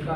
Tias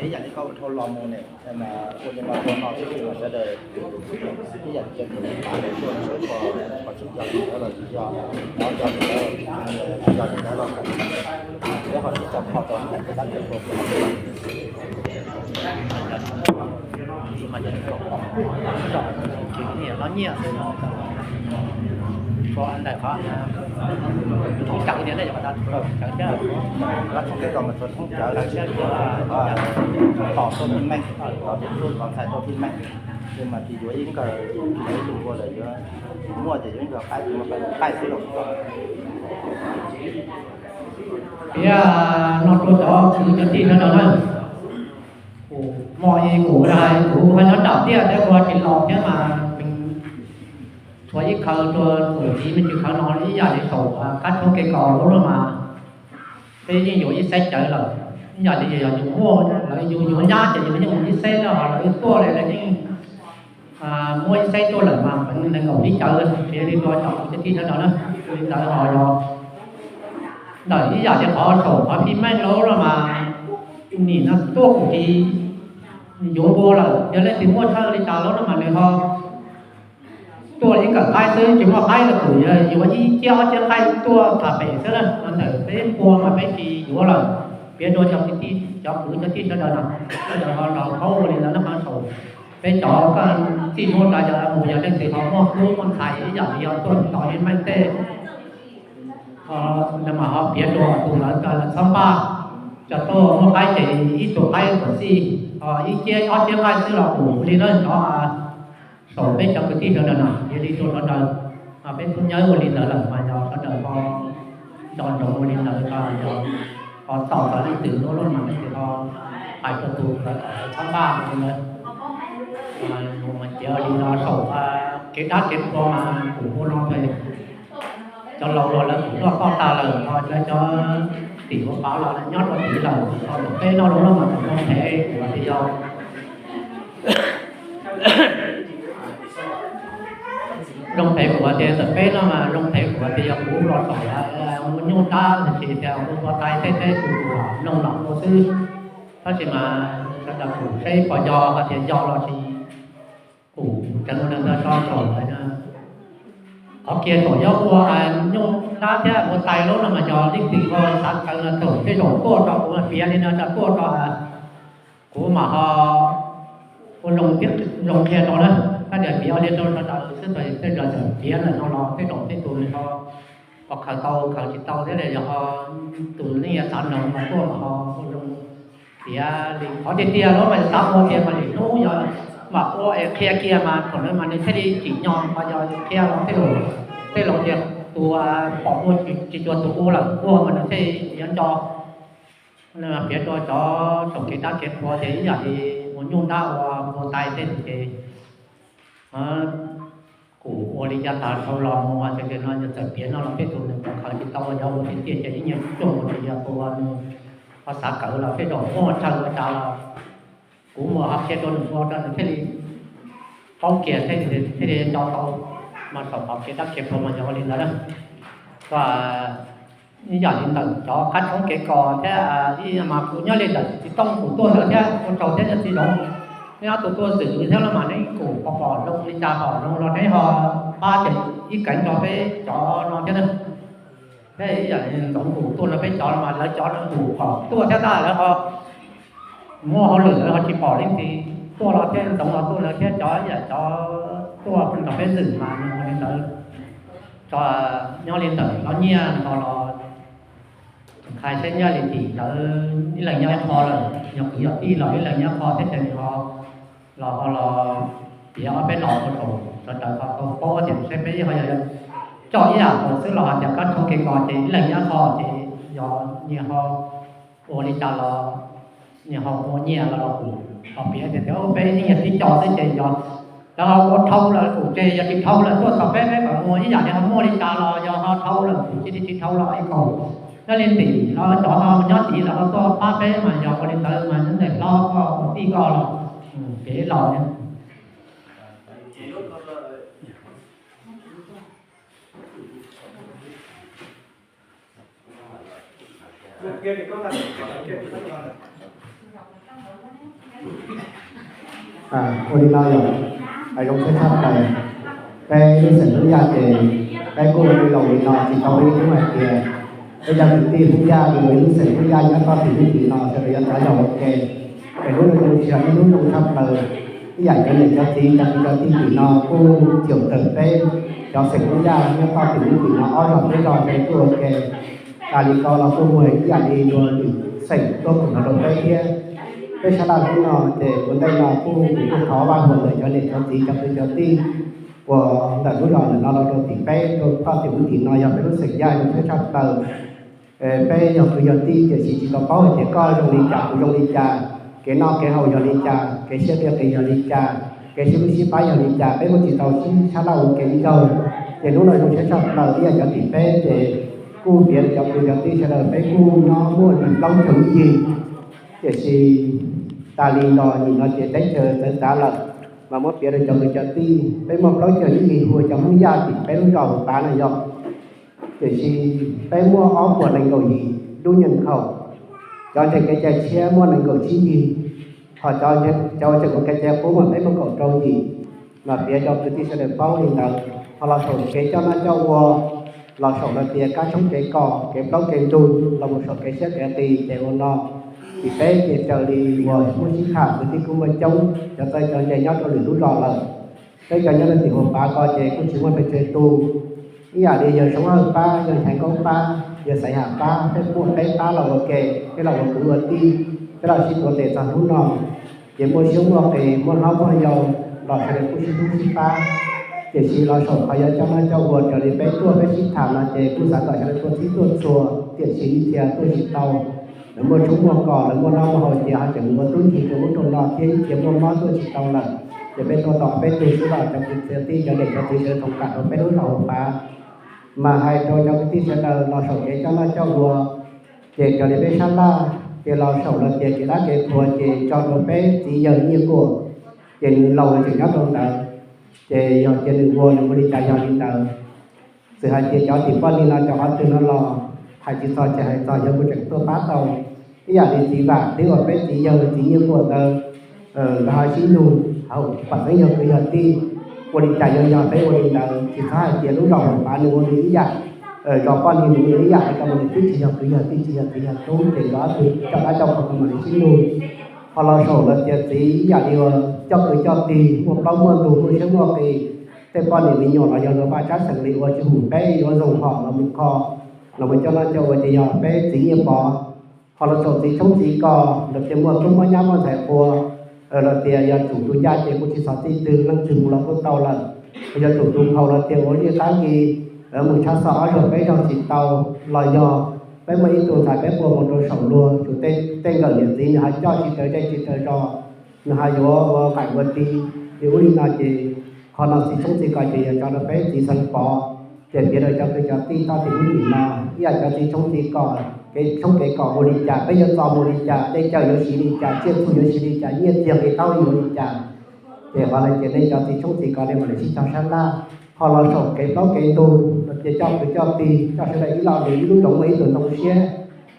ib yam li koj ua dhau los mus ne, ua li no ua no xwb ces sawv daws ib yam li cov niam txiv pab lawv tuaj sawv kho, qhov tsis nco li ntawd los yog, qhov nco li ntawd, nco li ntawd los, lawv ho tsis tau kho tau ib yam li dab tsi ua. Los nyiaj xwb, ntawm qhov thoob cawv tias nej cov qhov thoob cawv thiab, qhov thoob cawv mas txog thoob cawv, tos tuaj tib meej, tos tib tug ntxhais tuaj tib meej, ces mas tsis yuav ib nkawg, tsis yuav ib tug ua lawm, yuav muaj ces yuav ib nkawg qaib, tsis muaj qaib xwb los. Thiab no rau cov kwv cov tij sawv daws na, kuv hmo ib kuv hais kuv ho nyob nram tiaj thiab kuv ho tsis los thiab mas txhua ib khawv rau kuv txiv me ntsis khawv no ib yam li saum kab tshoob kev kos lub mas peb yeej yuav ib xeeb cawv lawm. Ib yam li yog yus muaj lawv yus yuav nyab ces yus yeej mus ib xeeb na, ho lawv tuaj li lawv yeej muaj ib xeeb tuaj lawm mas nees nkaum li cawv. Piav li rau cov kwv cov tij sawv daws na, li ntawd ho yog ntawm ib yam li qhov saum qhov phij meej lawm no mas nim no tuaj kuv txiv yuav npua lawm, yog leej twg muaj chaw li cas lawm no mas nws ho tuaj li nkawm qaib xwb, tsis muaj qaib los kuv yuav ib ciab ob ciab qaib tuaj tham pem xwb na. Ntawm peb npua mas peb tsis yuav lawm. Piav rau cov kwv tij, cov kwv cov tij sawv daws no, sawv daws ho los paub ua li ntawd na, qhov saum peb cov koj txij muab tas yog mus yog leej twg ho muaj tub muaj ntxhais ib yam li yog tuaj tos li meej tej mas ho piav rau tus ntawd tas lawm txhob npaj, cov tuaj muaj qaib ces ib tug qaib tuam txij, ho ib ciab ob ciab qaib xwb los kuv li na cov saum peb cov kwv tij sawv daws na, piav li rau sawv daws. Peb tub nyab ua li ntawd lawm mas yog sawv daws ho nco ntsoov ua li ntawd, yog ho tau txog leej twg lub lub mas leej twg ho hais rau tus ntawd kom txhob npaj li ntawd. Mus mas tiav li no saum kev dab kev qhua mas kuv ua no ces cov laus los lawv kuj noj toj tag lawm, ho lawv cov tim ua pav los lawv nyob rau tid lawm, ho ntawm peb no los mas tseem zoo phem kuv tias yog zoo phem kuv tias ntawm peb no mas zoo phem kuv tias yog kuv los txog ua nyuj dab los sis tias ua tais tej teb tus tus mloog los ua xwb. Tab sis mas sawv daws kuj seb puas yog hais tias yog los sis kuv tseem ua neeg tso saum qhov kiag saum nyob ua nyuj dab thiab ua tais lub no mas yog leej twg ho xav tawv no thaum tej zaum tuaj rau kuv piav li no tso tuaj rau kuv mam ho ua zoo qhia rau na. Koj tias piav ua li rau sawv daws xwb, tej zaum txawm piav ntawm no los tej zaum tej tus nws ho khaws tau khaws tsis tau thiab, yog ho tus neeg xav noog mas tuaj mas ho ua zoo tiav li qhov tiag tiag los mas xav ua tias mas lwm hnub yog mam ua es qhia kiag mas thaum ntawd mas nws thiaj li tsim nyog, ho yog qhia los tej zaum, tej zaum tias tus pom ua tsis cuag tus ua lawm ua mas nws thiaj yuav nco. Piav rau cov saum kev dab kev qhua ces ib yam li ua nyuj dab ua tais tej ces kuv ua li cas tas dhau los mus tias no yog txawm piav no los tej tus nws khaws tsis tau, yog ua tiag tiag ces ib nyuag cuag ua ces yog tus nws ho xav kawv los tej zaum muaj chaw ua cas los kuv mus ho qhia rau nws ua rau nws thiaj li paub kiag thiaj li nco tau. Mas saum qhov kev dab kev qhua mas yog ua li ntawd na. Ib yam li ntawm cov qab tshoob kev kos thiab, ib yam mas kuv nyob li ntawm txiv Tooj kuv tuaj ntawd thiab ua tsaug thiab nyob txiv Tooj, neb ob tug tuaj xwm thiab los mas neb kuj pom pom zoo li cas pom zoo los neb ho pab ces ib keev rau peb cov no thiab na. Thiab ib yam li Ntxoov kuj tuaj rau peb cov no mas lawv cov no kuj kom tuaj thiab tab lawv ho muaj hauj lwm lawv ho tsis pom leej twg tuaj los thiab Ntxoov los tuaj lawv thiab cov ib yam cov tuaj rau peb xwm mas nws ua li ntawd. Tso nyob li ntawm los nyiaj no los qhia seb nyob li tim lawv ib leeg nyob ib qho lawm, yog kwv yog tij los ib leeg nyob ib qho thiab ces nws ho los ho los Tias ob peb los ua rau sawv daws ho tau paub tias seb peb ho yog coj ib yam nkaus xwb los hais tias kab tshoob kev kos ces ib leeg nyob qhov ces yog nyias ho ua li cas los nyias ho ua nyias los los kuj ho piav tias tias peb yeej yog tib co xwb ces yog lawv ho ua dhau lawm kuj ces yog tsis dhau lawm tuaj txog peb peb kom ua ib yam li ho muaj li cas los yog ho dhau lawm kuj cia li tsis dhau los ib kaum nyob li ntim los cov ho nyob tid los ho tuaj pab peb mas yog ua li ntawd mas nyob ntawm hlob koj ua tij koj los kev laus. Ua li no yog hais zoo siab tshaj plaws, peb lub xeem Hmoob Yaj ces peb kuj ua li laus li no tsis tau ib hnub hais tias peb cov kwv tij Hmoob Yaj uas lub xeem Hmoob Yaj nyob toj tim lub tim no sawv daws yuav rov los ua ke. Es hnub no zoo siab thiab hnub zoo tshaj plaws, ib yam cov niam cov txiv cov kwv cov tij tim no kuj txiaum tawm peb cov xeem Hmoob Yaj nyob toj tim lub tim no ob zos peb zos sawv daws tuaj ua ke. Tas li ko los kuj muaj ib yam li luag lwm xeem tuaj koom nrog rau peb thiab. Peb sab laj hnub no ces ua ntej no kuj kuv kuj thov Vaj Huam ntawm cov niam cov txiv cov kwv cov tij uas ntawm lub zos ntawm no los rau tim peb rau toj tim lub tim no yog peb lub xeem Yaj zoo siab tshaj plaws. Peb yog kwv yog tij tiam sis tsis tau paub hais tias koj zoo li cas kuv zoo li cas, kev noj kev haus yog li cas, kev siab kev qis yog li cas, kev sib hlub sib pab yog li cas, peb kuj tsis tau sib sab laj ua ke ib zaug. Ces hnub no zoo siab tshaj plaws ib yam cov tim peb ces kuj piav rau cov kwv cov tij sawv daws peb kuj nyob muaj li plaub caug ib yig. Tiam sis tas li los nim no ces teb chaws txawv txav lawm, mas muab piav rau cov kwv cov tij peb muaj plaub caug ib yig hu ua cov Hmoob Yaj tim peb lub zos Huas Pav no yog. Tiam sis peb muaj ob puas nees nkaum yim lub nyuam nkhaus, cov ntseeg kev cai tshiab muaj nees nkaum tsib yig, ho cov ntseeg kev cai qub mas peb muaj kaum rau yim. Mas piav rau kwv tij sawv daws paub li ntawd, ho los saum kev coj noj coj ua, los saum los tias kab tshoob kev kos kev plaub kev ntug los mus saum kev siab kev qis ces ua no. Tim peb ces raws li uas muaj sib tham kwv tij kuj muaj coob, cov txawj cov ntse nyob rau lwm lub zos lawm. Peb cov nyob rau tim Huas Pav ko ces kuj tsis muaj pes tsawg tus, ib yam li yawg Soob Hawj pab, yawg Nchaiv Nkauj pab, yawg Xaiv Ham pab, peb muaj peb pab los ua ke, peb los ua kwv ua tij, peb los sib tuav tes txog hnub no. Ces muaj siab muaj qis muaj hlob muaj yau los sawv daws kuj sib hlub sib pab. Tiam sis los saum qhov yuav coj noj coj ua raws li peb tuaj peb sib tham no ces kuj xav kom sawv daws tuaj txhij tuaj txhua, tiam sis ib txhia tuaj tsis tau. Lawv muaj tshoob muaj kos, lawv muaj noj muaj haus ces ho tseem mus ua tub ncig rau ub rau no thiab, ib txhia muaj mob tuaj tsis tau lawm. Ces peb tuaj tau peb tug xwb los cov kwv cov tij cov niam cov txiv sawv daws tau kam rau peb lub zos Huas Pav. Mas hais rau cov kwv tij sawv daws los saum kev coj noj coj ua, ces raws li peb sab laj, ces los saum los tias kev dab kev qhuas ces tso rau peb txiv yawg Nyiaj Kuam, ces nws laus tseem nyob rau ntawd, ces yog cia nws ua nws ua li cas yog li ntawd. Txawm hais tias cov tim poj niam no cov qhov twg no los hais tsis txog ces hais txog yawg kuj tseem tuaj pab tau, ib yam li txiv Vam twb ua peb txiv yawg txiv Nyiaj Kuam ntawd, nkawd ho sib nug hauv pam xeeb yog kwv yog tij, ua li cas yuav yog peb ua li ntawd, tsis txhob hais tias lub zos Huas Pav nws ua nws ib yam, zos poj niam nws ua nws ib yam, es koj mus nws twb tsis yog kwv yog tij tsis yog txiv yog tub ces nkawd ob tug coj dab coj qhua kuj mam li sib nug. Ho los saum lawv tias txiv ib yam li uas coj kwv coj tij muaj plaub muaj ntug muaj siab muaj qis, tej poj niam me nyuam los yog luag vaj tsab xeem li ua tsis hum peb yuav zoo hom los mus kho, los mus coj noj coj ua ces yog peb txiv Nyiaj Pov. Ho los saum txiv tshoob txiv kos los tias muaj tub muaj nyab muaj ntxhais qhua, los tias yog tsum tus ncaj ces kuj tsis txhob txij twg leej twg mus los kuj tau lawm. Ho yog tsum tus nkhaus los tias ua liaj qab nkis, mus tshab xov ob zaug peb zaug tsis tau, los yog peb muaj ib tug ntxhais peb ua mus rau saum luag tsum tej nkawm niam txiv nws ho coj tsis raws zej tsis raws zos, nws ho yuav ua qaim ua ti, ces ua li no ces qhov no txiv tshoob txiv kos ces yog tso rau peb txiv Xeev Pov. Ces piav rau cov kwv cov tij toj tim lub tim no, ib yam cov txiv tshoob txiv kos, kev tshoob kev kos ua li cas, peb yuav txo mus li cas, dej cawv yuav siv li cas, tsiaj txhu yuav siv li cas, nyiaj txiag nqi taub yuav li cas. Ces qhov no ces nej cov txiv tshoob txiv kos nej mam li sib cog sab laj. Ho los saum kev plaub kev ntug los tias coj kwv coj tij, coj sawv daws ib lo lus ib lub zoov muaj ib tug ntoo siab,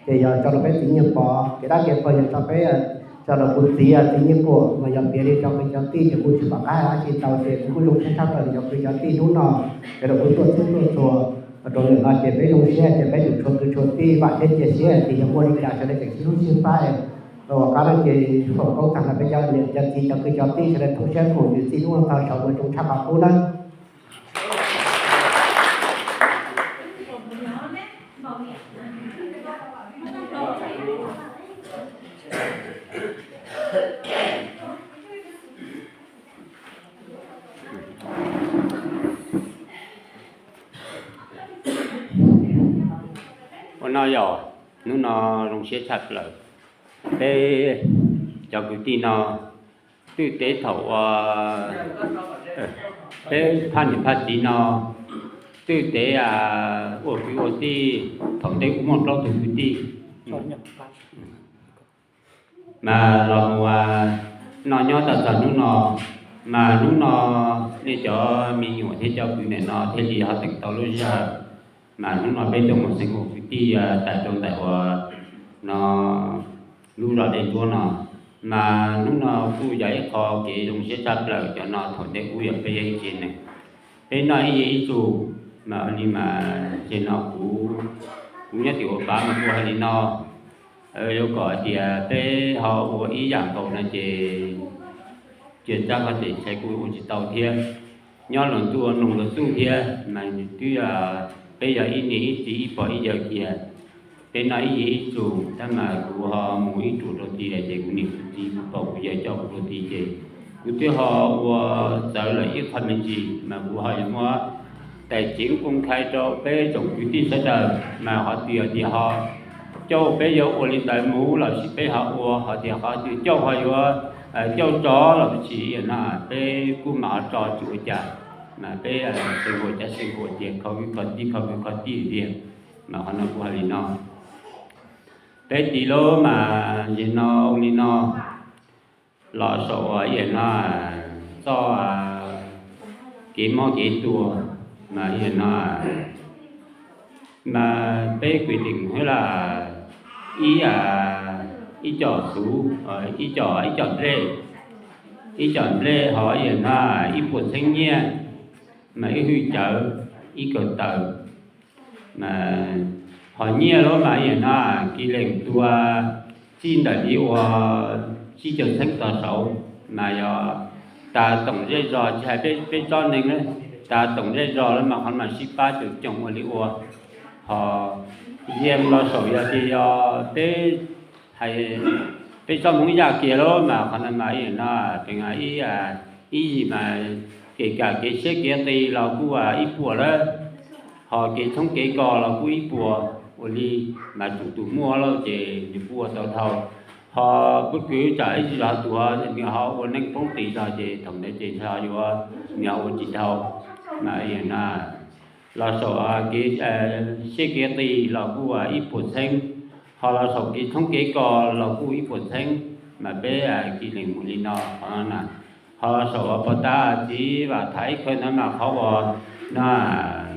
ces yog tso rau peb txiv Nyiaj Pov. Kev dab kev qhuas yog tso peb, tso rau kuv txiv txiv Nyiaj Kuam, mas yog piav li cov kwv cov tij ces kuj tsis pom qab hais dab tsi tau, ces kuv kuj zoo siab tshaj plaws li cov kwv cov tij hnub no, ces rau kuv tuaj txhij tuaj txhua rau ntawm no ces peb zoo siab ces peb yuav tshuav kwv tshuav tij vam thiab cia siab tias yog muaj li cas sawv daws tseem sib hlub sib pab. Uas qab no ces foom koob tag nrho peb cov niam cov txiv cov kwv cov tij sawv daws thooj siab koom ywg txij hnub no txog saud ua zoo tshaj qhov qub nawb. Ua no yog hnub no zoo siab tshaj plaws, peb cov kwv tij no twb tev thaum ua, peb phaj niam phaj txiv no twb tev ua kwv ua tij thaum ntej kuj muaj plaub tug kwv tij mas los mus noj nyob tau txog hnub no. Mas hnub no nej cov me nyuam thiab cov kwv ntawm no thiaj li ho teem tau lub sij hawm mas hnub no peb tuaj mus xeev ua kwv tij tas rau ntawm uas no lub zos Dej Duab no. Mas hnub no kuj yog ib qho kev zoo siab tshaj plaws, cov no thaum ntej kuj yog peb yog ib tsev neeg, peb noj ib yig ib txuj. Mas li mas ces no kuv, kuv nyob tim ua pav mas kuv hais li no, yuav kom hais tias peb ho ua ib yam nkaus no ces cia tsab qhov tes ntshai kuj ua tsis tau thiab. Nyob los ntuj los txuj thiab mas twb yog peb yog ib niam ib txiv ib pog ib yawg kiag. Peb noj ib yig ib txuj tab mas kuv ho mus ib ruam rau tid lawm ces kuv niam kuv txiv kuv pog kuv yawg coj kuv rau tid ces kuv twb ho ua txawv lawm ib qho me ntsis mas kuv ho yuav muab tais ceev koo khai rau peb tsoom kwv tij sawv daws mas qhov twg tias ho cauj peb yuav ua li ntawd mus los sis peb ho ua, ho tias qhov twg cauj ho yuav cauj tso los sis no peb kuj mam ho tso tsis ua cas. Mas peb xeev huam cav xeev huam tias kho kwv kho tij kho kwv kho tij tiag. Mas qhov no kuj hais li no, peb tis lub mas yog no ua li no los saum ua ib yam no txoj kev mob kev tuag mas ib yam no mas peb kwv tij hwb las ib, ib co xuv, ib co, ib co nplej, ib co nplej ho ib yam no ib puas txheeb nyiaj mas ib hwj cawv, ib kawm taws. Ho nyiaj lub mas ib yam no kis lees tua txij ntawm li ua tsib caug txheeb tog saud mas yog tas toom zej zos tsis hais peb tsob neeg, tas toom zej zos lawm mas qhov mas sib pab caum coom ua li ua. Ho yeej los saum yog tias yog peb hais peb tsob Hmoob Yaj kiag lawm mas qhov no mas ib yam no, ib yim mas kev kam kev siab kev qis los kuj ib puas lawm, ho kev tshoob kev kos los kuj ib puas. Ua li mas tsum tus muaj lawm ces nws kuj ua tau dhau. Ho peb kwv tsam ib tsis los tuag nws ho ua neej poob qis zog ces thaum ntawd ces nws ho yuav, nws ho ua tsis dhau. Mas ib yam no los saum kev siab kev qis los kuj ib puas txheeb, ho los saum kev tshoob kev kos los kuj ib puas txheeb. Mas peb kis lees mus li no qhov no na. Ho los saum pog tas txiv Vam Thaiv ib khawv ntawd mas qhov uas no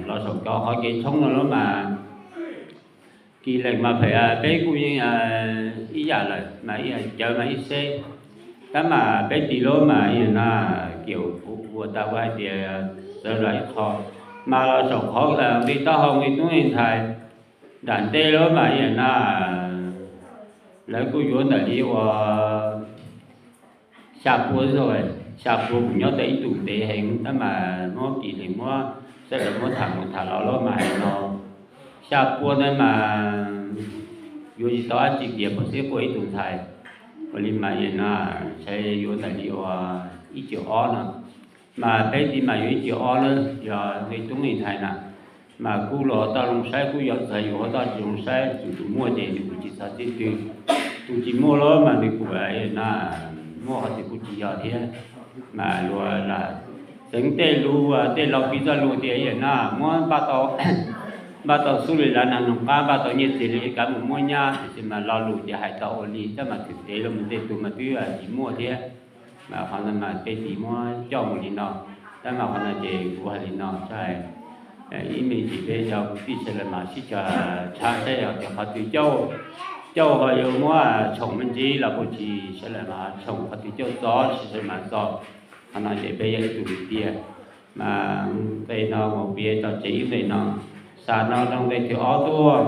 los saum cov qhov kev tshoob no lawm mas kis lees mas phem peb kuj yeej ib yam lawm mas ib yam cawv mas ib xeb. Tab mas peb tis lub mas ib yam no kiam ua tas ua hais tias txawv los ib qho. Mas los saum qhov nqi taub hau nqi tub nqi ntxhais nram ntej lub mas ib yam no lawv kuj yuav ntawm li uas xya pua, xya pua kuj nyob tau ib tug ntev heev tab mas muab kis lees muab sawv daws muab tham mus tham los lawm mas hais no xya pua ntawd mas yuav tsis tau dab tsi tias pom xib quaj ib tug ntxhais. Ua li mas ib yam no ntshai yuav ntawm li uas ib ciam ob no. Mas peb tiv mas yuav ib ciam ob lawm yog nqi tub nqi ntxhais na. Mas kuj los tau zoo saib kuj yog txawm yus ho tau tsis zoo saib, tus muaj ces nws kuj tsis txhob txij twg, tus tsis muaj los mas nws kuj na muaj qhov twg kuj tsis yog thiab. Mas luag lam xeev tej lus tej laus piv txoj lus tias ib yam no muab npaj tau, npaj tau xub li lav nag noog qab, npaj tau nyiaj txiag li kav mus muab nyab, tiam sis mas lo lus ces hais tau ua li tab mas thwm tev los mus tej tug mas twb tsis muaj thiab. Mas qhov no mas peb tiv muab coj mus li no. Tab mas qhov no ces kuv hais li no, ib me ntsis peb cov kwv tij sawv daws mas sib cav tshab saib yog tias qhov twg cauj, cauj ho yuav muab tshoom me ntsis los puas tsis, sawv daws mas tshoom qhov twg cauj txog sawv daws mas txog. Qhov no ces peb yog ib tug kwv tij mas nqe no mus piav tso tseg ib nqe no, xa no rau nqe thib ob tuaj.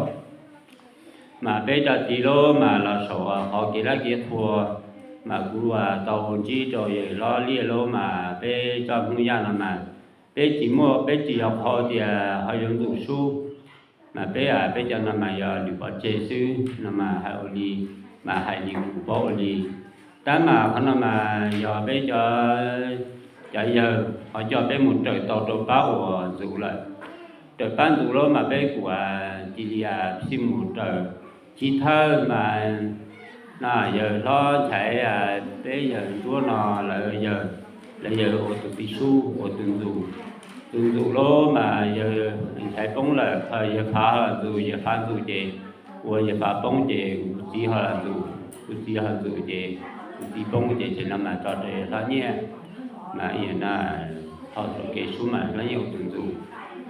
Mas peb cov tiv lub mas los saum qhov kev lab kev qhua, mas kuv tau ntsib rau yawg Hlob Liaj lub mas peb tsob Hmoob Yaj no mas peb tsis muaj, peb tsis yog qhov tias ho yuav ntuj sub. Mas peb, peb cov no mas yog lwm pov tseg xwb no mas hais ua li, mas hais li kuv paub ua li. Tab mas qhov no mas yog peb cov cov yawg ho coj peb mus raws tau rau pab uas ntxus lawm. Raws pab ntxus lawm mas peb kuj cia li xij mus raws chiv thawj mas no yawg hlob Nchaiv, peb yawg Ntsuab no lawv yawg, lawv yawg ua tus txiv sub ua tus ntxus. Tus ntxus lawm mas yawg Nchaiv poob lawm, yawg Fav ntxus, yawg Fav ntxus ces ua yawg Fav poob ces kuv txiv ho los ntxus, kuv txiv ho ntxus ces kuv txiv poob ces tsev no mas tso rau yawg hlob Nyiaj, mas ib yam no ho txoj kev sub mas hlob Nyiaj ua tus ntxus.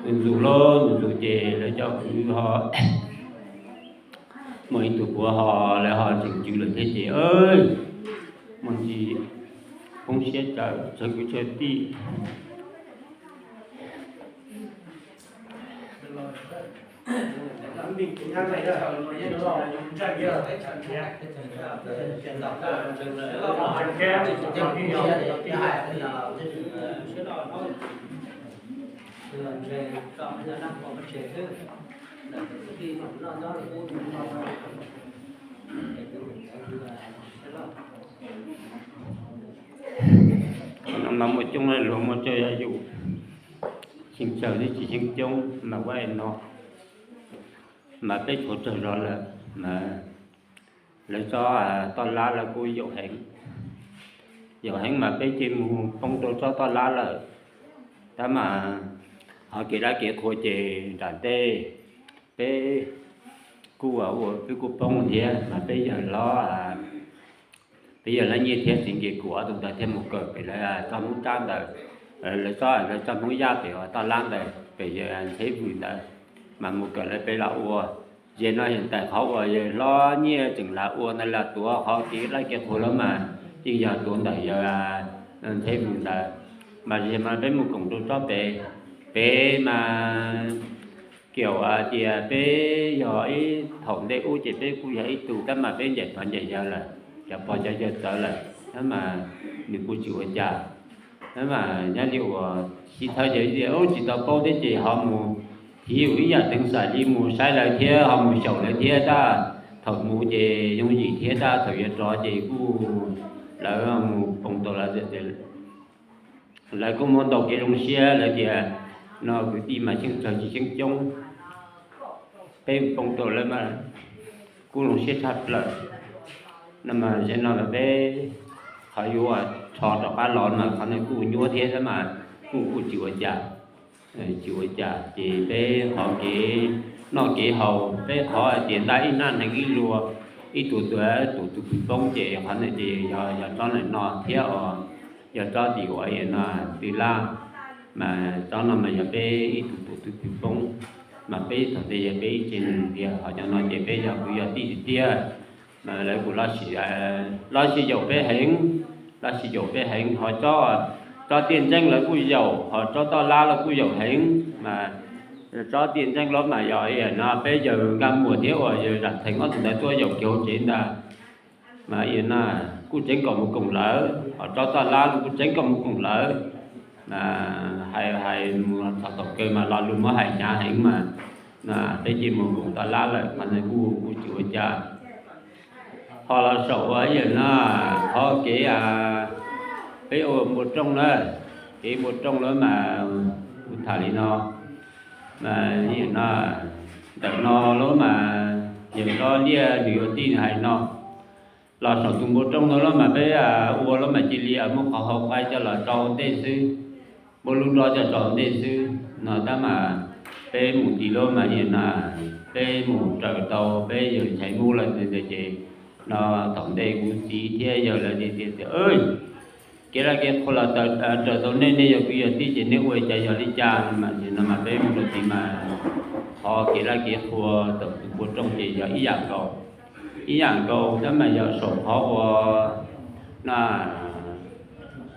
Tus ntxus lawm, tus ntxus ces lawv cov kwv ho muaj ib tug puav ho, lawv ho tseem tswv lawm thiab ces muaj ntsis poob siab tsawv tsawv kwv tsawv tij. No mas muaj coob luag muaj tsawg yog yus, xyeej tsawg thiab tsis xyeej coob mas ua no. Mas peb tshuav tsawg zos lawm mas lawv tsob toj lab lawv kuj yaum heev, yaum heev mas peb cia li mus poob rau tsob toj lab lawm. Tab mas ho kev dab kev qhua ces nram ntej peb kuj ua peb kuj poob thiab mas peb yawg hlob, peb yawg hlob Nyiaj thiab txiv Nkias Kuam ob tug ntawd thiaj mus kawm pem lawv tsob Hmoob Tsab ntawd, lawv tsob, lawv tsob Hmoob Yaj pem toj lab ntawd pem yawg Ntxheb Vwm ntawd, mas mus kawm lawv pem los ua. Ces no yog tais qhov uas yawg hlob Nyiaj tseem lam ua ntawd los tuav qhov kev dab kev qhua lawm mas yeej yog tuav ntawm yawg Ntxheb Vwm ntawd. Mas ze mas peb mus koom rau tsob pem, pem mas kiaum tias peb yog ib thaum ntej ub ces peb kuj yog ib tug tab mas peb ncaim pog ncaim yawg lawm, cov pog cov yawg txawv lawm tab mas nws kuj tsis ua cas. Tab mas nyob li uas sib thawj ces ub tsis tau paub thiab ces ho mus thiv ua ib yam teev xais li mus saib lawv thiab ho mus xyaum lawv thiab tab. Thaum mus ces yooj yim thiab tab thaum yuav rov ces kuj lawv mus poob tau lawv tias lawv kuj muab ntaus kev zoo siab lawv tias no kwv tij mas xyeej tsawg tsis xyeej coob, peb poob tau lawv mas kuj zoo siab tshaj plaws. No mas ze no mas peb qhov yuav rho rov qab los mas qhov no kuj nyuaj thiab tab mas kuj kuj tsis ua cas, tsis ua cas ces peb qhov kev noj kev haus peb qhov hais tias ntaj ib naj neeg ib lua, ib tug tus tus tus poob ces qhov no ces yog yog tsob ntawm no thiab os, yog tsob tim uas no twg laj, mas tsob no mas yog peb ib tug tus tus poob, mas peb thaum ntej yog peb ib tsev neeg tiag, ho cov no ces peb yog kwv yog tij tiag tiag. Mas lawv kuj los sib yaum peb heev, los sib yaum peb heev ho tsob, tsob tiaj ntseeb lawv kuj yaum ho tsob toj lab lawv kuj yaum heev mas tsob tiaj ntseeb los mas yog no peb yawg Nkaj Muas thiab uas yawg Zam Theev ob tug ntawd tuaj yaum kiag hauv tsev ntag. Mas no kuj tseev kom mus koom lawv, ho tsob toj lab los kuj tseev kom mus koom lawv. Hais hais mus txog thaum kawg mas lo lus muab hais hnyav heev mas peb cia mus koom toj lab lawm mas nws kuj kuj tsis ua cas. Ho los saum ua yam no, qhov kev peb ua npua rooj na, kev npua rooj lawm mas kuv tham li no, mas no ntawm no lawm mas yawg Tsob Liaj nws yuav tij nws hais no, los saum tus npua rooj no lawm mas peb ua lawm mas cia li muab qhov hauv qaib coj los rau ntej xwb, muab lub nrob coj rau ntej xwb no tab mas peb mus tim lawm mas yam no peb mus raws tau peb yawg Nchaiv Mub lawm ntawd ces no thaum ntej kuv txiv thiab yawg lawv tias tias kev laj kev qhua los raws tau nej, nej yog kwv yog tij ces nej ua li cas yog li cas no mas peb mus rau tid mas qhov kev laj kev qhua thaum tus npua rooj ces yog ib yam nkaus, ib yam nkaus tab mas yog saum qhov ua no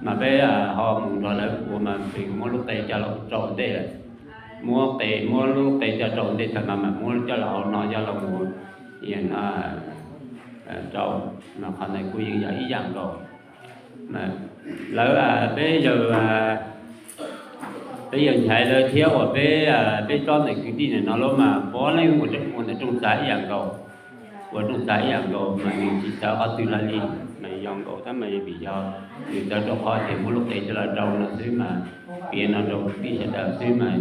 mas peb ho mus nrog lawv ua mas peb muab lub qe coj los rau ntej lawm, muab qe, muab lub qe coj rau ntej tag mas mas muab coj los hauv no coj los mus rau, mas qhov ntawd kuj yeej yog ib yam nkaus. Lawv peb yawg, peb yawg Nchaiv lawv thiab uas peb, peb tsob ntawm kwv tij ntawm no lawm mas puav leej ua ntawm rooj txag ib yam nkaus, ua rooj txag ib yam nkaus mas nws tsis txawv qhov twg hlo li mas Yog nkaus tab mas vim yog nws txawv rau qhov tias muab lub qe coj los rau no xwb mas, piav no rau kwv tij sawv daws xwb mas,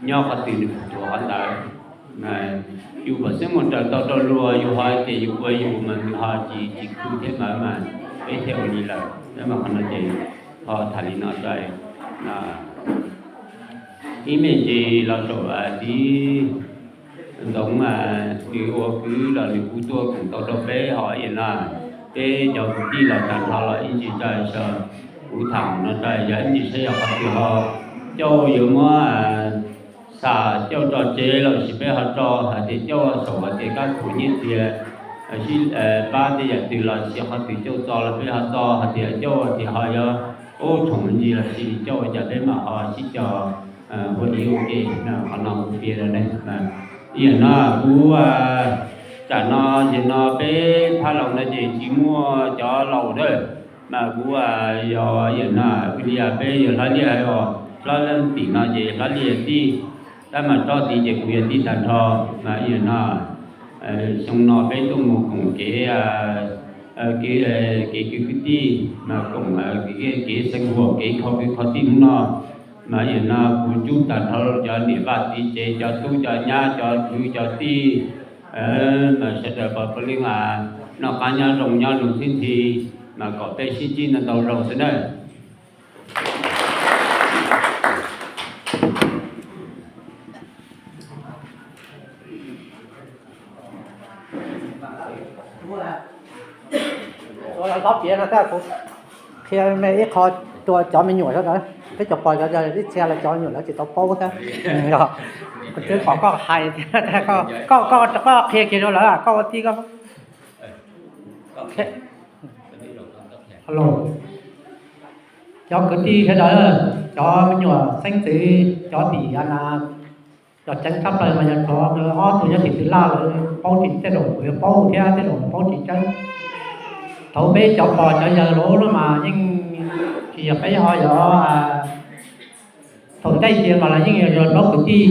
nyob qhov twg nws kuj tuav qhov ntawd. Yus pom xeeb mus raws tau rau luag, yus ho tias yus ua yus mas nws ho tsis tsis khwv thiab ntawd mas, peb thiaj ua li lawm. Tab mas qhov no ces ho tham li no rau ib me ntsis los rau txiv Ntxoov, nws ua kwv los nws kuj tuaj koom tau rau peb ho ib yam no. Peb cov kwv tij los tag nrho los ib ntsis rau so, kuv tham no rau yog ib ntsis saib yog qhov twg ho coj yuav muab xa coj tso tsev los sis peb ho tso hais tias coj saum hais tias kab khuam nyiaj txiag, sib pab tej yam twg los sis qhov twg coj txo los peb ho txo hais tias coj tias ho yuav ub tshoom ntsis los sis coj ua cas peb mam ho sib coj ua ib ua ke. Qhov no kuv piav rau nej. Ib yam no kuv tsam no ces no peb phab laus no ces tsis muaj cov laus na, mas kuv yog ib yam no, ua li peb yog Hlob Liaj os, Hlob Liaj tim no ces Hlob Liaj yog tij, tab mas tsob tid ces kuv yog tij tag nrho. Mas ib yam no xyoo no peb tuaj mus koom kev, kev kwv kwv tij, mas koom kev xeev huam kev kho kwv kho tij hnub no. Mas ib yam no kuv cub tag nrho cov niam vaj txiv tsev, cov tub cov nyab, cov kwv cov tij, mas sawv daws puav leej noj qab nyob zoo nyob zoo sib ntsib, mas kom peb sib ntsib ntau ntau zaus xwb nawb. Qhia me ib qho rau cov me nyuam sawv daws, peb cov pog cov yawg ib txhia lawv cov me nyuam lawv tsis tau paub thiab. Kuv twb pom koj hais thiab, koj, koj, koj qhia kiag rau lawv, koj ua tij koj. Cov kwv tij sawv daws, cov me nyuam xeeb ntxwv, cov tim na, cov ceev tshaj plaws mas yog cov ob tug nyob tim Tw Laj lawv paub tsis, tej zaum kuv yuav paub thiab tej zaum paub tsis tseeb. Thaum peb cov pog cov yawg lawm mas yeej tsis yog peb ho yog thaum ntej kiag mas lawv yeej yog plaub kwv tij.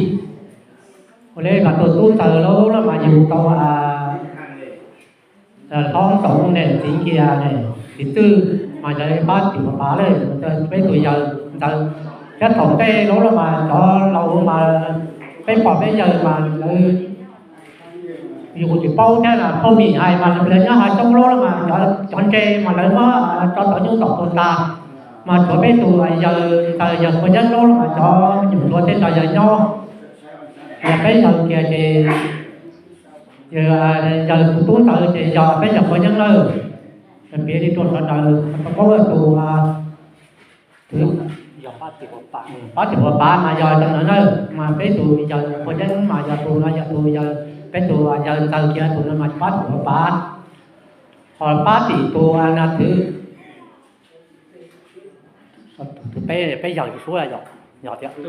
Ua li mas tus tub ntxawg lawm mas yug tau hlob Ntxoov ne, txiv Nkias ne, txiv Twj, mas yog pab tim Huas Pav lawm, peb tus yawg ntxawg. Thiab thaum ntej lawm mas cov laus mas peb pog peb yawg mas lawv yus tsis paub thiab, phooj ywg hais mas lawv nyob hav xyoob lawm mas cov ntse mas lawv muab tso tau nyuj tom tus ntag. Mas tshuav peb tus yawg ntxawg yawg Phuv Yeeb lawm mas cov me nyuam ntsuav tej nrog yawg nyob. Yog peb yawg kiag ces yawg tus tub ntxawg ces yog peb yawg Phuv Yeeb lawm. Piav li rau sawv daws tau paub tus pab tim Huas Pav mas yog cov ntawd na, mas peb tus yawg Phuv Yeeb mas yog tus no, yog tus yawg, peb tus yawg ntxawg kiag tus no mas pab tim Huas Pav. Ho pab tim tus na twv, tus peb, peb yawg tsis suav yog, yog tias tus,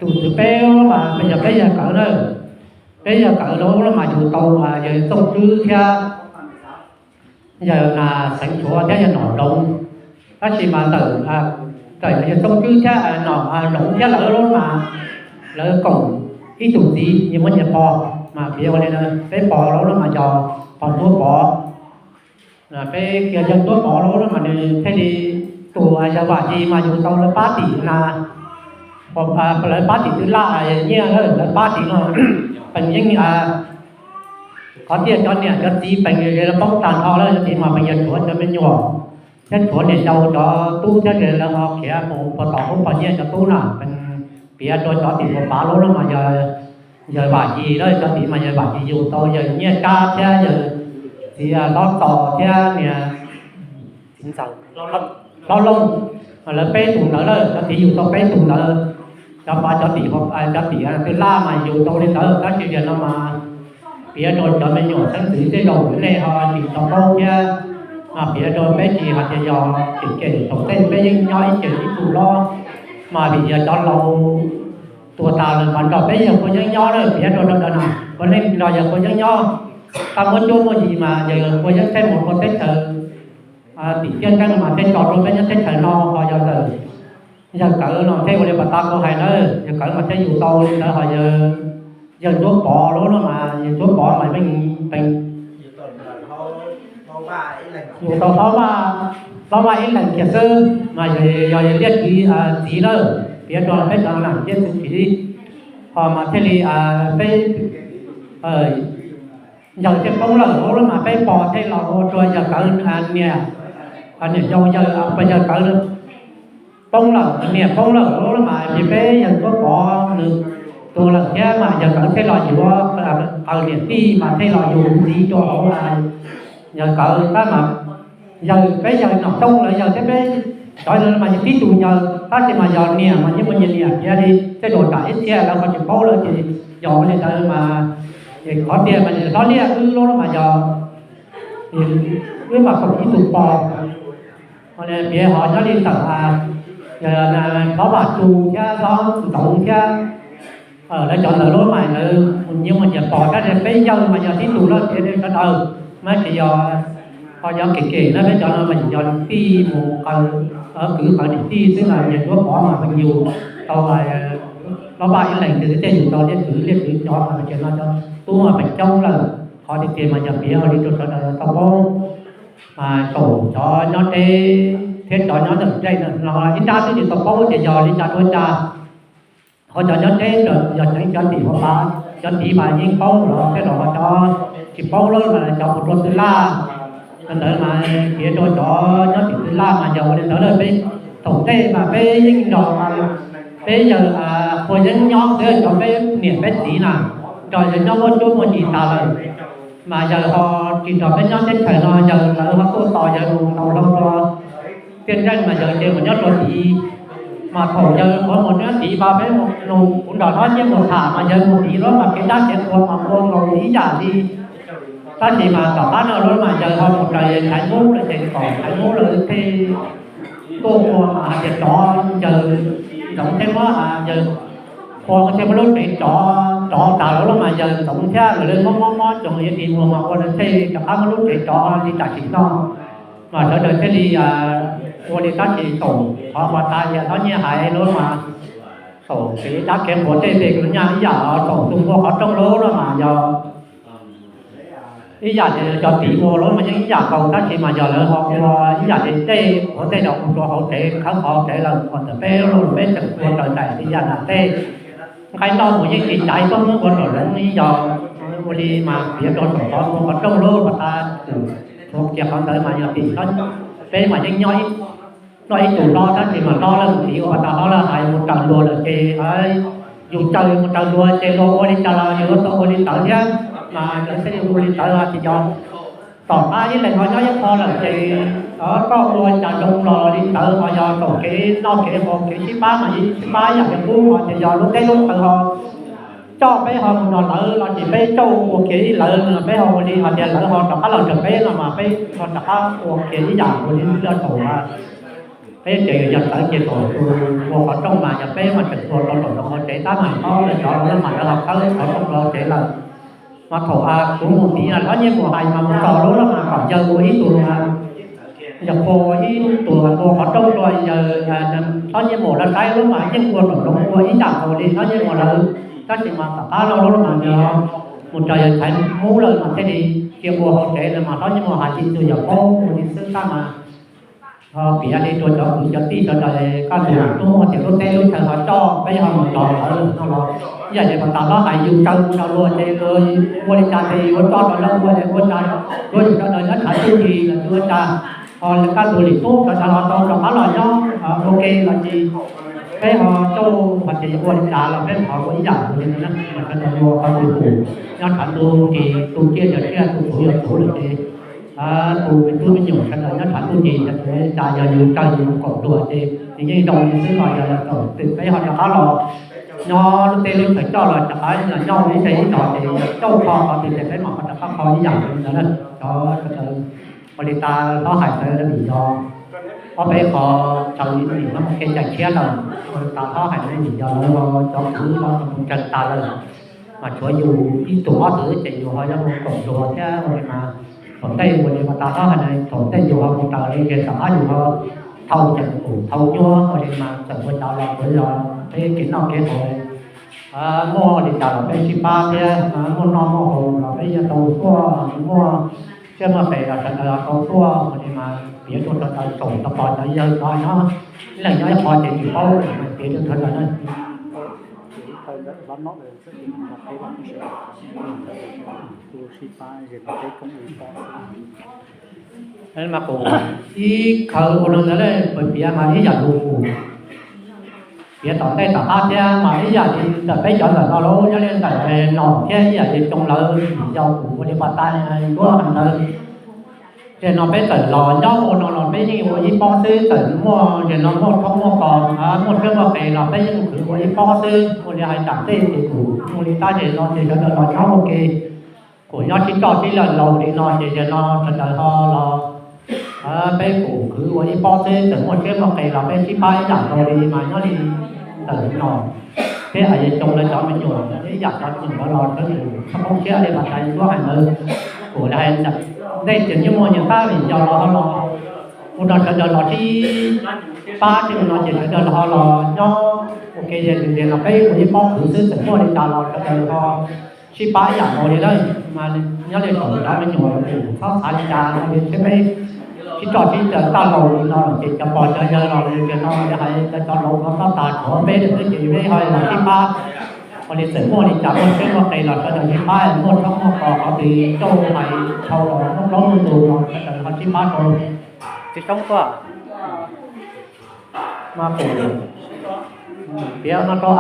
tus twv peb mas yog peb yawg Kawv na. Peb yawg Kawv lawm mas yug tau yawg Txooj Tswb thiab yawg Xeev Tshuav thiab yawg Nom Zoov. Tab sis mas ntawm, ntawm yawg Txooj Tswb thiab Nom Zoov thiab lawv lawm mas lawv koom ib tug txiv nyias muaj nyias pog, mas piav ua li peb pog lawm mas yog pog Ntsuab Pov. Peb kiag yawg Ntsuab Pov lawm mas nws thiaj li, tus yawg Vam Yis mas yug tau lawv pab tim na, lawv pab tim Tw Laj nyiaj, lawv pab tim no, pees yeej, qhov tias cov niam cov txiv pees lawv poob tag nrho lawm, cov txiv mas pees yog tshuav cov me nyuam thiab tshuav niam yau cov tub thiab lawv ho khiav mus puag tom hoob pog nyiaj cov tub na. Pees piav rau cov tim Huas Pav lawm mas yog yawg Vam Yis lawm, cov txiv mas yawg Vam Yis yug tau yawg Nyiaj Kab thiab yawg txiv Hlob Txos thiab niag txiv ntxawm Hlob Looj. Lawv peb tus ntawd lawm, cov txiv yug tau peb tus ntawd. Cov pab cov tim, cov tim Tw Laj mas yug tau li ntawd, tab sis tias no mas piav rau cov me nyuam xeeb ntxwv tej zaum nej ho tsis tau paub thiab. Mas piav rau peb tsis hais tias yog tseem ceem thaum tej peb yeej nyob ib ce ib tug los, mas vim yog cov laus tuag tas lawm mas nrog peb yawg Phuv Yeeb nyob lawm, piav rau sawv daws na, puav leej nrog yawg Phuv Yeeb nyob. Tau muaj cuab muaj yig mas yawg Phuv Yeeb thiaj mus rau teb chaws tim Tiaj Nkeeb mas thiaj tso rau peb nyob teb chaws no, ho yog ntawm yawg Kawv no thiaj ua li pas tas kuv hais na, yawg Kawv mas thiaj yug tau li ntawd. Ho yawg Ntsuab Pov lawm no mas yawg Ntsuab Pov mas yeej pees Yus tau hlob Vaj ib leeg kiag xwb mas yog yog liaj txiv txiv lawm, piav rau peb cov nam txiv txiv, ho mas thiaj li peb yawg thiaj poob lawm lub mas peb pog thiaj los ua rua yawg Kawv niam, niam yau yawg, yawg Kawv poob lawm, niam poob lawm lub mas ces peb yawg Tuab Pov nws tuag lawm thiab mas yawg Kawv thiaj los yuav Qawv niam tij mas thiaj los yug ntxiv rua hauv yawg Kawv tab mas yawg, peb yawg Nom Tooj lawv yawg thiab peb cov mas yog tib tug yawg tab sis mas yog niam mas yeej muaj nyias niam piav li tej zaum tsam ib txhia lawv ho tsis paub lawm ces yog ua li ntawd mas, es qhov tiag mas hlob Liaj wb lub mas yog wb mas koom ib tug pog, piav ho nyob li ntawm hlob Vam Tsu thiab hlob Ntxoov thiab lawv cov ntawd lub mas lawv mus nyias mus nyias pog tab sis peb yawg mas yog tib tug lawm tias sawv daws mas tsis yog, ho yog kev kev na peb cov no mas yog tij mus kwv Qawv niam tij xwb mas yawg Tuab Pov mas yug tau hlob Vaj ib leeg ces thiaj yug tau Liaj Kwv, Liaj Kwv cov mas ces no cov tub mas peb coob lawm. Qhov tiag tiag mas yog piav ua li rau sawv daws tau paub. Mas thaum cov nyob deb thiab cov nyob ntawm nplej no ib nrab twb tsis tau paub tias yog li cas dua cas. Ho cov nyob deb yog ceev cov tim ua pa, cov tid mas yeej paub los thiab los ho cov tsis paub lawm mas cov mus rau Tw Laj, cov ntawd mas piav rau cov nyob tim Tw Laj mas yog ua li ntawd lawm peb thaum ntej mas peb yeej nrog peb yawg Qhua Yeeb nyob xwb, cov peb niam peb txiv na nrog yawg nyob muaj cuab muaj yig tas lawm. Mas yawg ho tsis nrog peb nyob teb chaws no, yawg lawv ho tuaj tos yawg mus ntaus hlau rau Tiaj Nreej mas yawg ces mus nyob rau tid. Mas thaum yawg qhuav mus nyob tid mas peb mus, kuv nrog hlob Nyiaj Muas tham mas yawg mus tid lawm mas kev dab kev qhua mas ua nkaus ib yam li. Tab sis mas tom qab no lawm mas yawg ho mus raws Nchaiv Mub lawm ces kom Nchaiv Mub lawm thiaj tuaj ua mas hais tias tsov, yawg Ntxoov thiaj muab, yawg Qhua thiaj muab lub tsev tsov, tsov tas lawm mas yawg Ntxoov thiab lawv mob mob mob tsoom yuav tis muag mas ua lawv thiaj rov qab muab lub tsev tsov li tam sim no. Mas sawv daws thiaj li ua li tab sis thaum qhov uas tas yawg hlob Nyiaj hais lawm mas thaum kev dab kev qhua tej tej kwv nyaj ib yam thaum tus npua qhov rooj lawm no mas yog ib yam li cov tim ua lawm mas yeej ib yam nkaus tab sis mas yog lawv ho ua ib yam li tej qhuav tej los ua rau hauv tsev, khawb qhov hauv tsev lawm, qhov ntawd peb lub peb tseem ua raws nraim li yam nam tej. Nqaij noj mus yeej tsis caiv, tuaj muab ua nraum zoov ib yam. Ua li mas piav rau saum qhov ua qhov rooj lub pas tas, ua kiag qhov ntawd mas yog tim peb mas yeej nyob noj ib tug hlob tab sis mas hlob lawm mus tim ua pas tas hlob lawm hais mus raws luag lawm ces yus caw mus raws luag ces luag ua li cas los yus yuav tau ua li ntawd thiab. Mas lawv thiaj li ua li ntawd ces yog tom qab ib leeg ho nyob ib qho lawm ces koj ua cas zoo los li ntawd, ho yog thaum kev noj kev haus kev sib pab mas yeej sib pab yam li qub, ho ces yog lub teb lub chaw ho coj peb ho mus nrog lawv los sis peb coj ua kiag ib lawv no peb ho ua li hais tias lawv ho rov qab los nrog peb no mas peb ho rov qab ua kiag ib yam ua li lawv thaum peb ces yog txawv ces thaum tus ua qhov rooj mas yog peb mas tseem tua rau nraum zoov hauv tsev tab mas hlob lawv cov lawv mas lawv ho khawb qhov rooj rau hauv tsev lawm. Mas thaum kuv mus tid hlob Nyiaj Muas hais mas mus txog lub lawm mas kom yawg ua ib tug, yawg Qhua ua ib tug ua qhov rooj rau yawg, hlob Nyiaj Muas lawv saib lub mas yeej ua nraum zoov ua ib yam nkaus li hlob Nyiaj Muas lawv. Tab sis mas tom qab no lub mas yog mus raws yawg Nchaiv Mub lawm mas thiaj li cia ua hauv tsev lawm mas hlob Nyiaj Muas hais li tus yawg paub ua li xwb tab mas ho piav li rau cov kwv cov tij sawv daws kaj ntug hnub tias lub teb lub chaw ho coj peb ho mus nrog lawv no los ib yam li pas tas hlob hais yus caw mus nrog luag ces luag ua li cas ces yuav coj rau lawv ua ces ua cas yuav yus sawv daws nyob tshav txuj ci los ua cas ho kaj ntug lwm hnub sawv daws ho tau rov qab los nyob ua ke los sis peb ho coj ho ces ua li cas los peb ho ua ib yam li ntawd na. Mas sawv daws ua qhov twg tus nyob tshav ntuj ces tus ciaj yog ciaj, tus txhuv yog txhuv lawm ces tus me tub me nyuam sawv daws nyob tshav ntuj ces yog cas yog yus caw yus koom luag ces nws yeej zoo li xwb. Los yog lawv thaum twg peb ho rov qab los nyob lub teb lub chaw coj los rov qab los nyob ib teg ib zos ces yog coj kho qhov twg ces peb mam ho rov qab kho ib yam li ntawd na. Cov sawv daws ua li tas hlob hais ntawd vim yog ob peb qho chaw li no mus kev cai tshiab lawm, ua li tas hlob hais ntawd vim yog lawv cov kwv los mus ntseeg tas lawm. Mas tshuav yus ib tug ob tug ces yus ho yuav mus koom luag thiab ua li mas thaum ntej ua li mas tas hlob hais ntawd thaum ntej yus ho mus raws li ces tom qab yus ho thau ceem kum thau nyuaj ua li mas txawm ua cas los kuj yog peb kev noj kev haus muaj li cas los peb sib pab thiab, muaj noj muaj haus los peb yuav tau muaj, muaj Siab muaj qes los sawv daws tau tuaj ua li mas piav rau sawv daws tsoom tau pom cov yawg cov nyob, ib leeg nyob ib qho ces tsis paub, piav rau sawv daws na. Mas kuv ib khawv ua no ntawd, piav mas ib yam li kuv piav tom ntej tom qab thiab mas ib yam li ntawm peb cov ntawm no los nyob li ntawm Nom thiab ib yam li Xyoo lawv, yog kuv ua li pas tas ntuab ntawd. Ces no peb txawm los nyob ua no los peb yeej ua ib pob xwb, txawm muaj, ces no muaj tshoob muaj kos, muaj siab muaj qes los peb yeej khwv ua ib pob xwb. Ua li hais tam ntej ces kuv ua li tab ces no ces sawv daws los nyob ua ke, kuv nyob sib coj sib lawm laus li no ces yog no sawv daws ho los, peb kuv khwv ua ib pob xwb, txawm muaj siab muaj qes los peb sib pab ib yam nkaus li mas nyob li ntawm no. Thiab hais Xyoo lawv cov me nyuam, ib yam cov me nyuam ntawd los sawv daws txhob poob siab li pas tas ntuab hais ntawd. Kuv hais ntawm ntej ces yeej muaj nyias tab vim yog los ho los ua rau sawv daws los sib pab sib no ces sawv daws los ho los nyob ua ke, ces no peb ua ib pob khwv xwb, txawm muaj li cas los sawv daws ho sib pab ib yam nkaus li lawm. Mas nyob li thaum cov me nyuam txhob xav li cas no li thiab, peb sib coj sib caw tag laus li no lawm ces cov pog cov yawg los li ces no li hais cov laus no txhob tas tshuav peb lawm xwb ces peb ho los sib pab. Ua li txawm muaj li cas muaj siab muaj qes los sawv daws sib pab, muaj tshoob muaj kos qhov twg coj hais dhau los muaj plaub muaj ntug los sawv daws ho sib pab rau. Txiv Soob tuaj. Mas kuv piav no rau,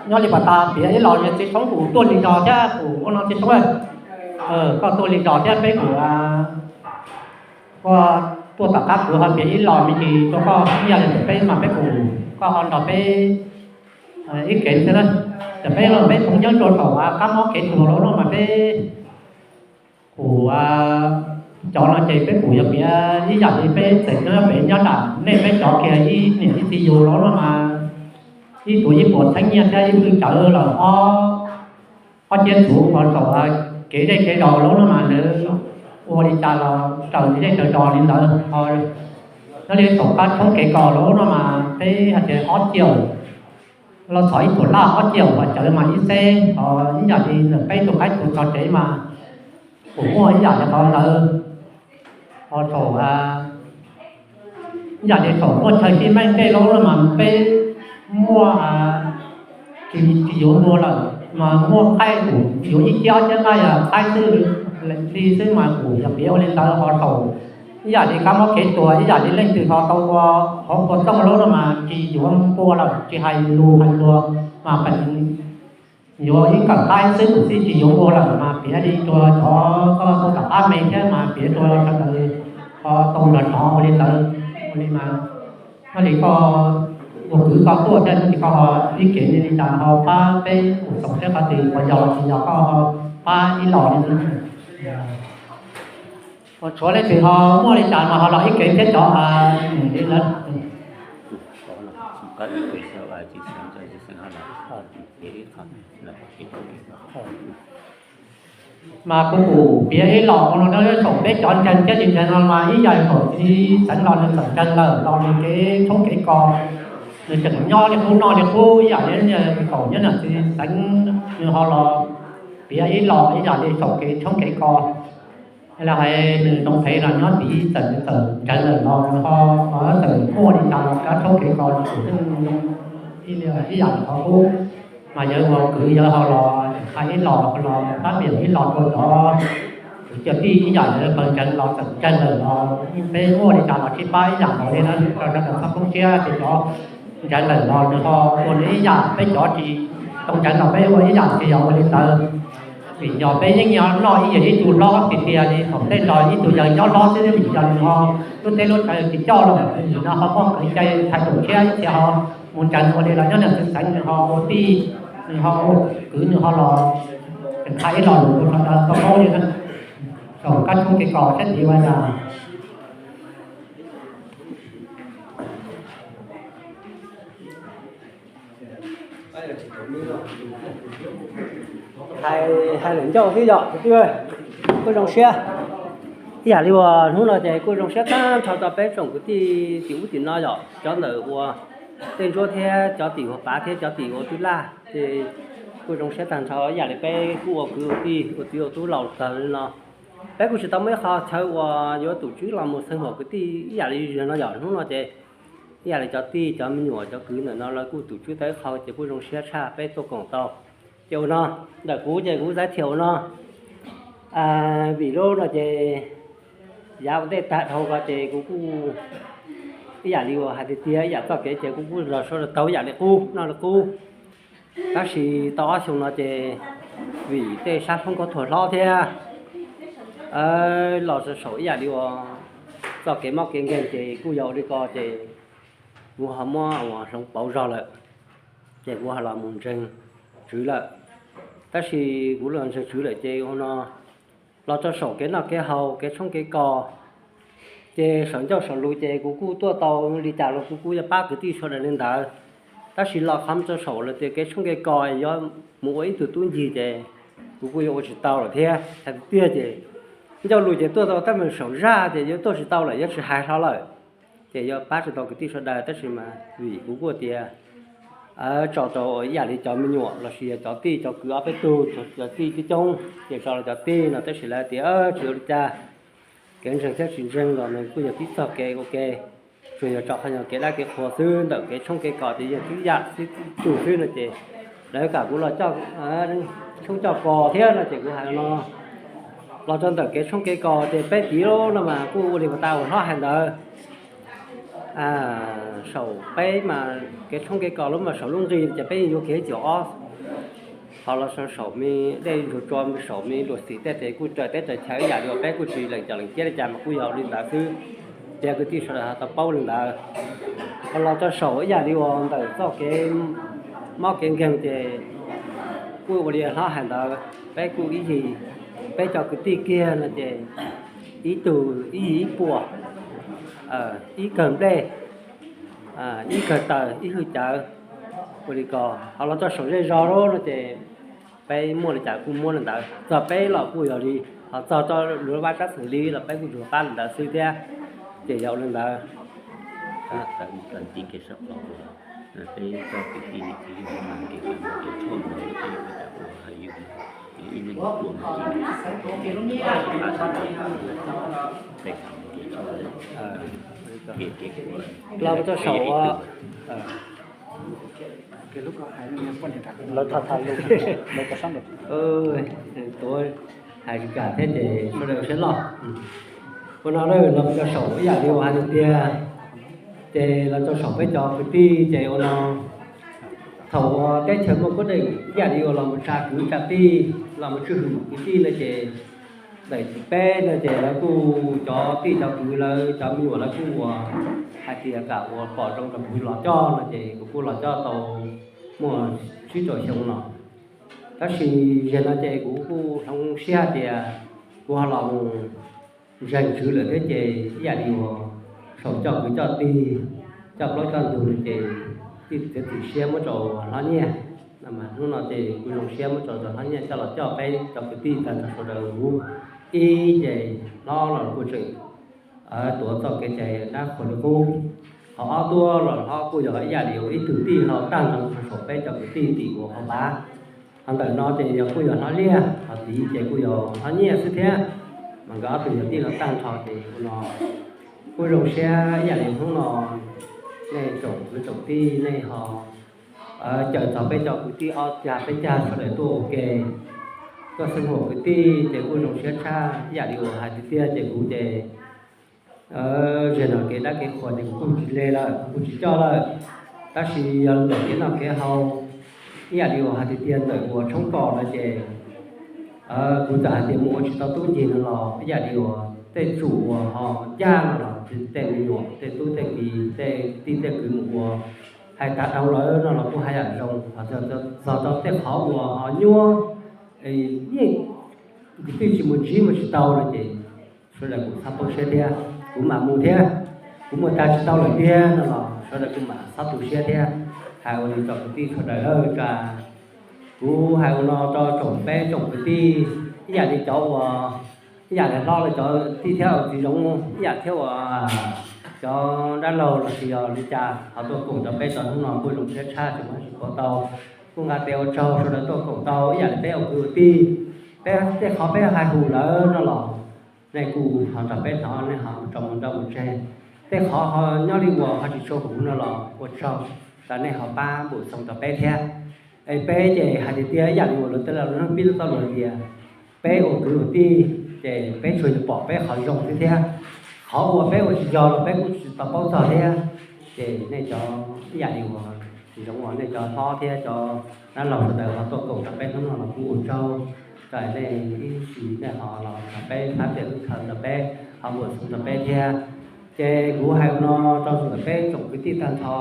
nyob li pas tas piav ib los yog Txiv Soob kuv tuaj li zos thiab kuv ua no Txiv Soob, koj tuaj li zos thiab peb kuv, koj tuaj tom qab kuv ho piav ib los me ntsis rau koj, ib yam li peb mas peb kuv, koj ho nrog peb ib kev xwb na. Tam peb los peb phooj ywg rau saum qab mob kev tuag los no mas peb kuv, cov no ces peb kuv yog piav ib yam li peb txawm nyob pem nyob nram nej peb cov kiag ib niam ib txiv yus los no mas ib tuav ib puas txheeb nyiaj thiab ib hwj cawv lawm ob, ob ciab txhuv ho saum kev zej kev zos los no mas lawv ua li cas los raws zej raws zos li ntawd. Nyob li saum qab tshoob kev kos los no mas peb hais tias ob ciaum los txog ib puas laj, ob ciaum uas cawv mas ib xeb, ho ib yam li nws peb tus qaib tus txog tsev mas kuv muaj ib yam li qhov ntawd. Ho saum, ib yam li saum muaj chaw sib meej tej lub no mas peb muaj, tsis, tsis yuav npua lawm mas muaj qaib kuv yuav ib ciab ob ciab nqaij qaib xwb li xwb mas kuv yog piav ua li ntawd. Ho saum ib yam li kab mob kev tuag ib yam li leej twg ho tau ua hauv ua txooj lub no mas tsis yuav npua lawm, tsis hais lus hais luag mas yuav ib kawm qaib xwb kuv txij tsis yuav npua lawm mas piav li rau cov koj tuaj tom qab me thiab mas piav rau sawv daws ho tau nrog hnov ua li ntawd. Ua li mas nyob li koj ua kwv koj tuaj thiab nyob li koj ho ib kev li cas ho pab peb ua txaus siab qhov twg uas yog los tsis yog koj ho pab ib los li ntawd. Ua tshuav leej twg ho muaj li cas mas ho los ib kev thiab cov li ntawd. Mas kuv kuv piav ib los no saum peb cov ntseeg thiab tsis ntseeg no mas ib yam li thaum txiv Xeev los nws txawm ntseeg lawm los nws kev tshoob kev kos nws tseem nyob li qub noj li qub ib yam li kaum nyob nram txiv Xeev nws ho los piav ib los ib yam li saum kev tshoob kev kos. Los hais nws toov phev los nyob tid txawm nws txawm ntseeg lawm los nws ho txawm muaj li cas los kav tshoob kev kos nws txawm ib yam li qhov qub. Mas yawg ua kwv yawg ho los hais ib los los pab piav ib los rau cov kwv cov tij ib yam li pawg ntseeg los txawm ntseeg lawm los peb muaj li cas los sib pab ib yam nkaus li na, rau sawv daws txhob poob siab ces cov ntseeg lawm los nws ho ua nws ib yam, peb cov tsis tau ntseeg los peb ua ib yam tsis yog ua li ntawd. Vim yog peb yeej nyob noj ib yam ib tug hlob tiag tiag li thaum tej los ib tug yawg nyob hlob xwb vim yog nws ho lub teb lub chaw tsis coj los nws no ho muaj kev cai thaiv tus tshiab ib txhia ho mus ntseeg ua li los nyob nram txiv Xeev nws ho ua tij, nws ho ua kwv nws ho los tseem hais ib los lus rau sawv daws tau paub li na. Saum kab tshoob kev kos sab tid ua yam hais, hais lawm ncauj xwb yom kwv tij, kuj zoo siab. Ib yam li uas hnub no ces kuj zoo siab tag nrho rau peb tsoom kwv tij tim ub tim no yom, cov ntawm ua Tej Ntsuab thiab cov tim ua Pav thiab cov tim ua Twb Laj ces kuj zoo siab tag nrho ib yam li peb kuj ua kwv ua tij ua txiv ua tub laus tawg li no. Peb kuj tsis tau muaj ib qho chaw uas yuav tus tswb los mus xeeb huam kwv tij ib yam li zaum no yom. Hnub no ces ib yam li cov tij cov me nyuam cov kwv ntawm no lawv kuj tus tswb tau ib qho ces kuj zoo siab tshaj peb tuaj koom tau. Ces ua no, ntawm kuv ces kuv xav thiam ua no, vim lub no ces yav ua ntej tag dhau ko ces kuv kuj ib yam li uas hais tiag tiag ib yam txoj kev ces kuv kuj los sawv daws tau ib yam li qub noj li qub. Tab sis tau ob xyoo no ces vim tej sab hloob koj thuam hlob thiab los saum ib yam li uas txoj kev mob kev nkeeg ces kuj yog ua li ko ces kuv ho muab uas hloov pauv zog lawm, ces kuv ho los mus ntseeg tswv lawm. Tab sis kuv los ntseeg tswv lawm ces ua no los rau saum kev noj kev haus kev tshoob kev kos ces saum ncauj saum lus ces kuv kuj tuaj tau li cas los kuv kuj yuav pab kwv tij sawv daws li ntawd. Tab sis los qhov rau saum lawm tias kev tshoob kev kos yuav mus ua ib tug tub ncig ces kuv kuj yuav ua tsis tau lawm thiab. Hais tiag tiag ces ncauj lus ces tuaj tau tab sis saum zaj ces yuav tuaj tsis tau lawm, yuav tsis hais hlo lawm. Ces yuav pab tsis tau kwv tij sawv daws tab sis mas vim kuv kuj tias tso rau ib yam li cov me nyuam los sis yog cov tij cov kwv ob peb tug, cov tij coob coob ces tso rau cov tij no tab sis lawv tias tsis ua li cas, kev ntseeg thiab tsis ntseeg los nws kuj yog tib txoj kev ua ke, tsuas yog tso qhov nyuag kev dab kev qhua xwb, ntawm kev tshoob kev kos ces yog tib yam xwb, tib tug xwb no ces lawv kam kuv los coj tshoob coj kos thiab no ces kuv hais no los rau ntawm kev tshoob kev kos ces peb tiv lub no mas kuj ua li pas tas uas hlob hais ntawd. Saum peb mas kev tshoob kev kos lub mas saum lub nqi ces peb yeej yuav kev caum ob. Ho los saum me dej ntsuag tsua saum me luam xim tej ces kuj raws teb raws chaw ib yam li uas peb kuj tsis lees cov lees ciab li cas mas kuj yog li ntawd xwb. Ces kwv tij sawv daws ho tau paub li ntawd. Ho los rau saum ib yam li uas ntawm txoj kev mob kev nkeeg ces kuj ua li hlob hais ntawd, peb kuj ib yig, peb cov kwv tij kiag no ces ib tug ib yig ib puas, ib kawg nplej, ib kawg taws ib hwj cawv. Ua li ko ho los rau saum zej zos lawm no ces peb muaj li cas kuj muab li ntawd, txog peb los kuj yog li, ho txog rau luag vaj tsab xeem li los peb kuj tsuas pab li ntawd xwb thiab. Ces yog ua li ntawd. Los rau saum tuav hais tsis kam thiab ces sawv daws siab loj. Ua no los rau saum ib yam li uas hais tiag tiag, ces los rau saum peb cov kwv tij ces ua no thaum uas teb chaws muaj kuab deem ib yam li uas los mus tsa kwv tsa tij los mus tswj hwm kwv tij no ces daim peb no ces lawv kuj cov tij cov kwv lawv cov me nyuam lawv kuj ua hais tias kam ua pom zoo rau kuv los coj no ces kuv kuj los coj tau muaj tsib rau xyoo no. Tab sis zaum no ces kuv kuj hloov siab tias kuv ho los mus ntseeg tswv lawm thiab ces ib yam li uas saum coj kwv coj tij, coj plaub coj ntug no ces tij txiav txim siab muab rau hlob Nyiaj. Hnub no ces kuv zoo siab muab rau hlob Nyiaj coj los coj peb cov kwv tij tag nrho sawv daws huv ib ces hlob los kuj tseem tuav txoj kev cai dab qhuas li qub. Qhov ob tuaj los hlob kuj yog ib yam li ib tug tij laug tag nrho saum peb cov kwv tij tim uas qhov pab. Qhov ntawm no ces yog kuj yog hlob Liaj, qhov tid ces kuj yog hlob Nyiaj xwb thiab, mas nkawd ob tug yog tij laug tag nrho ces ua no kuj zoo siab ib yam li hnub no nej tsoom kwv tsoom tij nej ho caw txog peb cov kwv tij ob cag peb cag sawv daws tuaj ua ke, tuaj xeeb huam kwv tij ces kuj zoo siab tshaj ib yam li uas hais tiag tiag ces kuv ces zaum no kev dab kev qhuas ces kuv kuj tsis le lawm kuv kuj tsis coj lawm. Tab sis yog ntawm kev noj kev haus ib yam li uas hais tiag tiag ntawm uas tshoob kos no ces kuv txawm hais tias mus ua tsis tau tub ncig no los ib yam li uas tej tsum uas ho ncaj no los tej me nyuam tej tub tej ki tej tij tej kwv mus ua hais tav dhau lawm no los kuj haj yam zoo, txog rau tej qhov uas ho nyuaj yeej kwv tij tsis mus ntsib mus tsis tau no ces sawv daws kuj txhob poob siab thiab, kuv mam mus thiab. Kuv mus tag tsis tau lawm tiag no los sawv daws kuj mam txhob tu siab thiab. Hais ua li tsoom kwv tij sawv daws lawm tsa, kuv hais ua no rau tsoom peb tsoom kwv tij ib yam li cov uas ib yam li hlob los cov tij thiab txiv zoov ib yam thiab uas cov dab laug los sis yog li cas ho tuaj koom rau peb tau hnub no kuj zoo siab tshaj tsis muaj tsis pom tau. Kuj nqa tes ua tsaug sawv daws tuaj koom tau ib yam li peb ua kwv ua tij, peb tej qhov peb hais hu lawm no los Nej kuj ho nrog peb hnov, nej ho rau mus nrau mus tseg. Tej qhov ho nyob li uas ho tsis tshua huv no los ua tsaug rau nej ho pab npum xoo rau peb thiab. Es peb ces hais tias tias ib yam li uas luag tej laus lub nub pib lub txoj lus tias peb ua kwv ua tij ces peb tsuas yog pom peb qhov zoo xwb thiab, qhov uas peb ua tsis yog los peb kuj tsis tau paub txog thiab. Ces nej cov ib yam li uas tsis zoo uas nej cov hlob thiab cov dab laug sawv daws ho tuaj koom rau peb hnub no los kuj ua tsaug rau nej ib sim nej ho los rau peb phab pem lub khaws rau peb ho npum xoo rau peb thiab. Ces kuv hais ua no rau ntawm peb tsoom kwv tij tag nrho,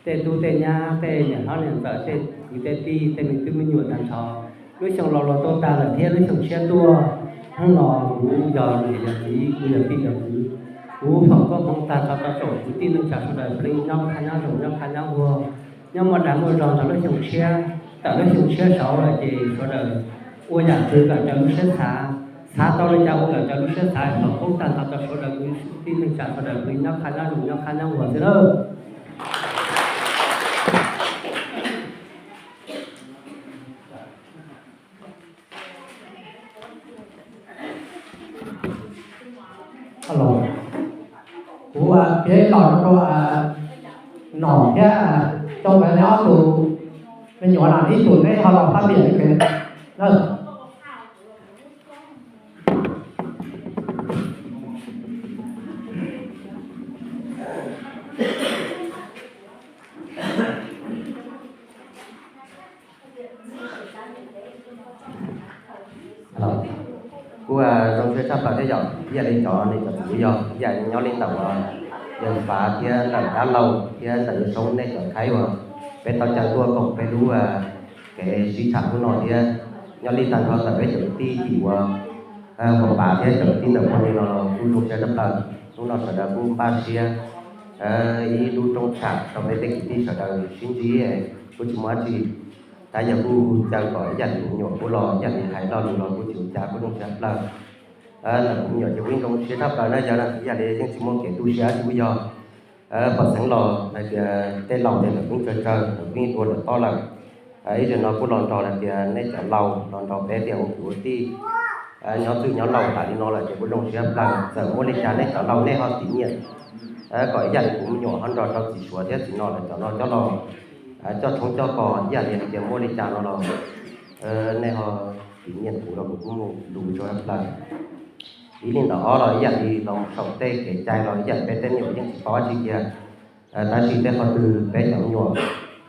tej tub tej nyab, tej niam hlob niam ntxawm, tej kwv tej tij, tej me tub me nyuam tag nrho, lub xyoo laus los tuaj tag lawm thiab lub xyoo tshiab tuaj, hnub no kuv yog niam yog txiv, kuv yog tij yog kwv, kuv foom koob hmoov tag nrho rau tsoom kwv tij neej tsa sawv daws, peb nyob qab nyob zoo, nyob qab nyob nquag, nyob muaj dag muaj zog nrog lub xyoo tshiab. Tawm lub xyoo tshiab saud lawm ces sawv daws ua yam twg kom raws lub siab xav, xav tau li cas ua kom raws lub siab xav. Foom koob tag nrho rau sawv daws kwv tij neej tsa sawv daws, peb nyob qab nyob zoo, nyob qab nyob nquag xwb lauj. Kuv piav ib los rau Nom thiab Tsoo, neb ob tug me nyuam no, ib tug neb ho los fab piam li kev na. Kuj zoo siab tshaj plaws thiab yom, ib yam li cov niam cov txiv yog ib yam nyob li ntawm uas yawg Fav thiab ntawm dab laug thiab ntawm yawg Soob nej cov khaib uas peb tau caw tuaj koom peb lub kev sib tham hnub no thiab nyob li tag nrho ntawm peb cov kwv tij tim uas Huas Pav thiab cov kwv tij ntawm pog li no los kuj zoo siab tshaj plaws. Hnub no sawv daws kuj npaj siab ib lub rooj tsham rau peb tej kwv tij sawv daws sib ntsib, kuj tsis muaj dab tsi. Tab yog kuj caw kom ib yam li kuv me nyuam kuj los ib yam li hais lo lus los kuj tsis ua cas, kuj zoo siab tshaj plaws. Ntawm kuv me nyuam ces kuj zoo siab tshaj plaws na, yog ib yam li yeej tsis muaj kev tu siab dab tsi kuj yog pom xeev los hais tias tej laus tias lawv pheej tsawg tsawg, lawv pheej dua lawm tob lawm. Ib zaug no kuj los nrog hais tias nej cov laus los nrog peb tias ua kwv ua tij, nyob txwj nyob laus tas li no lawm ces kuj zoo siab plaws. Txawm muaj li cas nej cov laus nej ho tiv nyiam kom ib yam li kuv me nyuam ho nrog rau txiv Suav thiab txiv Nom lawv cov no coj los coj tshoob coj kos ib yam li hais tias muaj li cas no los nej ho tiv nyiam kuv los kuv kuj mus lus tshaj plaws. Ib li ntawm ob los ib yam li los saum tej kev cai los ib yam peb tej me nyuam yeej tsis paub dab tsi kiag, tab sis tej qhov twg peb cov me nyuam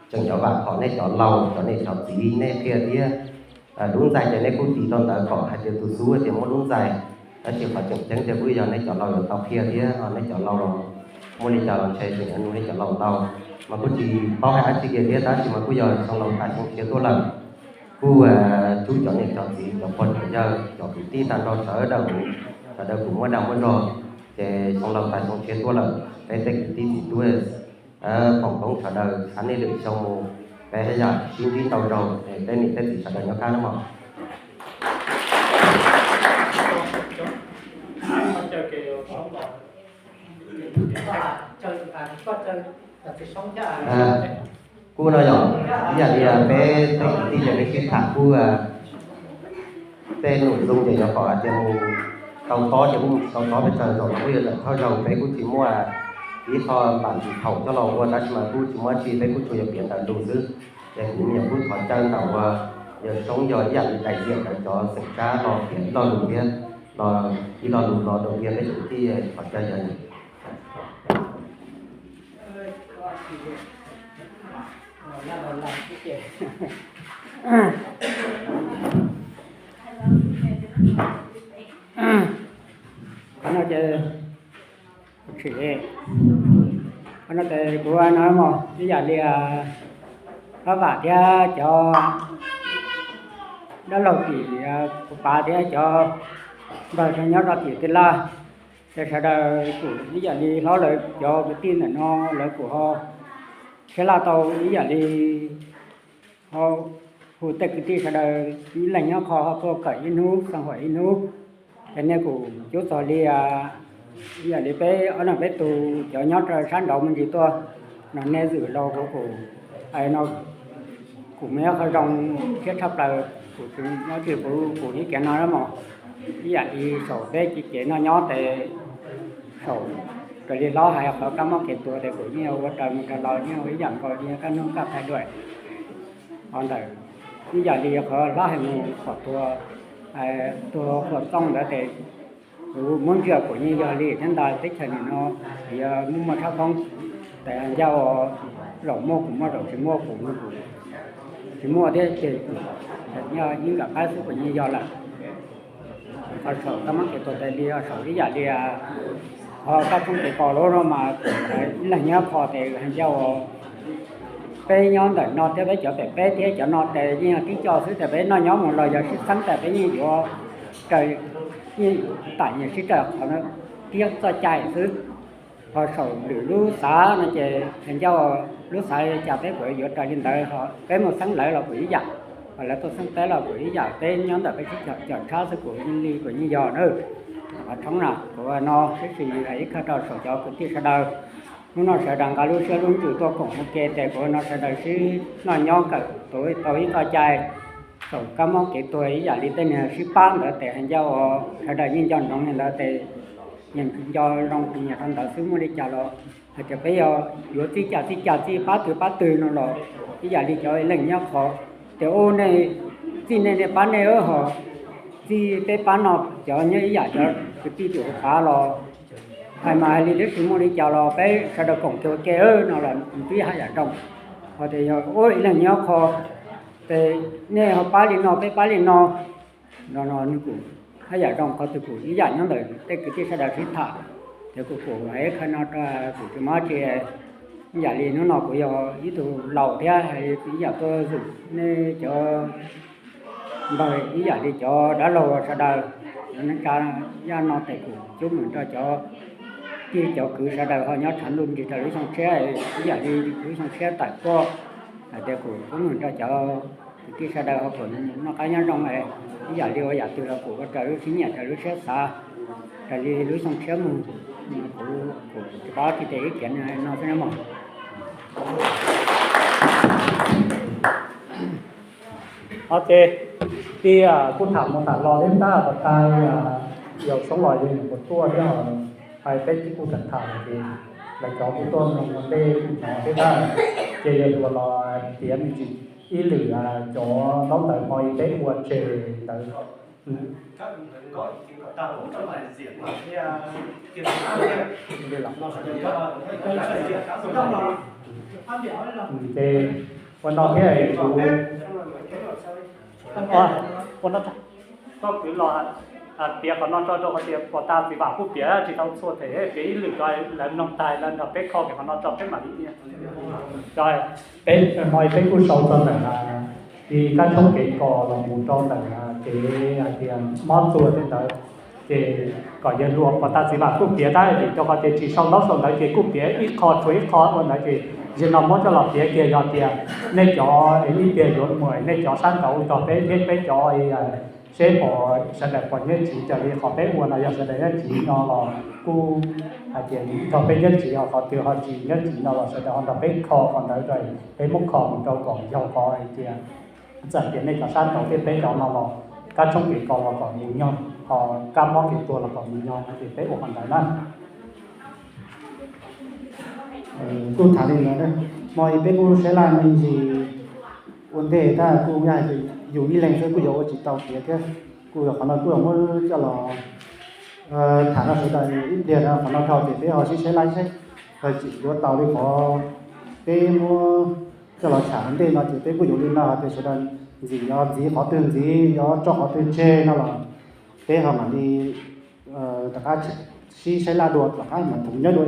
tseem cov vam khom nej cov laus cov niam cov txiv nej qhia thiab. Lub ntxais ces nej kuj tiv rau ntawd kom hais tias tus xub tias muaj lub ntxais, tab sis qhov tseem ceeb tias kuj yog nej cov laus yuav tau qhia thiab, nej cov laus los muaj li cas los ntshe tseem yuav nug nej cov laus ntau. Mas kuj tsis paub hais dab tsi kiag thiab, tab sis mas kuj yog xyoo laus tas xyoo tshiab tuaj lawm, kuj tsub cov niam cov txiv cov pog cov yawg cov kwv tij tag nrho sawv daws, sawv daws kuj muaj dag muaj zog, ces xyoo laus tas xyoo tshiab tuaj lawm, peb tej kwv tij txiv tub foom koob sawv daws xav nej lwm xyoo mus, peb haj yam sib ntsib ntau zaus, peb niam peb txiv sawv daws nyob qab na mog. Kuj no yog ib yam li peb tej kwv tij ces peb sib tham kuj tej num zoo ces yog kom hais tias mus tau tob ces kuj mus tau tob, peb tsaws zaum los kuj yuav tawm thawj zaug, peb kuj tsis muaj ib qho npam ntsis thaum coj los ua, tab sis mas kuj tsis muaj dab tsi, peb kuj tsuas yog piav ntawv lus xwb. Ces kuv me nyuam kuj thov caw ntawm uas yawg Soob yog ib yam li dais diam ntawd cov xeem sab los piav ib lo lus thiab, los ib lo lus los dua kiag peb cov kwv tij, thov caw yawg. Qhov no ces, qhov no ces kuv no ib yam li Pab Vam thiab cov dab laug tim Huas Pav thiab cov npawg nyob rau tim Tij Laj, ces sawv daws kuj ib yam li hlob lawv cov kwv tij ntawm no lawv kuj ho sib laj tau ib yam li ho hu tej kwv tij sawv daws ib leeg nyob qho ho tuaj kawm ib hnub xeeb huam ib hnub. Ces nej kuj cub txog li ib yam li peb ob leeg peb tus cov nyob rau sab nraud me ntsis tuaj no, nej zwm los kuv kuj, no kuj muaj qhov zoo thiab tshaj plaws, kuv tsis nyob tsis kuv kuj ib kiav no mog. Ib yam li saum peb kev noj nyob tes saum raws li hlob hais qhov kab mob kev tuag tes kuv yeej ua raws mus raws los yeej ua ib yam nkaus li kab hnub kab thaiv dua. Qhov ntawm ib yam li qhov hlob hais mus qhov tuag, tuag qhuas txooj ntawd tes kuv muab ntsia kuv yeej yog li thiab ntag. Teb chaws nim no yuav muaj muaj tshab thoob tes ncauj, zaum muaj kuv muaj, zaum tsis muaj kuv, kuv tsis muaj thiab ces kuv ib nkawm qab xwb kuv yeej yog lawm. Qhov saum kab mob kev tuag tes li saum ib yam li qhov kab tshoob kev kos lawm no mas ib leeg nyob qhov tes ncauj peb nyob ntawm no thiab peb cov pem peb thiab cov no tes yeej yog tib co xwb tes peb noj nyob mus los yog sib xeeb tes peb yeej yuav raws, yeej tam nyias sib raws qhov tiab txoj cai xwb. Ho saum lwm lub xav no ces ncauj lub xav cas peb kuj yuav raws li ntawd, ho peb mus xeeb lawv los kuj ib yam, ho lawv tuaj xeeb peb los kuj ib yam, peb nyob ntawm peb sib cog cov tshab xwb kuj yeej li kuj yeej yog na. Qhov tshoob na kuv no tab sis ib qho rau saum cov kwv tij sawv daws, hnub no sawv daws nqa lub siab lub ntsws tuaj koom ua ke tes kuv no sawv daws sib noj nyob kawm tau ib txoj cai. Saum kab mob kev tuag ib yam li tej niag sib pab ntawd tes hais ncauj sawv daws yeej nco ntsoov li ntawd tes yeej nco zoo nyias rau ntawd xwb. Muaj li cas los hais tias peb yog yuav txij cas txij cas, txij pab twg pab twg no los ib yam li cov ib leeg nyob qhov tias ub nej txij nej nej pab nej ho txij peb pab no, cov nyob ib yam cov kwv tij tus pab los hais mas hais li tab sis muaj li cas los peb sawv daws koom kiag ua ke no los twb haj yam zoo. Ho tias yog ub ib leeg nyob qhov tes nej ho pab li no peb pab li no no no nws kuj haj yam zoo qhov twg kuj ib yam nyob ntawm tej kwv tij sawv daws sib tham. Ces kuv kuj hais qhov no rau kuv tsis mob tsis, ib yam li hnub no kuv yog ib tug laus thiab ib yam tuaj zum nej cov npawg ib yam li cov dab laug sawv daws, cov neej tsa yaj no tes kuv cub mem rau cov tij cov kwv sawv daws ho nyob tshav ntuj nrig rau lub xyoo tshiab ib yam li lub xyoo tshiab tawm tuaj, hais tias kuv cub mem rau cov kwv tij sawv daws ho kuj noj qab nyob zoo, ib yam li ua yam twg los kuj ua raws lub siab nyiam raws lub siab xav raws li lub xyoo tshiab mus. Kuv kuj tsis paub tsis tes ib kiav no xwb na mog. Ok, tias kuj tham mus tham los li tab tom tas, yawg Xoob los yawg nyuam qhuav tuaj thiab, hais peb kuj tham tham ces lawv cov kuj tuaj mloog ua ntej kuj hnov thiab tab, ces yawg Luas los tiav me ntsis ib lwm cov ntaub ntawv hmo peb ua tseg ntawd. Ces ua no thiab kuv, ua no, koj kwv los tiav qhov no tso rau qhov tias puas tas txiv vam kuj piav tsis tau txhua them, piav ib lwm rau lawv mloog tag lawv nrog peb kho qhov no tso peb mam li. Peb hmo peb kuj sau txog ntawm li kab tshoob kev kos los mus rau ntawm kev hais tias mob txuas tej ntawd, ces kom yawg Luas puas tas txiv vam kuj piav tab vim rau qhov tias tsis sau ntaub sau ntawv ces kuj piav ib qho tshuav ib qho ua ntawd ces zaum no muab coj los piav kiag yog tias nej cov ib tiag yuav mus nej cov sab nraud nrog peb thiab peb cov seb pom sawv daws pom nyob tsis raws li qhov peb ua no, yog sawv daws nyob tsis no los kuj hais tias nrog peb nyob tsis, ho qhov twg ho tsis nyob tsis no los sawv daws ho nrog peb kho qhov ntawd rau, peb muab kho mus rau kom yog qhov hais tias txawm tias nej cov sab nraud thiab peb cov no los kab tshoob kev kos los kom mus nyog, ho kab mob kev tuag los kom mus nyog no ces peb ua qhov ntawd na. Kuj tham li ntawd, hmo peb kuj saib laj me ntsis ua ntej tab kuj yog hais tias yus ib leeg xwb kuj yuav ua tsis tau tiav thiab, kuj yog qhov no kuj yuav muab coj los tham rau sawv daws ib pliag no, qhov no dhau ces peb ho sib saib laj saib yuav tau li qhov peb muab coj los tham ua ntej no ces peb kuj yuav li no hais tias sawv daws ntxim, yog ntxiv qhov twg ntxiv, yog tso qhov twg tseg no los peb ho mam li rov qab sib saib laj dua, rov qab mam thoom nyob dua,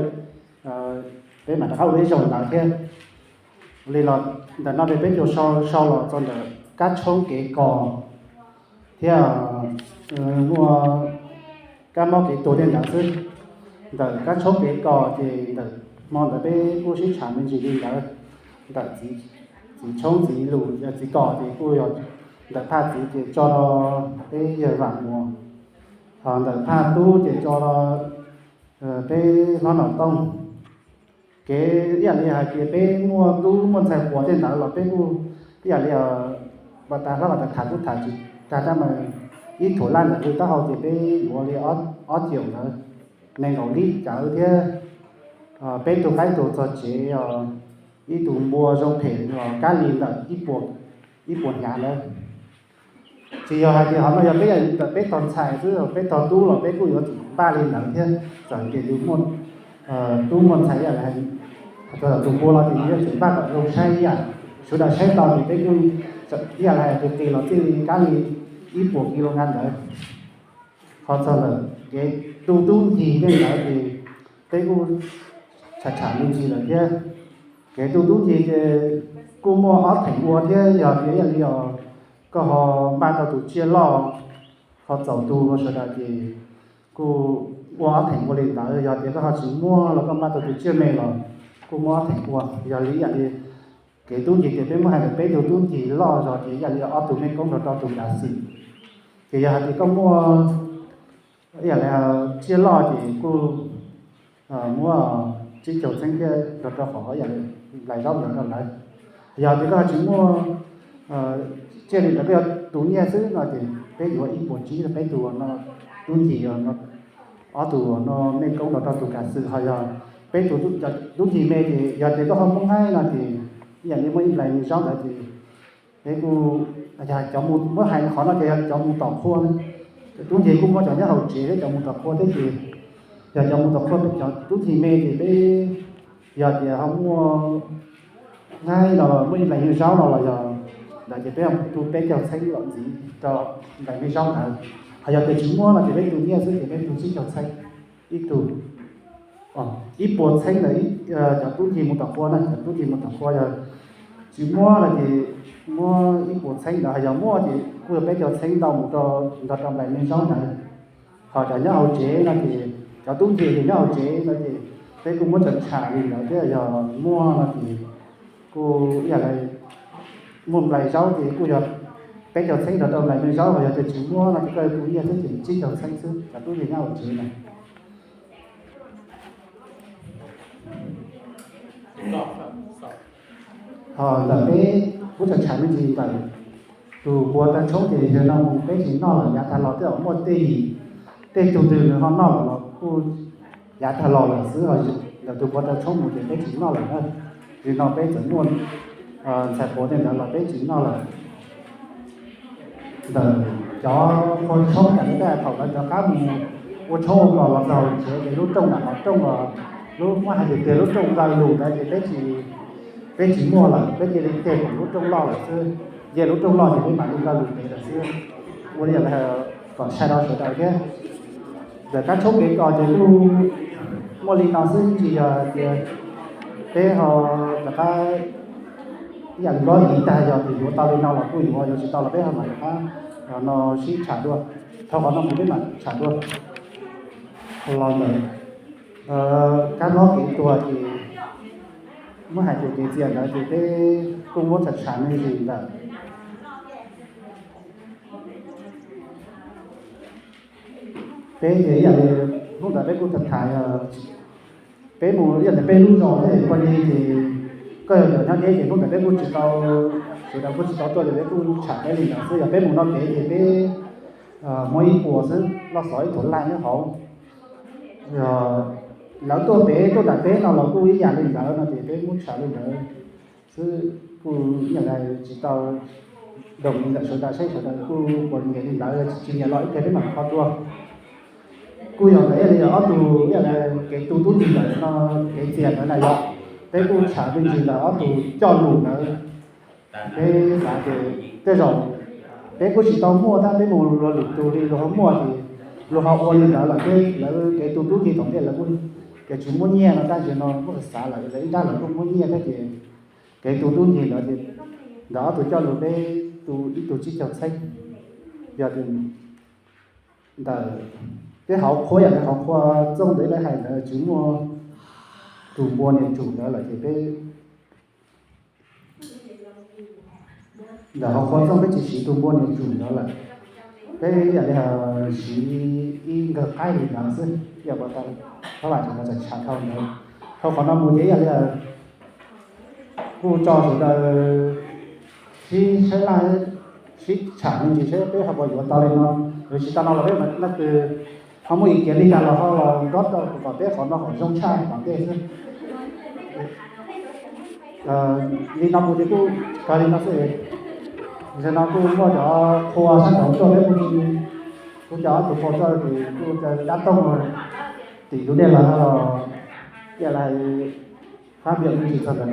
peb mam rov qab ua ib zaug ntawd thiab. Li los ntawm no ces peb yuav sau los txog ntawm kab tshoob kev kos thiab muaj kab mob kev tuag tej ntawd xwb. Ntawm kab tshoob kev kos ces ntawm hmo ntawd peb kuj sib tham me ntsis li ntawd, ntawm txiv tshoob txiv lus txiv kos ces kuj yog ntawm thaj txiv ces tso rau peb yawg Vam Muas, ho ntawm thaj tub ces tso rau peb hlob Nom Tooj. Kev ib yam li hais tias peb muaj tub muaj ntxhais quas tej ntawd los peb kuj ib yam li pas tas hlob pas tas tham kuj tham tsis tag tab mas ib thuam laj ntawm qw taub hau ces peb yuav li ob caum ntawd, nees nkaum lib cawv thiab peb tug qaib tuag txog tsev os, ib tug npua zoo phem uas kab li ntawm ib puas hnyav ntawd. Tsis yog hais tias qhov no yog peb ntawm peb tog ntxhais xwb, peb tog tub los peb kuj yuav tsum npaj li ntawd thiab. Txawm tias yus muaj tub muaj ntxhais ib yam li hais, tus npua los ces yus yuav tsum npaj kom zoo saib ib yam, sawv daws saib tau ces peb kuj ib yam li hais tias qis los txij li kab li ib puas kis lus nqa ntawd. Ho txog ntawm kev tu tub ncig tej ntawd ces peb kuj tsham tsham me ntsis lawm thiab. Kev tu tub ncig ces kuj muaj ob theem ua thiab, yog tias ib yam li os koj ho npaj tau tus tsiaj loj ho txaus tu ua sawv daws ces kuj ua ob theem ua li ntawd. Yog tias koj ho tsis muaj los koj npaj tau tus tsiaj me los kuj muaj ob theem ua. Yog li ib yam li kev tub ncig ces peb muab hais tias peb tug tub ncig loj zog ces ib yam li ob tug mej koob nrog rau tus kav xwm. Ces yog hais tias koj muaj ib yam li tsiaj loj ces kuj muab tsib caug txheeb thiab nrog rau qhov ib yam li nplais zaub nrog rau lawv. Yog tias koj tsis muaj tsiaj li ntawd, koj yog tus nyiaj xwb no ces peb yuav ib puas tsib rau peb tug no tub ncig, ob tug no mej koob nrog rau tus kav xwm. Ho yog peb tug tub ncig me ces yog tias koj ho muaj nqaij no ces ib yam li muaj ib nplais me zaub ntawd ces peb kuj, yog cov mus, muab hais qhov no ces yog cov mus tom qhua ne. Tub ncig kuj muab cov nyob hauv tsev thiab cov mus tom qhua thiab ces yog cov mus tom qhua, cov tub ncig me ces peb yog tias ho muaj nqaij los muaj ib nplais me zaub no los yog ntawd ces peb tu peb caug txheeb los ntxiv rau nplais me zaub ntawd. Ho yog tias tsis muaj no ces peb tu nyiaj xwb ces peb tu tsib caug txheeb ib tug. Ib puas txheeb ntawd cov tub ncig mus tom qhua na, cov tub ncig mus tom qhua yog tsis muaj no ces muab ib puas txheeb ntawd, ho yog muaj ces kuj yog peb caug txheeb ntau mus rau nrog rau nplais me zaub ntawd. Ho cov nyob hauv tsev no ces cov tub ncig ces nyob hauv tsev no ces peb kuj muab tsham tsham li ntawd thiab, yog muaj no ces kuj ib yam li muaj nplais zaub ces kuj yog peb caug txheeb nrog rau nplais me zaub, ho yog tias tsis muaj no ces koj tu nyiaj xwb ces tsib caug txheeb xwb cov tub ncig nyob hauv tsev na. Ho ntawm peb kuj tsham tsham me ntsis ntawm tus npua tawg tshoob ces yog no mus peb tsis noj lawm, yav tag los twb muaj tej, tej tug twg nws ho noj lawm los kuj yav tag los lawm xwb. Ntawm tus npua tawg tshoob mus ces peb tsis noj lawm na. Nim no peb txawm muaj ntxhais puav tej ntawd los peb tsis noj lawm. Ntawm cov npua tshoob ntawm peb thaum lawv rov qab mus ua tshoob ua kos los txog tsev ces lub rooj nram qhov rooj los, lub muab hais tias tias lub rooj nkaw lus ntawd ces peb tsis, peb tsis muaj lawm, peb cia li ceg kom lub rooj loj lawm xwb. Nce lub rooj loj ces peb mam li nkaw lus pem lawm xwb. Ua li yam kom sai rau sawv daws thiab. Ntawm kab tshoob kev kos ces kuj muaj li no xwb, tsis yog tias peb ho rov qab ib yam li nyob ib tag, yog tias yuav tau li no los kuj yuav, yuav tsis tau los peb ho mam rov qab no sib tsham dua. Dhau qhov no mus peb mam tsham dua. Los ntawm kab mob kev tuag ces muab hais tias kev txias ntawd ces peb kuj muab tsham tsham me ntsis ntawm peb ces ib yam li hnub ntawd peb kuj tham tham, peb mus ib yam li peb lub zos thiab poj niam ces koj yog cov nyob deb ces hnub ntawd peb kuj tsis tau, sawv daws kuj tsis tau tuaj ces peb kuj tsham peb li ntawd xwb. Yog peb mus noj kev ces peb muaj ib puas xwb, loj xov ib tug laj nyob hauv. Lawv tuaj pem tuaj nram peb no los kuj ib yam li ntawd no ces peb muab tsham li ntawd xwb, kuj ib yam li tsis tau doos li ntawm sawv daws, saib sawv daws kuj puas nyiam li ntawd tsis nyiam los ib pliag peb mam kho dua. Kuj yog ntawd ib yam li ob tug ib yam li kev tu tub ncig ntawm no, kev txias ntawd na yog peb kuj tsham me ntsis ntawm ob tug coj lus ntawd. Peb xav tias tej zaum peb kuj tsis tau muaj tab peb mus luag lwm tus li luag ho muaj ces luag ho ua li ntawd lawm, peb lawv kev tu tub ncig thaum ntej lawv kuj tias tsis muaj nyiaj no, tab sis no muab xav lawm lawv ib nrab lawv kuj muaj nyiaj thiab ces kev tu tub ncig ntawd ces ntawm ob tug coj lus peb tu ib tug tsib caug txheeb. Yog tias ntawm peb hauv qhua, yam li hauv qhua txooj ntawd lawv hais ntawd tsis muaj tus npua niam tsum ntawd lawm ces peb ntawm hauv qhua txooj peb tsis siv tus npua niam tsum ntawd lawm, peb yam li siv ib nkawg qaib li ntawd xwb. Yog ua tau, thab vam tseem txawm tsham dhau ntawd. Dhau qhov no mus ces yam li kuj tso sawv daws sib saib laj, sib tsham me ntsis seb peb ho puas yuav tau li no. Yuav tsis tau no los peb mam leej twg ho muaj ib kiav li cas los ho los nrog rau kom peb qhov no kom zoo tshaj tom ntej xwb. Li no kuv ces kuj kawg li no xwb. Zaum no kuj muaj cov qhua sab nraud tuaj peb kuj, kuv cov ob tug qhua tuaj ces kuj caw dab tooj tim tus dej los, dej los hab npias me ntsis txog ntawm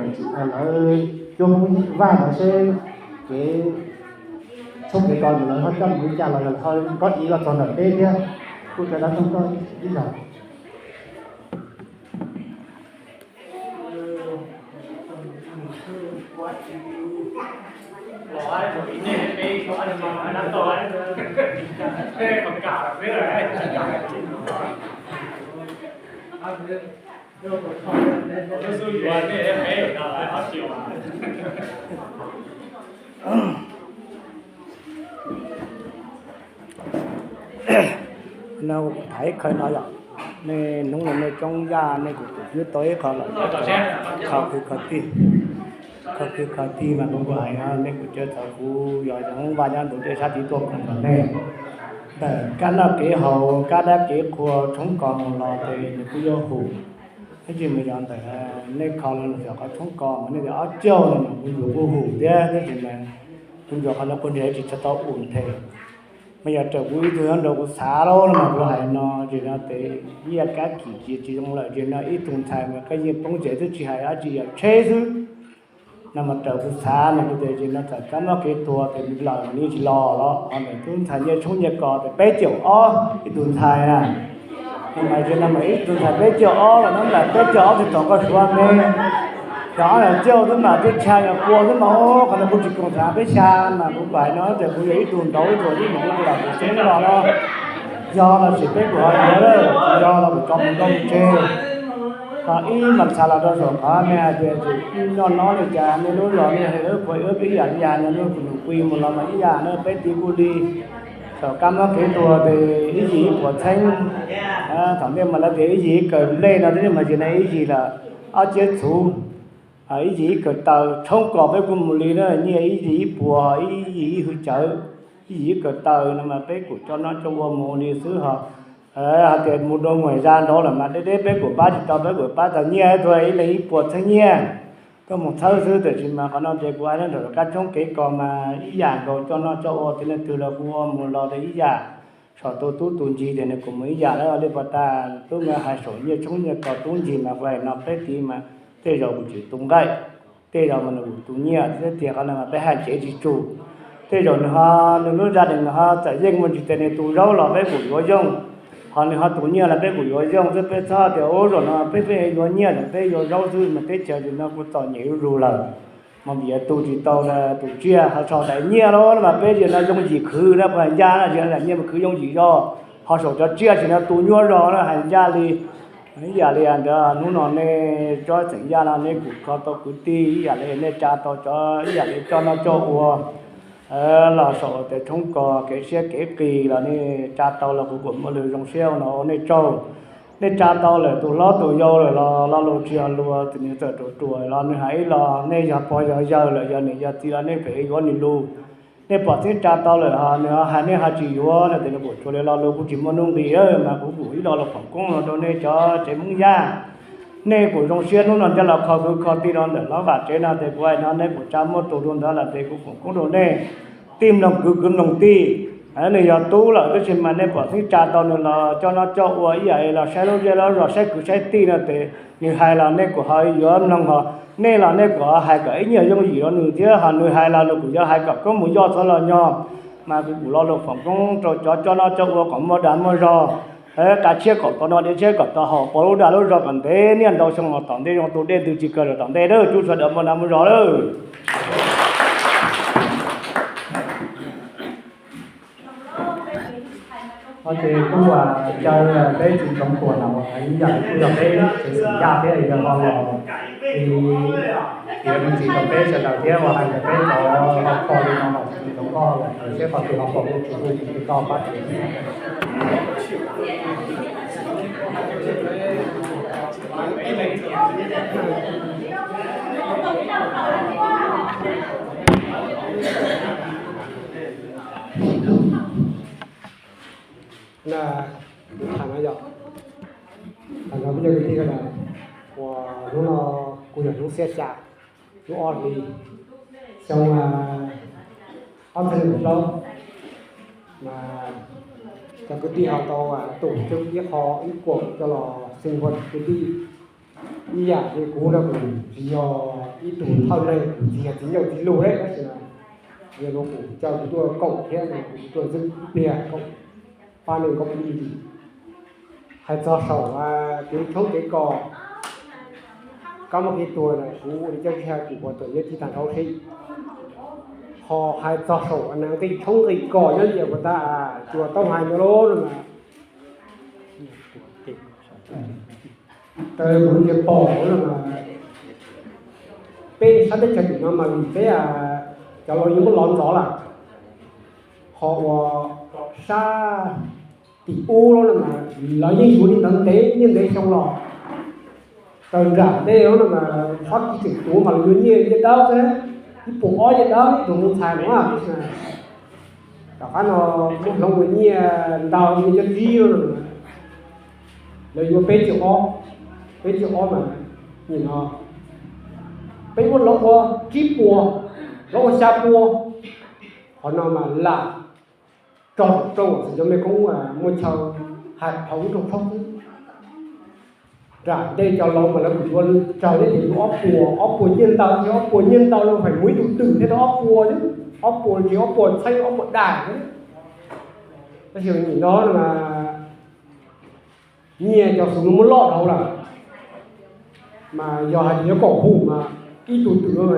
lawv cuab Hmoob Vaj ntawd seb kev tshoob kev kos lawv ho coj mus li cas los ho nkob ib los txog ntawm peb thiab. Kuj caw dab tooj tuaj ib zaug. No kuv tham ib qho no yom, nej hnub no nej coob yaj nej kuj tus twb tau ib qho lawm. Kho kwv kho tij, kho kwv kho tij mas kuv kuj hais no nej kuj caw txawv kuv yog Hmoob Vaj nyob ntu dej sab tid tuaj koom nrog nej. Ntawm kab noj kev haus, kab dab kev qhua, tshoob kos mus los ces nws kuj yuav hum. Tab sis mas yog ntawm nej kho los xyov qhov tshoob kos mas nej tias ob caug no mas kuv ntsuas kuj hum thiab, tab sis mas kuv ntsuas qhov no kuv nrhiav tsis tshua tau ua nthe. Mas yog raws kuv ib tug nyob nraud kuv xav lauj no mas kuv hais no, ces no tes nyiaj kab kim cia tsis zoo lawm, ces no ib tug ntxhais mas koj yeej poob tsev twb tsis hais dab tsi, yog tsheb xwb. No mas raws kuv xav no kuv tias ces no txawm kab mob kev tuag tes lawm mas nws tsis los los ho ntawm tub ntxhais nyiaj tshoob nyiaj kos tes peb caug ob ib tug ntxhais na. No mas ces no mas ib tug ntxhais peb caug ob los no mas peb caug ob twb tom koj suav me, yog ob yog caug xwb mas twb tshaj yog pua xwb mas qhov no kuv tsis koom xav peb xya mas kuv pais no ces kuv yog ib tug nraud ib tug ib mus ib tug lam kuv xeeb los no. Yog los sis peb kuj ho yuav lawm, tsis yog los kuv tso mus nrog mus tseg. Ho ib mas xav los rau saum qhov nej hais tias ces noj no li cas nej lub zos nej hais lub puas ib yam li yam no kuv nus kui mus los mas ib yam no peb tiv kuj li. Saum kab mob kev tuag tes ib yim ib puas txheeb, thaum ntej mas lawv tias ib yim ib kawm nplej no twb mas ces no ib yim lawm ob ciab txhuv, ib yim ib kawm taw tshoob kos peb kuj mus li na, nyiaj ib yim ib puas ib yim ib hwj cawv, ib yim ib kawm taw no mas peb kuj coj noj coj ua mus li xwb ho. Hais tias mus rau mus zaj nraud lawm mas deb deb peb kuj pab tsis tau, peb kuj pab tau nyiaj tuag ib leeg ib puas txheeb nyiaj tuaj mus txhawb xwb. Tiam sis mas qhov no ces kuv hais nyob nraum kab tshoob kev kos mas ib yam nkaus, coj noj coj ua tes leej twg los kuj ua mus los tes ib yam. Saum tus tub tus ncig tes nws kuj mus ib yam lawm li pas tas tub nqa hais saum nyiaj tshoob nyiaj kos tub ncig mas kuv hais no peb tiv mas tej zaum kuj tsis tu nqaij. Tej zaum mas nws kuj tu nyiaj thiab tias qhov no mas peb haj cev tsis tsum. Tej zaum nws ho nws lub zaj nws ho txawm yeej muaj ntsis tes nws tu zaub los peb kuj yuav yooj, ho nws ho tu nyiaj los peb kuj yuav yooj xwb. Peb txhob tias ub zaum no peb peb yuav nyiaj los peb yuav zaub xwb mas teb chaws no kuj txom nyem zuj zus lawm. Mas vim yog tu tsis tau tus tsiaj ho tso daim nyiaj los mas peb yog no yooj yim khwv na, puas ncaj na, yog daim nyiaj mas khwv yooj yim zog, ho saum cov tsiaj tsis no tu nyuaj zog na, hais ncaj li. Ib yam li ntawd hnub no nej tsob xeem Yaj no nej kuj kho tau kwv tij, ib yam li nej tsa tau cov ib yam li coj noj coj ua los saum tes tshoob kos kev siab kev qis los nej tsa tau los kuv kuj muaj lus zoo siab no ua nej tsaug. Nej tsa tau lawm, tus hlob tus yau lawm los lo lus tsis yog lus, tus nws txawm ruam ruam los nws hais ib los, nej yog pog yog yawg lawm yog niam yog txiv los nej pem yuav nws lus. Nej pom txheeb tsa tau lawm ho nws ho hais nej ho tsis yuav no tes nws kuj tsuas li lo lus kuj tsis muaj nuj nqis mas kuv kuj ib lo lus foom koob no rau nej cov tsev Hmoob Yaj. Nej kuj zoo siab hnub no nco los kho kwv kho tij no ntawm lawv vam tsev no tes kuv hais no nej kuj tsa muaj tus rau ntawd lawm tes kuv foom koob rau nej. Tij mloog kwv kwv mloog tij. Nws yog tub lawm tab sis mas nej pom txheeb tsa tau nws los coj noj coj ua ib yam los saib lub zej lub zos saib kwv saib tij no tes nws hais los nej kuj ho yuav mloog ho. Nej los nej kuj ho hais kom ib nyuag yooj yim rau nws thiab ho nws hais los nws kuj yuav hais kom koob mus yoj txhob los nyog. Mas kuv kuj lo lus foom koob rau cov coj noj coj ua kom muaj dag muaj zog, qa tshiab kom tau noj, dej tshiab kom tau haus, pov lub dag lub zog kom ntev niaj ntau xyoo los tom ntej, zoo tu dej ntws tsis kawg lawm tom ntej na, tsuj sawv daws muaj dag muaj zog lawm. Ces kuj caw peb txiv ntxoov Tuam no ib yam li kuj yog peb txiv xeem Yaj thiab yog ho los piav me ntsis rau peb sawv daws thiab uas hais tias peb cov ho kho li no los txiv ntxoov koj los seb qhov twg ho pom kuj tsis tau pab txiv. Tham no yog, tham no peb cov kwv tij sawv daws, uas hnub no kuj yog hnub xiab xya, lub ob hlis, xyoo ob txhiab nees nkaum plaub, mas cov kwv tij ho tau tuaj ib qho ib kuam coj los xeeb huam kwv tij ib yam li kuv no. Kuv tsis yog ib tug thawj neeg, kuv tsis yog txiv ncauj txiv lus, tab sis yog kuv coj kuv tuaj koom thiab kuv tuaj xeeb ib pliag koom pab neeg koom ib pliag. Hais txog saum kev tshoob kev kos, kab mob kev tuag na, kuv ua li cov tsis hais kuv puas tuam yog tsis tag nrho seb, ho hais txog saum neeg nqi tshoob nqi kos nyob li puas tas, tsuas tau hais ntawd lawm no mas, raws li kuv ntsia pom no mas, peb sab teb chaws tim no mas vim peb cov laus yeej muab lov ntxov lawm, ho uas sab tim ub no mas lawv yeej yuav li ntawd ntev niaj ntev xyoo los. Raws nram ntej no mas txhob tsis tseem tuav mas lawv yuav nyiaj ncaj dawb xwb, ib puas ob ncaj dawb ib tug ntoo ntxhais no. Tom qab no muab hloov ua nyiaj ntau nyiaj cov tsib no, lawv yuav peb caug ob, peb caug ob mas nim no peb muab hloov ua tsib puas, hloov ua xya puas, qhov no mas lam rau rau cov me koob muaj chaw hais qhov ub rau tshoob xwb. Nram ntej cov laus mas lawv kuj yuav tsawg thiab, yuav ob puas, ob puas nyiaj ntau, ob puas nyiaj ntau no feem muaj ib tug twm thiaj tau ob puas, ob puas ntsis, ob puas txheeb, ob puas dais. Tab sis nim no mas nyiaj cov xu no muab loj dhau lawm, mas yog hais tias yuav kom hum mas ib tug twm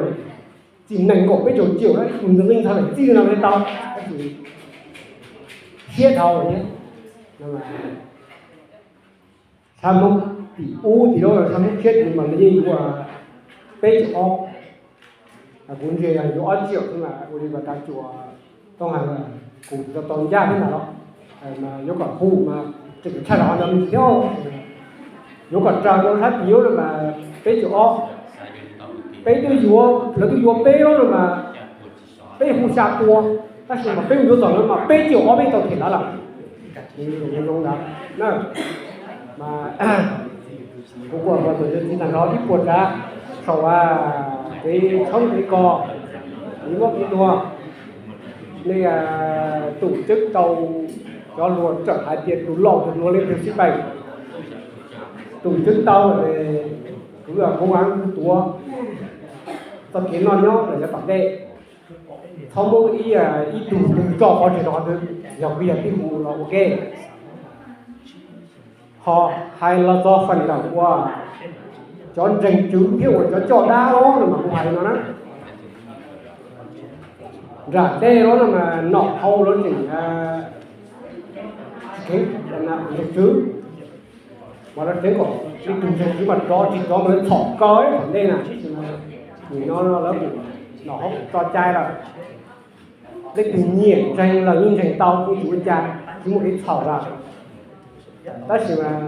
txim nees nkaum peb caug triệu na, ib tug ntxhais txij no tau, tab sis siab dhau thiab. Sab Hmoob tim ub tim lub sab Hmoob tshiab tim mas lawv yeej yuav peb caug ob, kuv ntsia yog yuav ob triệu xwb mas ua li pas tas tsuas tau hais, kuv tsis tau ncaj thiab ntag los, mas yuav kom hum mas tseem tshaj los no me ntsis thiab. Yuav kom raws rau sab tim ub no mas peb caug ob, peb twb yuav, lawv twb yuav peb lub no mas peb hu xya puas, tab sis mas peb mus yuav txog lawv mas peb caug ob peb tau them lawv lawm. Zoo ntawd na, mas kuv kuj ua tus txiv tag nrho ib puas tsav saum kev tshoob kev kos, kev mob kev tuag. Nej tus cwb tau, cov hluas txawm hais tias tus laus tus hluas leej twg xib peem, tus cwb tau, kuv koos aav tuav txoj kev noj nyob rau yav tom ntej. Txhob muab ib, ib tug twg tso qhov tseem rau qhov twg, yog kuv yog tij hu los ua ke. Ho hais los txog feem ntawm uas cov ntseeg tswv thiab uas cov coj dab los no mas kuv hais no na, nram ntej los no mas nom hau lawv tseem ntseeg tswv, mas lawv tseem kom ib tug ntseeg tswv mas rov tsis rov mas lawv txhom kaw tom ntej na. Nim no lawv nom hau tso cai lawm, leej twg nyiam ntseeg los yeej ntseeg tau, kuj tsis ua cas, tsis muaj kev txhaum lawm. Tab sis mas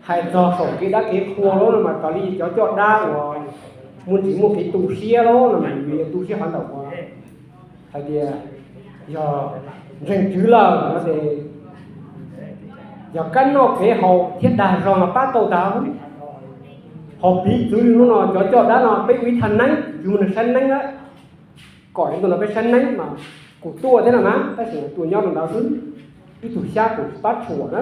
hais txog saum kev dab kev qhua los no mas raws li cov coj dab uas muaj ntsis muaj kev tu siab los no mas yus yuav tu siab qhov ntawm uas hais tias yog ntseeg tswv lawm no ces yog kab noj kev haus thiab dag zog mas pab tau tag. Ho piv txwv li hnub no cov coj dab no peb ua ib thaj neeb, yus mus nrog saib neeb lawm, kom tus no peb saib neeb mas kuj tuaj thiab no mas tab sis tuaj nyob rau ntawd xwb, ib tug xyab kuj tsis pab tshuam na,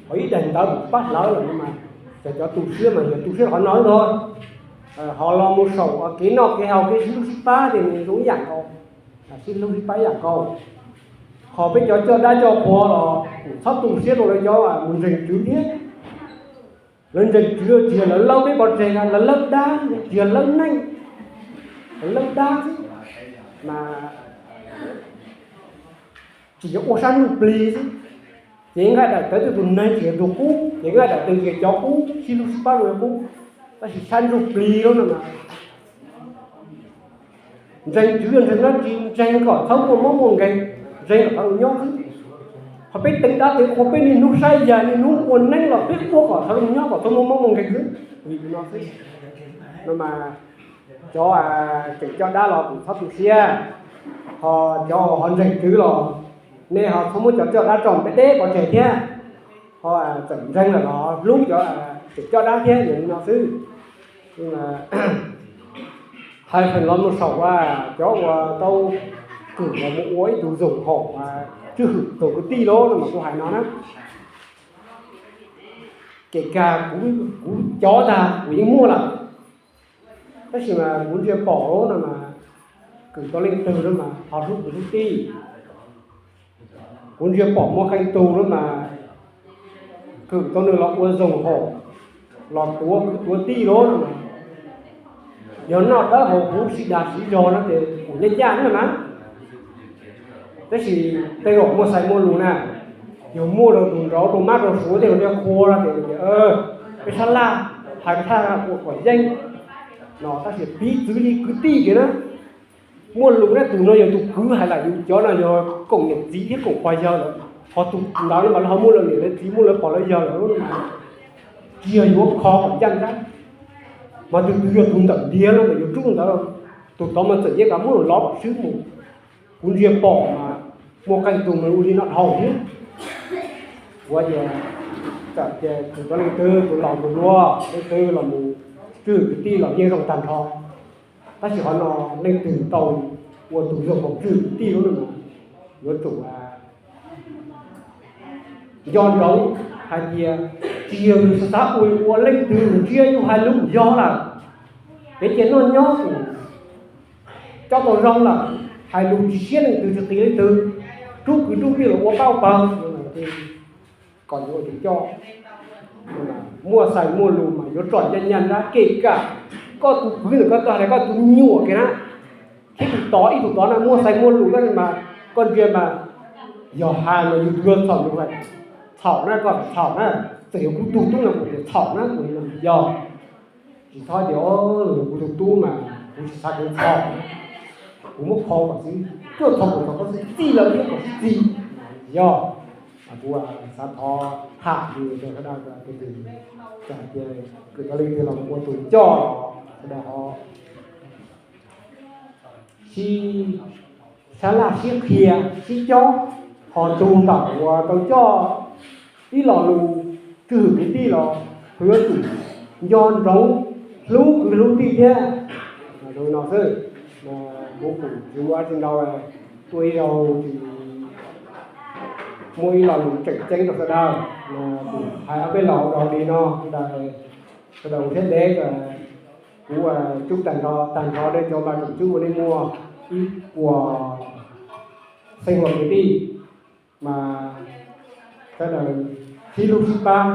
ho ib daim ntawv kuj tsis pab hlawv lawm no mas, ces cov tu siab mas yog tu siab qhov no ntag. Ho los mus saum kev noj kev haus kev sib hlub sib pab ces nws zoo ib yam nkaus, sib hlub sib pab ib yam nkaus. Ho peb cov coj dab coj qhua los kuj txhob tu siab rau lawv cov mus ntseeg tswv thiab. Lawv ntseeg tswv tsis yog lawv lawb peb pov tseg, lawv lawb dab, tsis yog lawb neej, lawv lawb dab xwb. Mas tsis yog ua sab ntsuj plig xwb, ces nqaij daim tawv twg tus neeg tsis yog tus qub, ces nqaij daim tawv tsis yog cov qub, sib hlub sib pab rau qub. Tab sis sab ntsuj plig los no mas ntseeg tswv ntseeg dab tsi, ntseeg kom txhob muaj mob muaj nkeeg, ntseeg kom txhob mus nyob xwb. Ho peb teev dab teev qhua, peb niaj hnub saib yam niaj hnub ua neeb los peb ua kom txhob mus nyob kom txhob muaj mob muaj nkeeg xwb. Vim no xwb, no mas cov tseem coj dab los kuj txhob tu siab, ho cov ho ntseeg tswv los Nej ho txhob muab cov coj dab tso peb deb pov tseg thiab, ho txawm ntseeg lawm los hlub cov tseem coj dab thiab, yog li no xwb. Hais feem los mus saum cov uas tau kwm los mus ua ib tug zoom haum tswj hwm tus kwv tij los no mas kuv hais no na, kev kag kuv cov ntag kuv yeej muaj lawm, tab sis mas kuv ntsia pom no mas kwm tau leej twg no mas ho hlub kwv hlub tij. Kuv ntsia pom muaj qee tug no mas kwm tau nws los ua zoom haum, los tuav kwv tuav tij los no mas, yog noj dawb haus huv siv dag siv zog no ces kuv yeej ncaj na na. Tab sis tej zaum muaj xaiv muaj lus na, yog muaj rau tus nraud rau mab rau suav tej zaum thiaj qhua no ces tias peb sab laj hais thaj ua kom yeej no, tab sis piv txwv li kwv tij kiag na. Muaj lus na, tus no yog tus kwv hais lawm, yus cov no yog koom niam txiv thiab koom pog yawg lawm, ho tus ntawd no mas lawv ho muaj lawv niam lawv txiv muaj lawv pog lawv yawg lawm, tsis yog yuav kho kom ncaj nraim. Mas tus twg yog tus ntawm ntiag no mas yuav rub ntawd, tus tod mas txawm yeej kav muab lov kom swb mus. Kuv ntsia pom mas muaj qee tug mas ua li no dhau thiab. Kuv tias tsam ces tus tod leej twg tus laus tus hluas leej twg los mus tswj kwv tij los yeej zoo tag nrho. Tab sis qhov no leej twg tau ua tus zoo haum tswj kwv tij lub no yuav tsum nco ntsoov hais tias tsis yog yus xav ua ua leej twg ntsia yus hais lus yog lawm. Kev cia noj nyob kuj coj tau zoo lawm, hais lus tsis siab leej twg tsis qis leej twg, rub kwv rub tij los ua pab ua pawg, kom yuav ua tus coj. Muaj xaiv muaj lus mas yuav tsom ncaj ncaj nrab kev kam. Koj tus kwv ntawm koj tau hais koj tus me nyuam kiag na, thiab tus tod ib tus tod na muaj xaiv muaj lus na mas koj ntsia mas yog hais mas yus tus yog txhaum lus, txhaum na koj, txhaum na, txawm yog kuv tus tub no kuv tias txhaum na, kuv yog tsis txhob tias yog kuv tus tub mas kuv tsis xav kom txhaum, kuv muab kho kom xwb, tuaj txhaum kom txhaum, koj xwb txij lawm thiab kom xwb txij. Yog kuv xav thov tham li rau sawv daws, tus hais tias kwv tij leej twg los ua tus coj, sawv daws ho sib sab laj sib qhia sib cob, ho tus ntawm uas tau coj ib lo lus tswj hwm kwv tij los kuj yuav tsum nco ntsoov hlub kwv hlub tij thiab. Zoo no xwb, kuv kuj tsis muaj dab tsi ntau, tuaj ib zaug tsis muaj ib lo lus tseem ceeb rau sawv daws, kuv hais ob peb lo rau li no, sawv daws ua siab ntev, kuv cub tag nrho, tag nrho nej cov mas tseem tsub ua nej muaj ib puas xeeb huam kwv tij mas sawv daws sib hlub sib pab,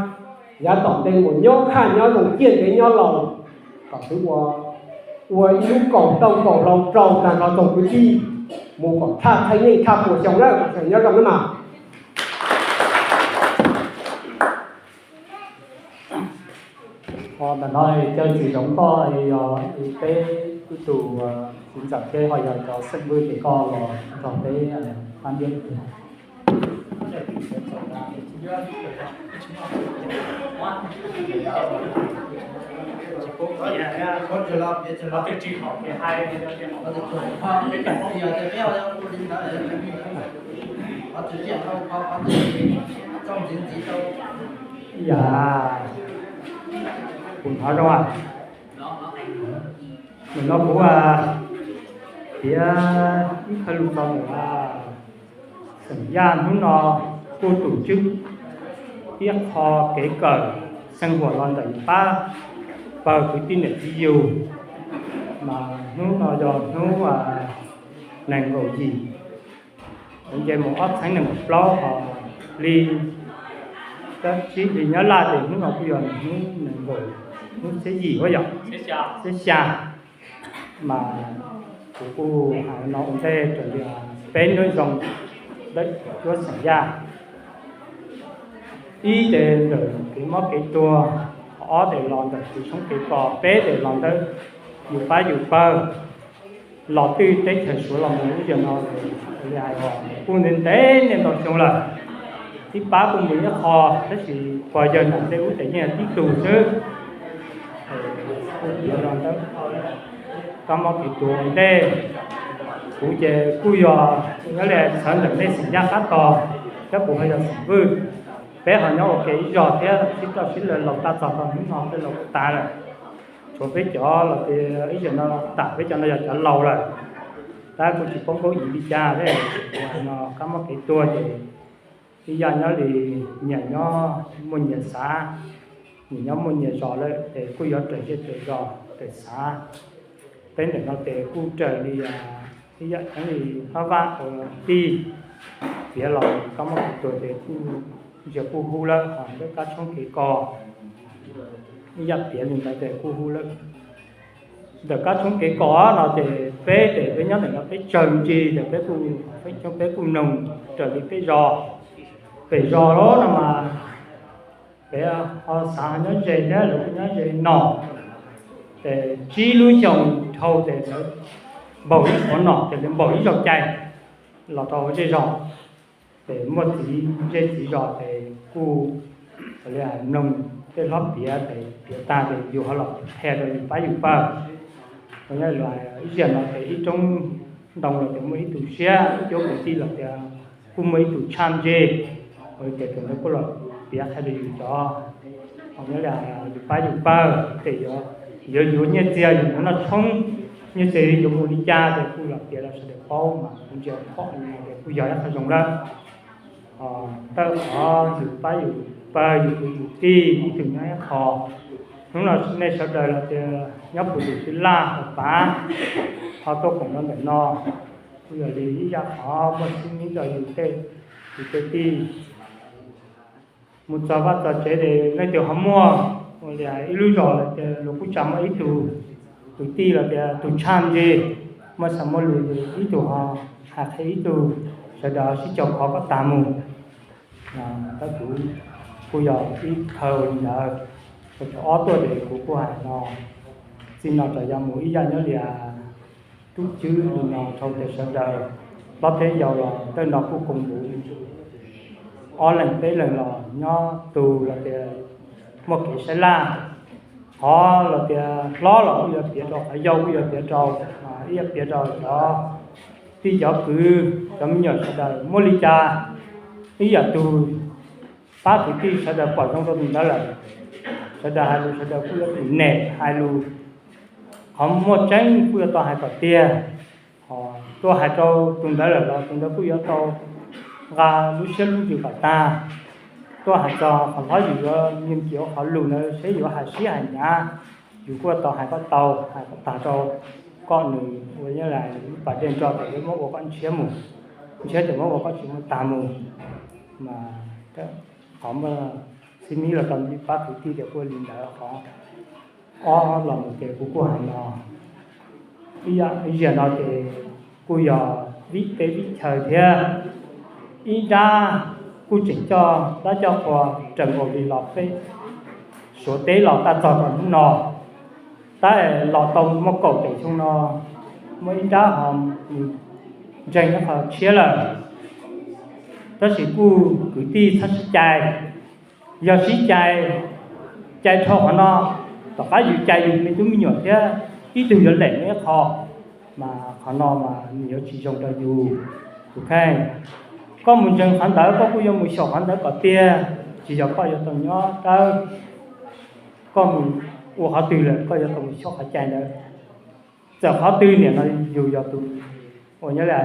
yav tom ntej mus nyob khaj nyob zoo ciaj ntev nyob laus, kom xwb ua, ua ib lub kaum tauj kaum hlau rau tag nrho tsoom kwv tij mus kom tshaj txheej yeej tshaj puas xyoo na, kom nyob zoo na mas. Ntawm no caw txiv zoov koj yog peb ib tug txiv ntxawm peb ho yog cov xeeb vwj ces koj los nrog peb pab ntiab. Yam, kuv hnov zoo, nim no kuv piav ib qho lus txog ntawm Xeem Yaj hnub no kuj tus tswb ib qho kev kawm xeeb huam los ntawm yus pab pawg kwv tij niam txiv yug, mas hnub no yog hnub nees nkaum yim nce mus ob txhiab nees nkaum plaub, ho li tab sis li nyob Laj ces hnub no kuj yog hnub nees nkaum, hnub xiab yim, yog xiab xya. Mas kuv kuj hais no ua ntej raws li peb nyob zoo ntawm cuab Xeem Yaj. Ib ces ntawm kev mob kev tuag, ob ces los ntawm kev tshoob kev kos, peb ces los ntawm yus pab yus pawg los twj teb chaws Suav los mus lub yam no li hais os, kuj ntev ntev niaj ntau xyoo lawm. Tib pab kuj mus ib qho, tab sis pog yawg ntawm tej ub ces yeej tib tug xwb. Kuj tiav los ntawm kab mob kev tuag ua ntej, Kuv ces kuj yog nyob li txhawv ntawm nej xeem Yaj qab tog, thiab kuv ho yog xeem Vwj. Peb ho nyob ua ke ib zog thiab sib toj sib lawv los tag txog rau hnub no tej los kuj tas lawm. Tshuav peb cov los tias ib yam no tam peb cov no yog cov laus lawm, tab kuj tsis paub nkaub ib li cas thiab. Kuv hais no kab mob kev tuag ces ib yam nyob li nyias nyob muaj nyias xav, nyias nyob muaj nyias zos lawm ces kuj yuav raws zej raws zos raws xav. Peb ntawm no ces kuj raws li ib yam nyob li Hlob Vaj ua tij, piav los kab mob kev tuag ces kuj ntsia kuj hu lawm ho ntawm kab tshoob kev kos, ib yam piav li ntawd ces kuj hu lawm. Ntawm kab tshoob kev kos no ces peb ces peb nyob ntawm no peb tsawg ntsis ces peb kuj, peb kuj mloog raws li peb zos. Pem zos no mas peb ho xav nyob ze thiab lawv kuj nyob ze no, ces tsib lub xyoo dhau ces lawv npaug ib qhov no ces lawv npaug ib zaug cai los rau zej zog. Ces muaj txiv zej txiv zos ces kuj li mloog tej hlob piav ces piav tag ces yus ho los qhia rau yus pab yus pawg. Ib yam no ces ib roob ntoo los tias muaj ib tug siab, ib cuab kwv tij los tias kuj muaj ib tug tshaj ntsej. Ces tus ntawd kuj los piav qhia rau yus cov, nyob li yus pab yus pawg ces yuav yuav nyiaj txiag yus mus noj tshoob, nyiaj txiag yuav mus li cas ces kuj los piav rau sawv daws paub mas kuv ntsia pom li no ces kuj yog ib qho zoo lawm. Tawm qhov yus pab yus pawg yus kwv yus tij ib tug nyob ib qho. Hnub no nej sawv daws los tias nyob puag tim Xwb Laj hauv pav ho tuaj koom rau ntawm no, kuj yog li ib yam qhov muaj txhiab nyob rau yus tej, yus tej tij mus txog vaj txog tsev ces leej twg ho muaj ua li ib lub zos los tias luag kuj tsa muaj ib tug, tus tij los tias tus tshaj ntsej, muaj xam muaj lus ib tug ho hais qhia ib tug, sawv daws sib caug khov koj tag mus. Tab kuv kuj yog ib qho li ntawd. Thaum ob tuaj ces kuv kuj hais no, txij no rov yog mus ib yam nyob li tub cwb li no dhau tias sawv daws hlob thiab yau los tej no kuj koom mus ob leeg peb leeg los nyob tus los tias muaj kev saib laj, qhov los tias hlob los kuj yuav piav rau, qhov yau kuj yuav piav rau, ib yam piav rau cov tij cov kwv cov me nyuam sawv daws muaj li cas ib yam tug pab kwv tij sawv daws pom zoo rau tus ntawd lawm, sawv daws hais lus sawv daws kuj yuav tus nem hais lus, qhov muaj tseeb kuj yuav tau hais kom tiag. Tuaj hais rau tus ntawd lawm los tus ntawd kuj yuav tau nqa lub siab lub ntsws kom tag. Tuaj hais txog qhov hlob yus yuav nyeem kiv qhov lus ntawd seb yuav hais sib hais hnyav, yus kuj yuav tau hais kom tau, hais kom tag rau kom nws ua nyob li lub pas dej nrog ces yuav muab ua kom ntshiab mus, ntshiab ces muab ua kom tsis muaj tag mus. Mas qhov muaj txhiab nyob rau pab kwv tij ces kuj li ntawd. Qhov ob los mus ces kuv kuj hais no, ib yam no ces kuj yog vim teb vim chaw thiab. Ib nrab kuj tseem coj dab coj qhua raws nkaus li los peb Suav teb los txog rau hnub no, tab los tau muaj kaum tawm xyoo no, muaj ib nrab ho mus ntseeg nyob qhov tshiab lawm. Tab sis kuj kwv tij txhob sib cais, yog sib cais, cais dhau qhov no, tom qab yus cais yus me tub me nyuam thiab ib tug yuav lem nyob ib qho, mas qhov no mas nws yuav tsis zoo rau yus. Tus kheej, koj mus ntseeg qhov ntawd koj kuj yuav mus xyaum qhov ntawd kom tiag, tsis yog koj yuav tau nyob dawb. Koj mus ua qhov twg lawm koj yuav tau mus xyaum qhov cai ntawd. Txawm qhov twg niam no yus yog tus uas nyob li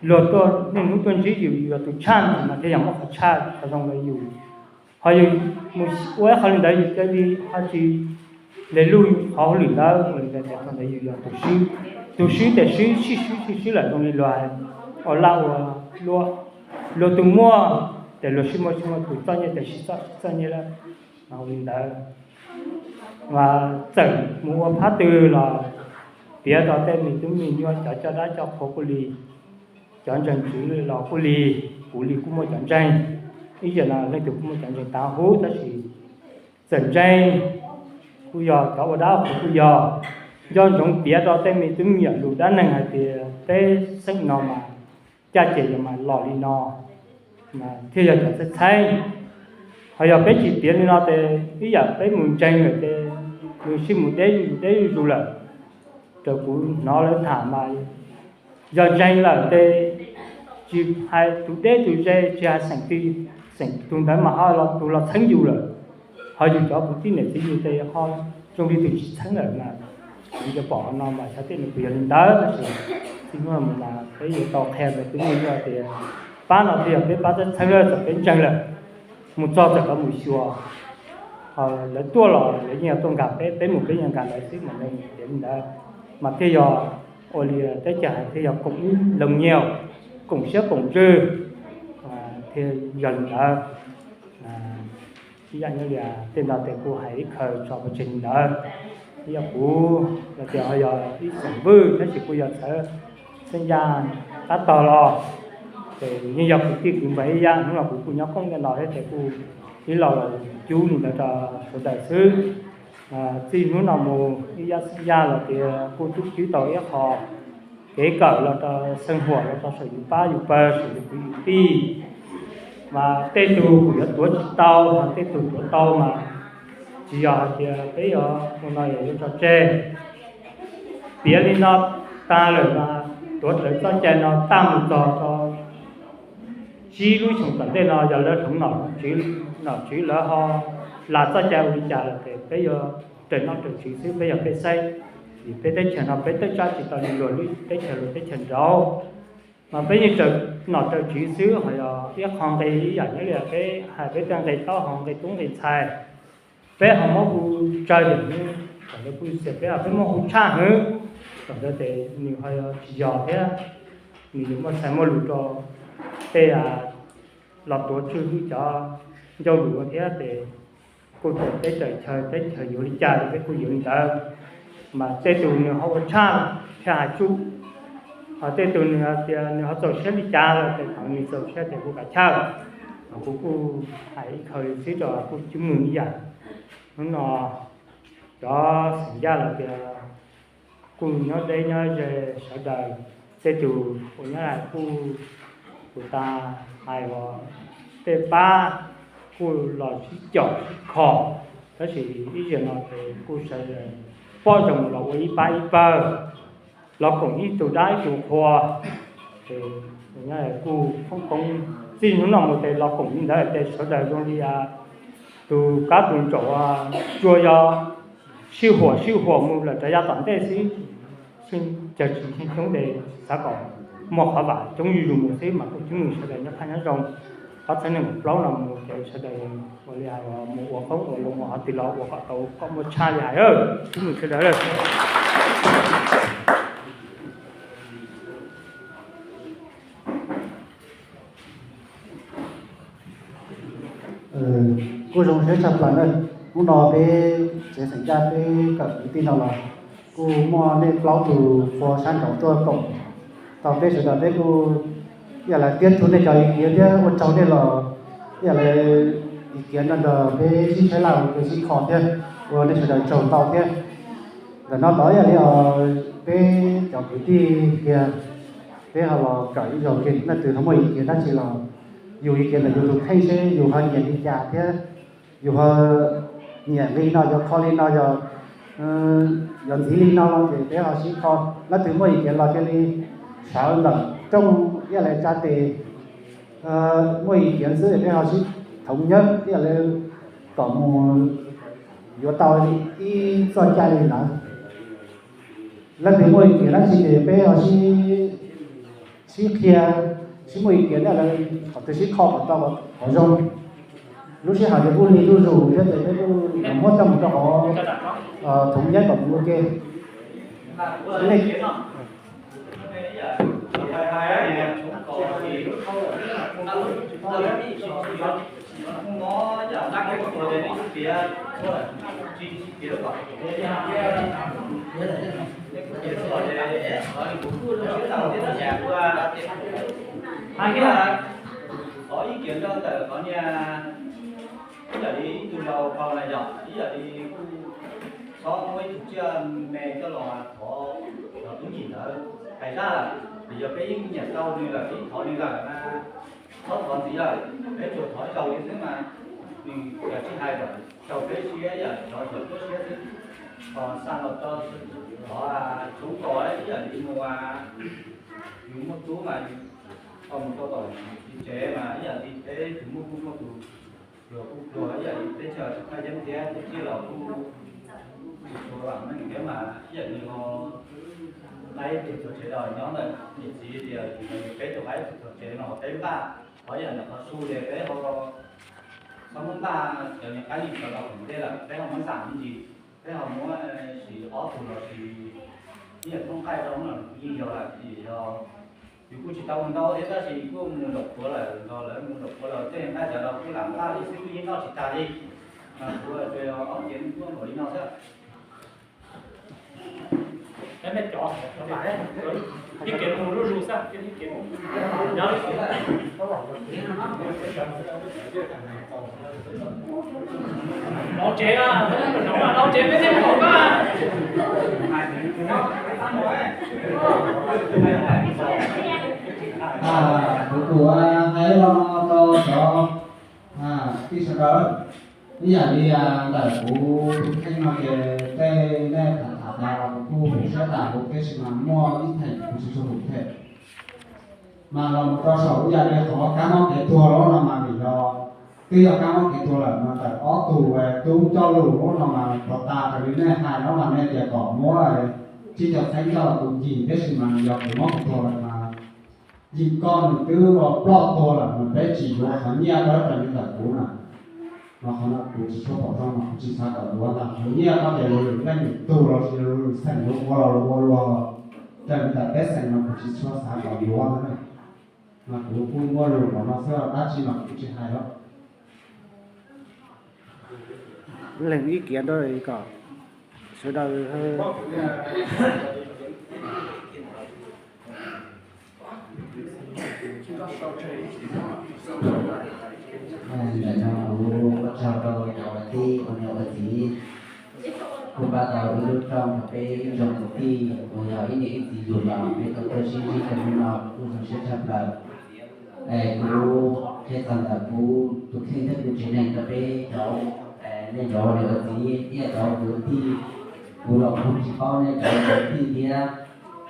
luag tuaj niaj hnub tuaj ntsib yus, yus yog tus tshaj no thiaj yog muab qhov tshaj qhov zoo rau yus. Ho yus mus ua ib qho li ntawd yus cia li ho tsis le luj qhov hauj lwm ntawd ua li ntawd ces thaum ntawd yus yog tus swb. Tus swb ces swb sib swb sib swb lawm zoo li luag ua laj ua luam, luag tus muaj ces luag sib muaj sib muaj, tus txoj nyiaj ces sib txoj sib txoj nyiaj lawm. Ua li ntawd mas txawm mus ua phab twg los piav rau tej me tub me nyuam, cov coj dab coj qhua kuj li, cov ntseeg tswv los kuj li, kuv li kuj muaj cov ntseeg. Ib yam no leej twg kuj muaj cov ntseeg tav huv tab sis txawm ntseeg kuj yog, cov ua dab qhuas kuj yog. Nco ntsoov piav rau tej me tub me nyuam lus dab neeg hais tias peb xeem no mas caj ces yog mas los li no, thiaj yog cov txhaib txhaib. Ho yog peb tsis piav li no ces ib yam peb mus ntseeg lawm ces nws sib mus deb zuj zus deb zuj zus lawm. Raws kuv hnov lawv tham mas Yog ntseeg lawm ces tsis hais tus deb tus ze, tsis hais xeem twg, xeem tus ntawd mas ho los tus los txheeb yus lawm, ho yus cov kwv tij niam txiv yus ces ho zoo li tus tsis txheeb lawm mas. Yus yuav pom no mas xyov tej nws puas yog li ntawd, tab sis txij hnub no mus mas peb yuav tau qhia rau tub mus yog tias pab no thiaj yog peb pab txheeb lawm txawm peb ntseeg lawm, mus txog txawm lawv mus xyuas, lawv tuaj los lawv yeej yog tuaj nkag peb, peb mus peb yeej nkag lawv xwb mas, tias li ntawd mas thiaj yog ua li teb chaws hais thiaj yog koom ib loo nyiaj, koom siab koom ntsws, thiaj yog li ntawd. Ib yam nyob li tej ntawd ces kuj hais ib khaws tso pov tseg li ntawd. Ib yam kuv los tias ho yog ib xeem Vwj tab sis kuj yog txawv Xeeb Yaj qab tog los, ces yeej yog kwv tij kwv npawg ib yam. Hnub no kuv kuj nyob koob ntawm no thiab ces kuj ib los los cub li ntawd rau sawv daws xwb. Txij hnub no mus ib yam Xeeb Yaj los tias kuj tub cwb tau ib qho kev kawm los rau xeeb huam los rau saum yus pab yus pawg saum yus kwv yus tij. Mas tej tug kuj yuav tuav tsis tau, ho tej tug tuav tau mas tsis yog hais tias peb yuav ua no yuav tso tseg. Piav li no tag lawm mas tuav rawv txoj cai no tag mus txog rau tsib lub xyoo tom ntej no yog lawv hloov nom tswv, nom tswv lawv ho las txoj cai ua li cas lawm ces peb yuav raws nom raws tswv xwb, peb yog peb xeeb. Vim peb teb chaws no peb tawm tsam tsis tau li luag lub teb chaws, luag teb chaws nraud, mas peb yeej raws nom raws tswv xwb. Ho yog ib qho nqi ib yam nyob li peb hais peb tej nqi taub hau nqi tub nqi ntxhais, peb ho muab hu tsawg tiam nev kom lawv kuj xiam peb, peb muab hu tshaj hwv kom ntawd ces nws ho tsis yog thiab, nws yuav muaj txhais muaj lus rau tej los tuav tswj hwj cov ncauj lus thiab ces kuj teb chaws teb chaws yuav li cas ces peb kuj yuav li ntawd. Mas tej tug nws ho ua tshaj thiaj hais tsuj, ho tej tug nws tias nws ho txaus siab li cas los ces thaum nws txaus siab ces kuj kav chawj. Mas kuv kuj hais ib qho li xwb rau kuj cwj mws ib yam. Hnub no cov xeem Yaj los tias kuj nyob deb nyob ze sawv daws, tej tug uas nyob kuj tus tas hais uas tej pab kuj los sib caum sib kho, tab sis ib zaug no ces kuj sawv daws pom zoo los ua ib pab ib pawg, los koom ib tug dab ib tug qhua. Ces kuj thoob koob txij hnub no mus ces los koom li ntawd ces sawv daws zoo li tus kab tus ntsaum, tsuas yog sib huam sib huam mus lawm rov yav tom ntej xwb. Cawg tsis xyoob xyoob ces xav kom muaj qhov vam coob zuj zus mus xwb. Mas kuj cwj mws sawv daws nyob qab nyob zoo. Qhov txheeb nees nkaum plaub no mus ces sawv daws ua li hais mus ua qoob ua loo ua qhov twg los ua kom tau kom muaj tshaj li hais. Cwj mws sawv daws. Kuj zoo siab tshaj plaws na. Hnub no peb tsev xeem Yaj peb kawm kwv tij no los kuj muaj nej plaub tus qhua sab nraud tuaj koom tau peb sawv daws, peb kuj ib yam li tiab tug nej cov Ikiv thiab ua tsaug nej los ib yam li Ikiv no nrog peb sib tshab laj ua ke sib kho thiab, ua nej sawv daws tsaug ntau thiab. Ntawm no tod ib yam li peb cov kwv tij tiag, peb ho los kawm ib zaug ke, leej twg ho muaj Ikiv dab tsi los yus Ikiv ntawm yus tus kheej seb yus ho nyiam li cas thiab yus ho nyiam li no yog kho li no yog yog ntxiv li no no ces peb ho sib kho. Leej twg muaj Ikiv los cia li sawv ntawm rooj ib yam li tsa tes muaj Ikiv xwb peb ho sib thoov nyob ib yam li kom mus yuav tau ib txoj cai li ntawd. Leej twg muaj Ikiv dab tsi ces peb ho sib, sib qhia, sib muaj Ikiv ib yam li qhov twg sib kho kom tau qhov zoo. Lub sij hawm ces kuj lig zuj zus thiab ces peb kuj muab coj mus rau qhov thoov nyob kom mus ua ke. Hais kiag qhov Ikiv no ntawm qhov niag ib yam li ib tug laus laus na yog ib yam li kuj txhob muab ib tug tsiaj me coj los thov cov tub nkim ntawd. Hais zaj lawm, vim yog peb yeej nyiam tau nws lawm, peb thov nws lawm na, txhob thov ntxiv lawm, peb tsuas thov ib zaug li xwb mas nws yog tsis hais lawm rau peb siab yam cov cov tuab siab xwb. Ho xa los rau thov tshoob kos ib yam li mus Yus muaj tub mas yus tau mus rau tom tsev mas ib yam li peb tus muaj kuj muaj tus pluag kuj pluag, ib yam li teb chaws tsis thaj yeeb thiab teb chaws los kuj tsis tshua vam meej thiab mas ib yam li ho laib tus txog tsev los nyob ntawm niam txiv tias yus peb tus laib tus txog tsev no peb npaj qhov yam ntawm qhov su ces peb ho txhob muab npaj cov niag qaib niag tsov los tom ntej lawm, peb ho muab xam me ntsis, peb ho muab sis ob tug los sis ib yam thoob nqaij rau los yeej yog lawm, vim yog yus kuj tsis tau mus ntau thiab tab sis kuj mus nraum puav lawm, nrog lawv mus nraum puav lawm tej niag nqaij cov los kuj lam npaj li xwb yeej noj tsis tag li. Mas kuv tsuas yog ob cev kuj npaum li no xwb. Los tsev, los tsev peb thiaj pom koj. Kuv kuv hais los rau cov tij sawv daws, ib yam li ntawm kuv tus kheej no ces tej nej tham tham tas los kuv kuj hum siab tas huv, tab sis mas muaj ib theem kuv tsis tshua hum them. Mas los mus rau saum ib yam li qhov kab mob kev tuag lawm no mas vim yog twb yog kab mob kev tuag lawm mas ntawm ob tug tub coj lus lub no mas pov tas raws li nej hais no mas nej tias kom muab tsib caug txheeb coj los tu cim, tab sis mas yog kev mob kev tuag lawm mas yim koj nws twb ua ploj tuag lawm mas peb tsis yuav qhov nyiaj rau raws li ntawm kuv na. Mas qhov no kuv tsis tshua pom zoo mas kuv tsis xav kom yuav ntag. Qhov nyiaj no ces luag lwm leej lwm tug los sis luag lwm xeem yuav ua los luag ua luag, raws li ntawm peb xeem no kuv tsis tshua xav kom yuav ntag. Mas kuv kuj muaj lus los no xwb, dab tsi mas kuv tsis hais lawm. Leej ib kiav nrog kom sawv daws Ntawm no kuv ua tsaug rau cov ua tij ua niam ua txiv, kuj pab tau ib lub rooj rau peb ib tsoom kwv tij uas yog ib niam ib txiv yug los peb tau tuaj sib ntsib rau hnub no kuj zoo siab tshaj plaws. Es kuv qhia txog ntawm kuv tus kheej thiab kuv tsev neeg rau peb cov, nej cov ua niam ua txiv thiab cov kwv tij, kuv los kuv tsis paub nej cov kwv tij thiab.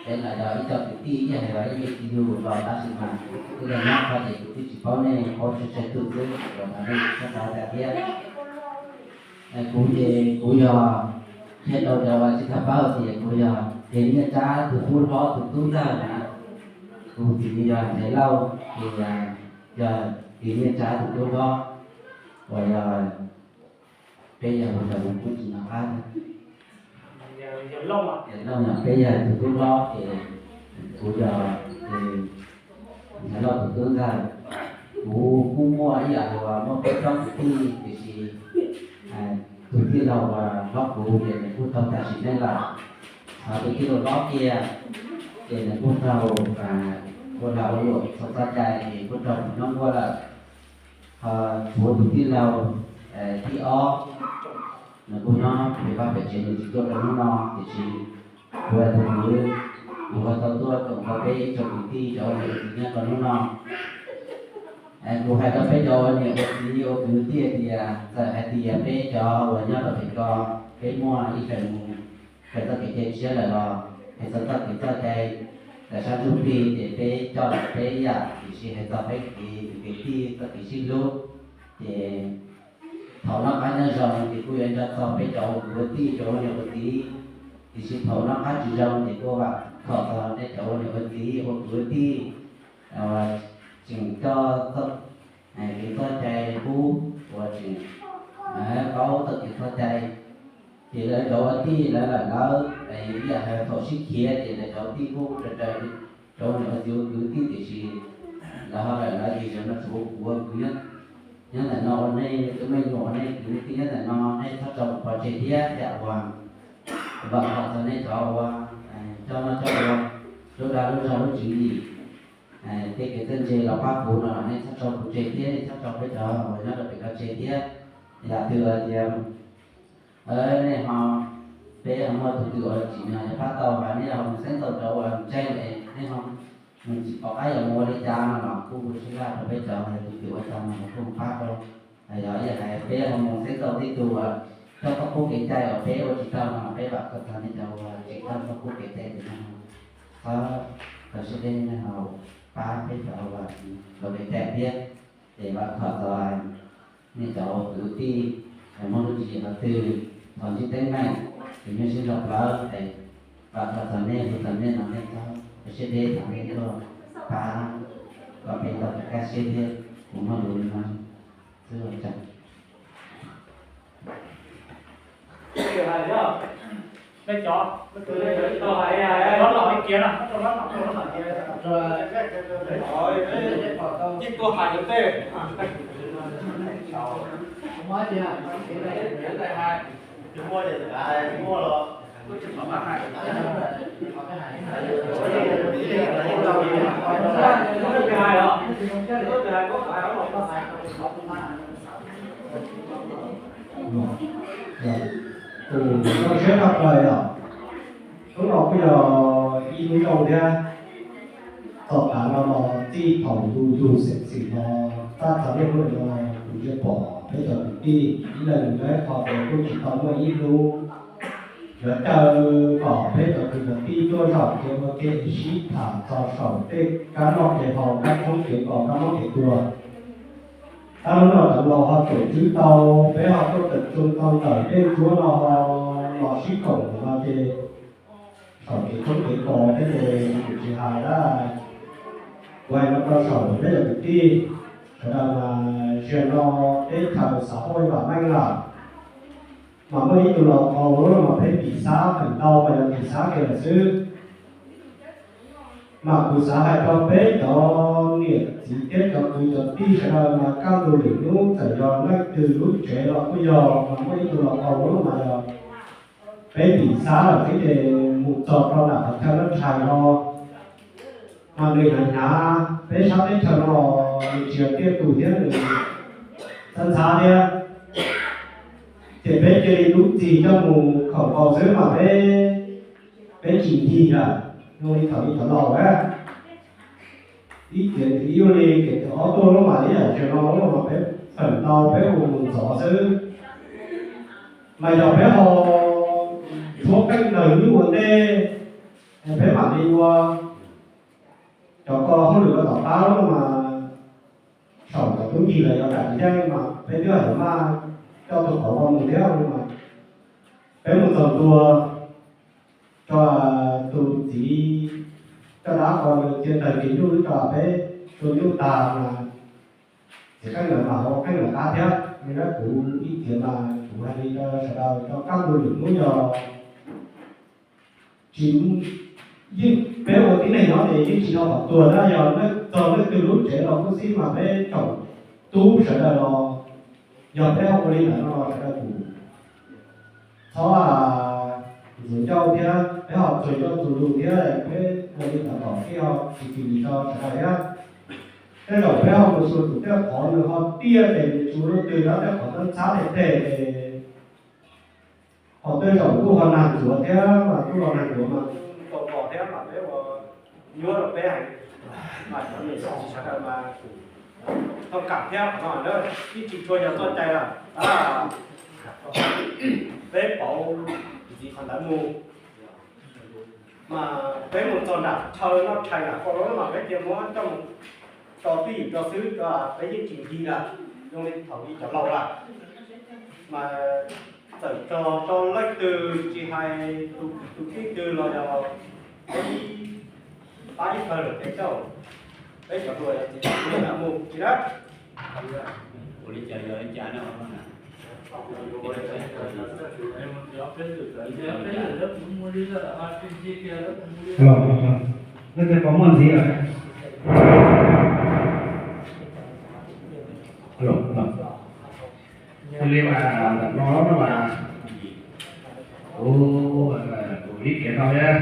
Peb los yog ib co kwv tij, ib yam hais los ib yam tsis yug los tab sis mas kuv twb yog nyob qhov ces kuv twb tsis paub nej, paub tsawg tsawg tus xwb, los thov nej txhob xav cas thiab. Kuv ces kuv yog qhia rau cov uas tsis tau paub tias kuv yog Tis Nyiaj Tsab tus tub hlob tus tub ntxawg na. Kuv txiv yog Ntxhais Lauj, ces yog Tis Nyiaj Tsab tus tub hlob, uas yog peb yog hu tau mus kuj tsis nco qab. Yog Lauj, peb yog tus tub hlob ces kuv yog Ntxhais Lauj tus tub ntxawg. Kuv kuj muaj ib yam uas muaj peb plaub tus tij, tiam sis tus tij laug uas hlob kuv ces nws kuj tau tag sim neej lawm. Ho tus tij laug hlob kiag ces nws kuj raug ua lag ua luam txhaum txoj cai es kuj raug phom nyob nkuaj lawm. Ho kuv tus tij laug thib ob, nws kuj nyob pem vaj pem tsev, nws tsis tuaj rau hnub no, tiam sis kuv tus kwv, kuv ho tau tuaj koom nrog peb ib tsoom kwv tij cov ua niam ua txiv nyob rau hnub no. Kuv hais rau peb cov ua niam ua txiv ua kwv tij tias txawm hais tias peb cov uas nyob rau pem ko, peb muaj ib feem mus raws txoj kev cai tshiab lawm los hais txog txoj kev txoj cai tawm sab ntsuj plig ces peb coj los peb ib yam, tiam sis hais txog peb kev kwv kev tij txoj kev sib hlub ces thaum noj qab nyob zoo ces kuj yuav nco txog peb cov ua kwv ua tij cov ua niam ua txiv, tiam sis thaum noj qab tsis zoo ces kuj vam khom txog nej cov ua niam ua txiv ua kwv ua tij tseem coj txoj kev txoj cai pub uas tseem paub txoj kev txoj cai. Ces lawv cov ua tij lawv lawm lawv, ib yam hais thaum sib khiav ces lawv cov ua tij kuj raws raws cov ua niam ua txiv ua kwv tij, tiam sis lawv ho lawm lawv ces zaum no tshuav kuv ua kwv nyob ntawm no ua nej tus me nyuam, ua nej kwv tij nyob ntawm no, nej txhob tso kuv pov tseg thiab yam uas vam khom txog nej cov uas coj noj coj ua, lub dag lub zog lub tswv yim, tej kev txawj ntse los pab kuv no los nej txhob tso kuv tseg thiab nej txhob tso peb cov uas nyob rau pem ko tseg thiab. Yam twg tias nej ho, peb ho muaj tus twg uas tsim nyog yuav pab tau, nej ho mus xeeb tau cov uas ntseeg es nej ho mus tsis pom qab yuav mus ua li cas no los kuj ua siab laj rau peb cov tus twg ua tau no los kuj pab rau. Yog ib yam hais peb ho mus xeeb tau tej tus uas coj txoj qub kev cai uas peb ua tsis tau no los peb vam khom txog nej cov uas tseem coj txoj qub kev cai ntawm no. Txhob Koj siab deb nej ho pab peb cov uas tau kev cai thiab, ces vam khom txog nej cov kwv tij muaj lub tswv yim qhov twg, thaum ntsib teeb meem ces nej sib nrog plawv, es vam khom txog nej, hu txog nej no nej txhob ua siab deb, thov nej tuaj pab kom peb tau kev kaj siab thiab. Kuv muaj lus li no xwb, ua tsaug. Tus zoo siab tshaj plaws os, hnub no kuj yog ib hnub zoo thiab. Txog tav no los txij thaum yus yug xeem xwm los txog niaj hnub no, kuv tsis pom peb cov kwv tij ib leeg nyob ib qho ces kuj tsis tau muaj ib hnub yuav caw kom peb cov kwv cov tij tuaj zaum ces ua ke sib tham txog saum tej kab noj kev haus, kab tshoob kev kos, kab mob kev tuag. Tab hnub no cov laus ho tseem tswb tau, peb ho tuaj tawm tsoo tau ntawm tej ntsuab no ho los sib koom no ces saum kev tshoob kev kos thiab ces kuv tsis hais lawm. Kuv hais no rau saum peb cov kwv tij sawv daws mas, zaum no teb chaws xav hauj vam meej lawm, mas muaj ib tug laus qaug lub no mas peb tim xab feem ntau mas yog tim xab kiag lawm xwb. Mas kuv xav hais rau peb cov niam txiv thiab cov kwv cov tij sawv daws mas kaj ntug lwm hnub txawm yog leej twg lub tsev los kuj yog, mas muaj ib tug laus qaug lub no mas yog peb tim xab lawm xwb ces mus txog rau nram qhov chaw lab tshais no, mas nws hnyav hnyav, peb sab teb chaws no nws tsis yog tiaj tus thiab nws ntxhab ntxhab thiab, ces peb cia li lub txim coj mus khoom nkaus xwb mas peb, peb tsis ncig lawm, zoo li thaum ub cov laus a. Ib tiam ib ua li tiam ob tuaj lub mas ib yam tsev no lub mas peb feem ntau peb ua mus ntxov xwb. Mas yog peb ho tshuab qeej daws ib ua ntej, peb mam li ua. Cov ko hauj lwm rau tom qab lub mas saum cov tub ncig los yog kam tsis yeej mas peb twb hais maj coj tus qauv ua mus thiab mas peb mus txog ntua tso, tus txiv coj dab qos cia ntawm kev nyuj wb tso peb tua nyuj tag mas txiv qeej lawv mam ua qeej lawv qab thiab. Li na kuv ib tiam mas kuv hais li rau sawv daws rau kaj ntug lwm hnub yog tsis, yeej peb ua tib neeg nyob ces yeej tsis tau qhov tuag na, yog txog leej twg lub tsev los kuj xij mas peb tsoom tub sawv daws los yog peb ho ua li ntawd no los sawv daws kuj txhob ntxuav ncauj thiab peb ho txuag ncauj txuag lus thiab peb ua li ntawd kom thiaj ho tsis cis li tso sawv daws thiab. Tej zaum peb ho mus xyuas tus tej qhov nws ho tiaj ces nws tsis ua leej twg na, tej qhov ntxhab ntxhab tej tej ces ho tej zaum kuj ho nag ntxuav thiab mas kuj ho nag ntxuav mas tau pom thiab mas peb ua nyuaj rau peb heev. Mas cov niam cov txiv sawv daws mas tau kam thiab qhov no na, yeej tsis tshua yog txoj cai lawm. Peb pauv txiv qhov ntawd mus, mas peb mus txog nram chaw noj tshais nram ko lawm mas peb cia muab coj mus tso twj ywm tso xwb, peb yeej tsis ncig lawm, zoo li thaum ub cov laus lawm. Mas txawm tso rau leej twg tsis hais tus kwv tus tij twg los yog peb pab ib pawg lawm ces coj peb cov hluas yog txiv tsev mus tsis dab. Ua li cas yog li cas no. Leej twg puas muaj ntxiv lawm? Ua li mas ntawm no mas kuv, kuv ib tiam no thiab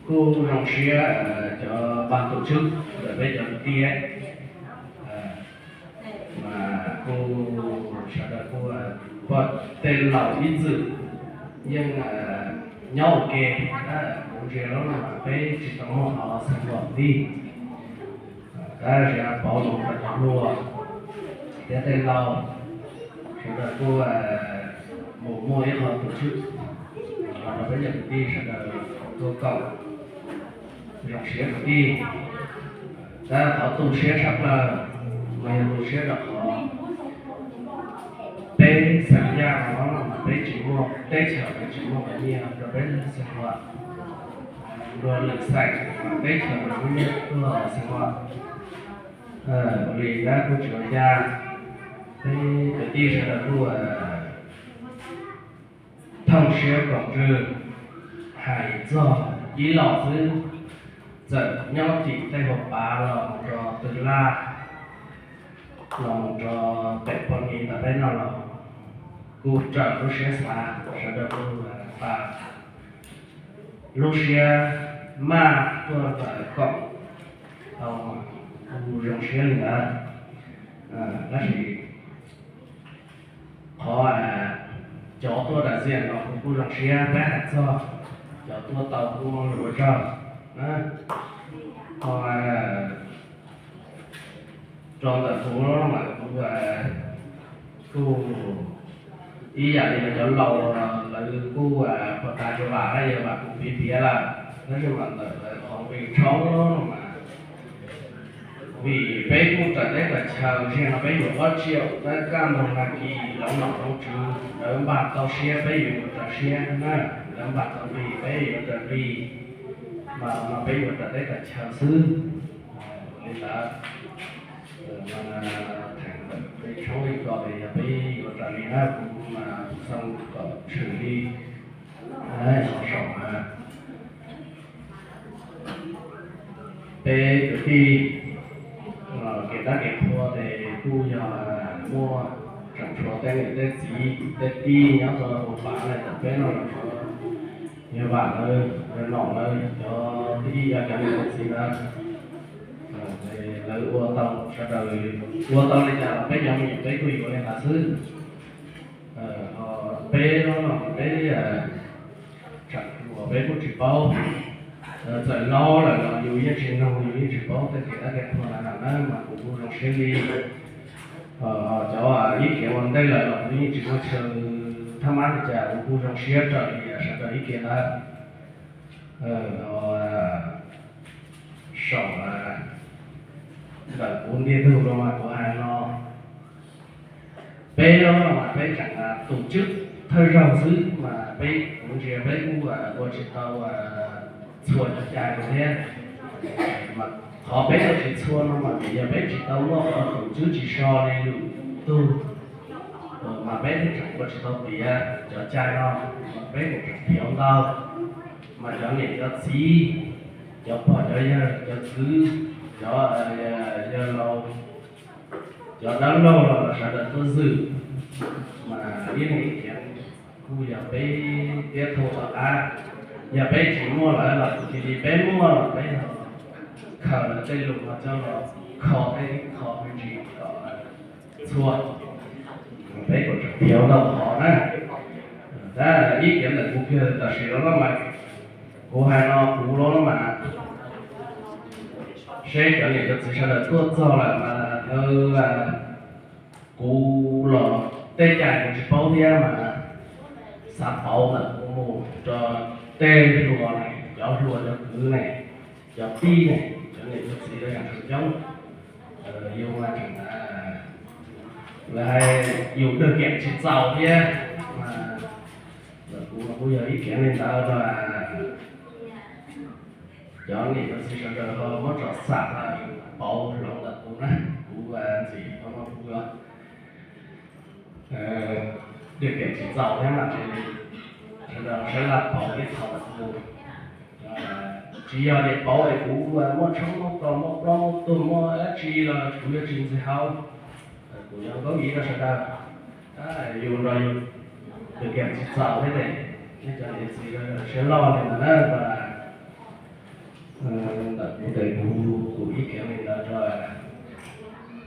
kuj zoo siab cov pab tus tswb ntawm peb cov kwv tij mas kuj sawv daws kuj pom tej laus ib txwm yeej nyob ua ke, kuv ntsia lub no mas peb tsis tau muaj qhov xeem los ntij. Tab sis pauv lus rau cov hluas thiab tej laus sawv daws kuj mus muaj ib qho tus tswb los rau peb cov kwv tij sawv daws tuaj koom. Zoo siab kwv tij, tab qhov tu siab tshaj plaws mas yog tu siab rau qhov peb xeem Yaj no mas peb tsis muaj teb chaws, peb tsis muaj nyiaj rau peb xeem Huam. Luag lwm xeem mas teb chaws mas muaj nyiaj tuaj xeem Huam. Ua li dab kuj tsis ua cas, peb kwv tij sawv daws kuj thooj siab koom ntsws hais txog ib los xwb, txawm nyob tim tej hauv pav los mus rau twg laj, los mus rau pem poj niam ntawm peb no los kuj raws lub siab xav, sawv daws kuj npaj lub siab maj tuaj koom tau, kuj zoo siab li ntawd. Tab sis qhov cov tuaj dam xiam los kuv kuj zoo siab pab hais txog, cov tuaj tau kuj muaj lus ua tsaug. Ho rau ntawm kuv mas kuv kuj ib yam li cov laus lawv kuj puag ta tsuas vam yog vam kuv piav piav lawm, tab sis mas ntawm lawv qhov nqi tshoob no mas vim peb kuj raws teb raws chaw, ntshe no peb yuav ob tsiaum tab kaj ntug nag kis lawv nom lawv tswv, lawv npaj tau siab peb yuav yuav raws siab na, lawv npaj tau nqi peb yuav raws nqi, mas no peb yuav raws teb raws chaw xwb. Li ntawd, theem ntawm peb tshoob li ko es yog peb yuav raws li na, kuv mas xoo kom tshwm li. Saum mas peb kwv tij kev tab kev qhua ces kuj yog muaj tseem tshuav tej niam tej txiv tej tij nyob rau hauv pav ntawm peb no los yog vam lawv, yog nom lawv, cov tij yog cov niam cov txiv ntawd, lawv ua tau, sawv daws ua tau li cas los peb cov me nyuam peb kuj yuav li ntawd xwb. Peb no peb tseem hluas peb kuj tsis paub, txawm laus lawm los yus yeej tsis mloog, yus yeej tsis paub tej kev tab kev qhua ntawd na, mas kuv kuj zoo siab li. Cov ib kev ua ntej lawm los kuv yeej tsis muaj chaw thab mab li cas, kuv kuj zoo siab raws li sawv daws ib kev ntawd. Saum ntawm kuv ntiag tug no mas kuv hais no, peb no mas peb tseem tus tswb thawj zaug xwb mas peb, kuv ntsia peb kuj ua tsis tau txhua cov cai rau thiab. Mas qhov peb ua tsis txhua no mas vim yog peb tsis tau muaj qhov tus tswb tsis so li lwm tug, mas peb thiaj tseem ua tsis tau tiav cov cai no, mas peb kuj tseem piav ntau. Mas cov niam cov txiv, cov pog cov yawg, cov kwv, cov yawg laus, cov dab laug los sawv daws tuaj zwm, mas ib leeg ib kiav kuj yog peb thiab thauj tom qab. Yog peb tsis muaj lawm los cia li peb muaj los peb khaws lawv tej lus no coj los kho tej kho me ntsis kom txhua, peb kuj tseem piav ntau qhov na. Tab ib kiav ntawm kuv kiag tam sim no mas kuv hais no kuv los mas seb cov niam cov txiv sawv daws tuaj txog lawm mas kuv los tej cai kuv tsis paub thiab mas xav pauv ntawm kuv mus rau tej hluas ne, cov hluas cov kwv ne, cov tij ne, cov niam cov txiv los yog tseem coob, yus mas tseem lawv hais yus dwg kiam tsis txaus thiab mas kuv kuj yog ib kiav li ntawd mas cov niam cov txiv sawv daws ho muab tsom xam pauv hloov ntawm kuv na, kuv ntxim no kuv dwg kiam tsis txaus thiab mas sawv daws saib laj pauv ib qho ntawm kuv. Tsis yog tias pauv es kuv muaj tshoob muaj kos muaj plaub muaj tuag muaj dab tsi los kuv yuav tsis ntxiv hauv. Kuv yog nkaub ib rau sawv daws, yus nrog yus dwg kiam tsis txaus thiab ces nej cov niam txiv siab loj li ntawd na. Ntawm kuv tes kuv, kuv ib kiav li ntawd rau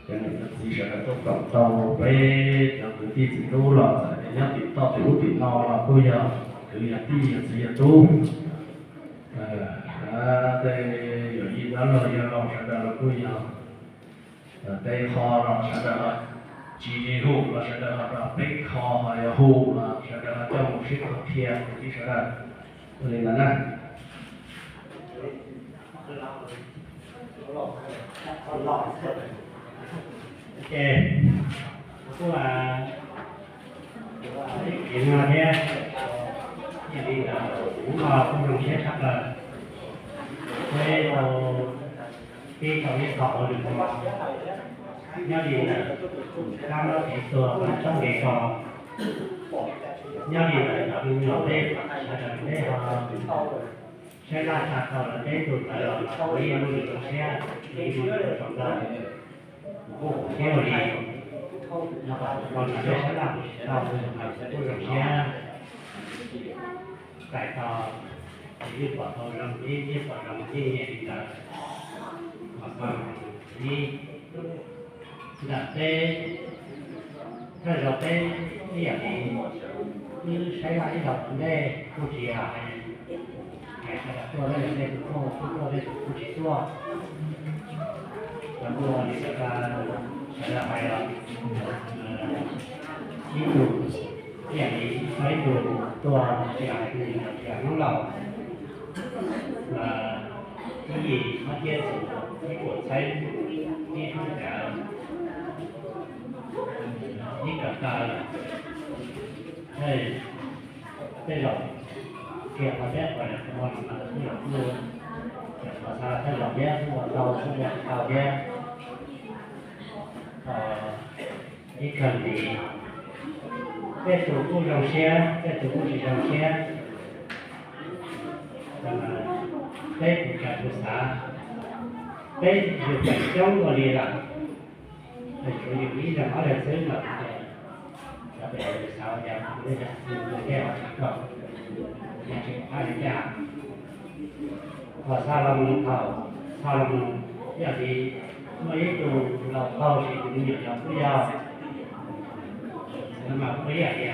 cov niam cov txiv sawv daws tuaj koom tau peb cov kwv tij txiv tub los txawm nyob tim toj tim ub tim no los kuj yog kwv yog tij yog txiv yog tub, tej yawm yij dab laug yawg laus sawv daws los kuj yog, tej qho los sawv daws tsis hu los sawv daws ho rau peb kho ho yog hu los sawv daws ho coj mus sib qhia kwv tij sawv daws li ntawd na. Ces kuv kuj, kuv no thiab, yog li ntawd kuv no kuj zoo siab tshaj plaws. Peb tau pib tau ib qho hauj lwm no nyob li ntawd, kab mob kev tuag, kab tshoob kev kos, nyob li ntawd cov me nyuam peb sawv daws peb ho saib laj tsa tau lawm peb tus ntawd los kuv yeej muaj lus zoo siab, yeej muaj lus zoo tau. Kuv kuj thiab ua li no, kom tus ko nrog peb sab laj mus tsis tau, kuv kuj zoo siab txais tau, ces yeej pom tau zoo, yeej pom zoo yeej nyiam li ntawd. Mas ko ib ntawm peb thawj zaug peb ib yam li wb saib laj ib zaug tom ntej kuj tsis yog hais sawv daws tuaj, lawv yog tej tus tuaj kuj tuaj, tej tus kuj tsis tuaj. Los kuj ua li sawv daws hais los, ib tug ib yam li txog ib tug tuag tsis hais tus tsis hais hnub laus, mas ib yim mob ciab txus, ib puas txhaib, ib hnub cav, ib kawm taw, tej zaum kiag qhov thiab qhov niam qhov no li mas kuj los kuj, qhov xav thawj zaug thiab kuj ua tau kuj ua tsis tau thiab. Ib kawm ntxiv, tej tus kuj zoo siab, tej tus kuj tsis zoo siab. Peb kuj tsis xav, peb yus feem coob ua li lawm, tsuav yus ib leeg ob leeg xwb mas cov pem xav tias kuv yog tus ntej los tsis kaum, yog tsis qab li cas. Thaum xa los mus, thaum xa los mus, yog li muaj ib tug laus qaug sis tus me nyuam yaus kuj yog, mas kuj ib yam li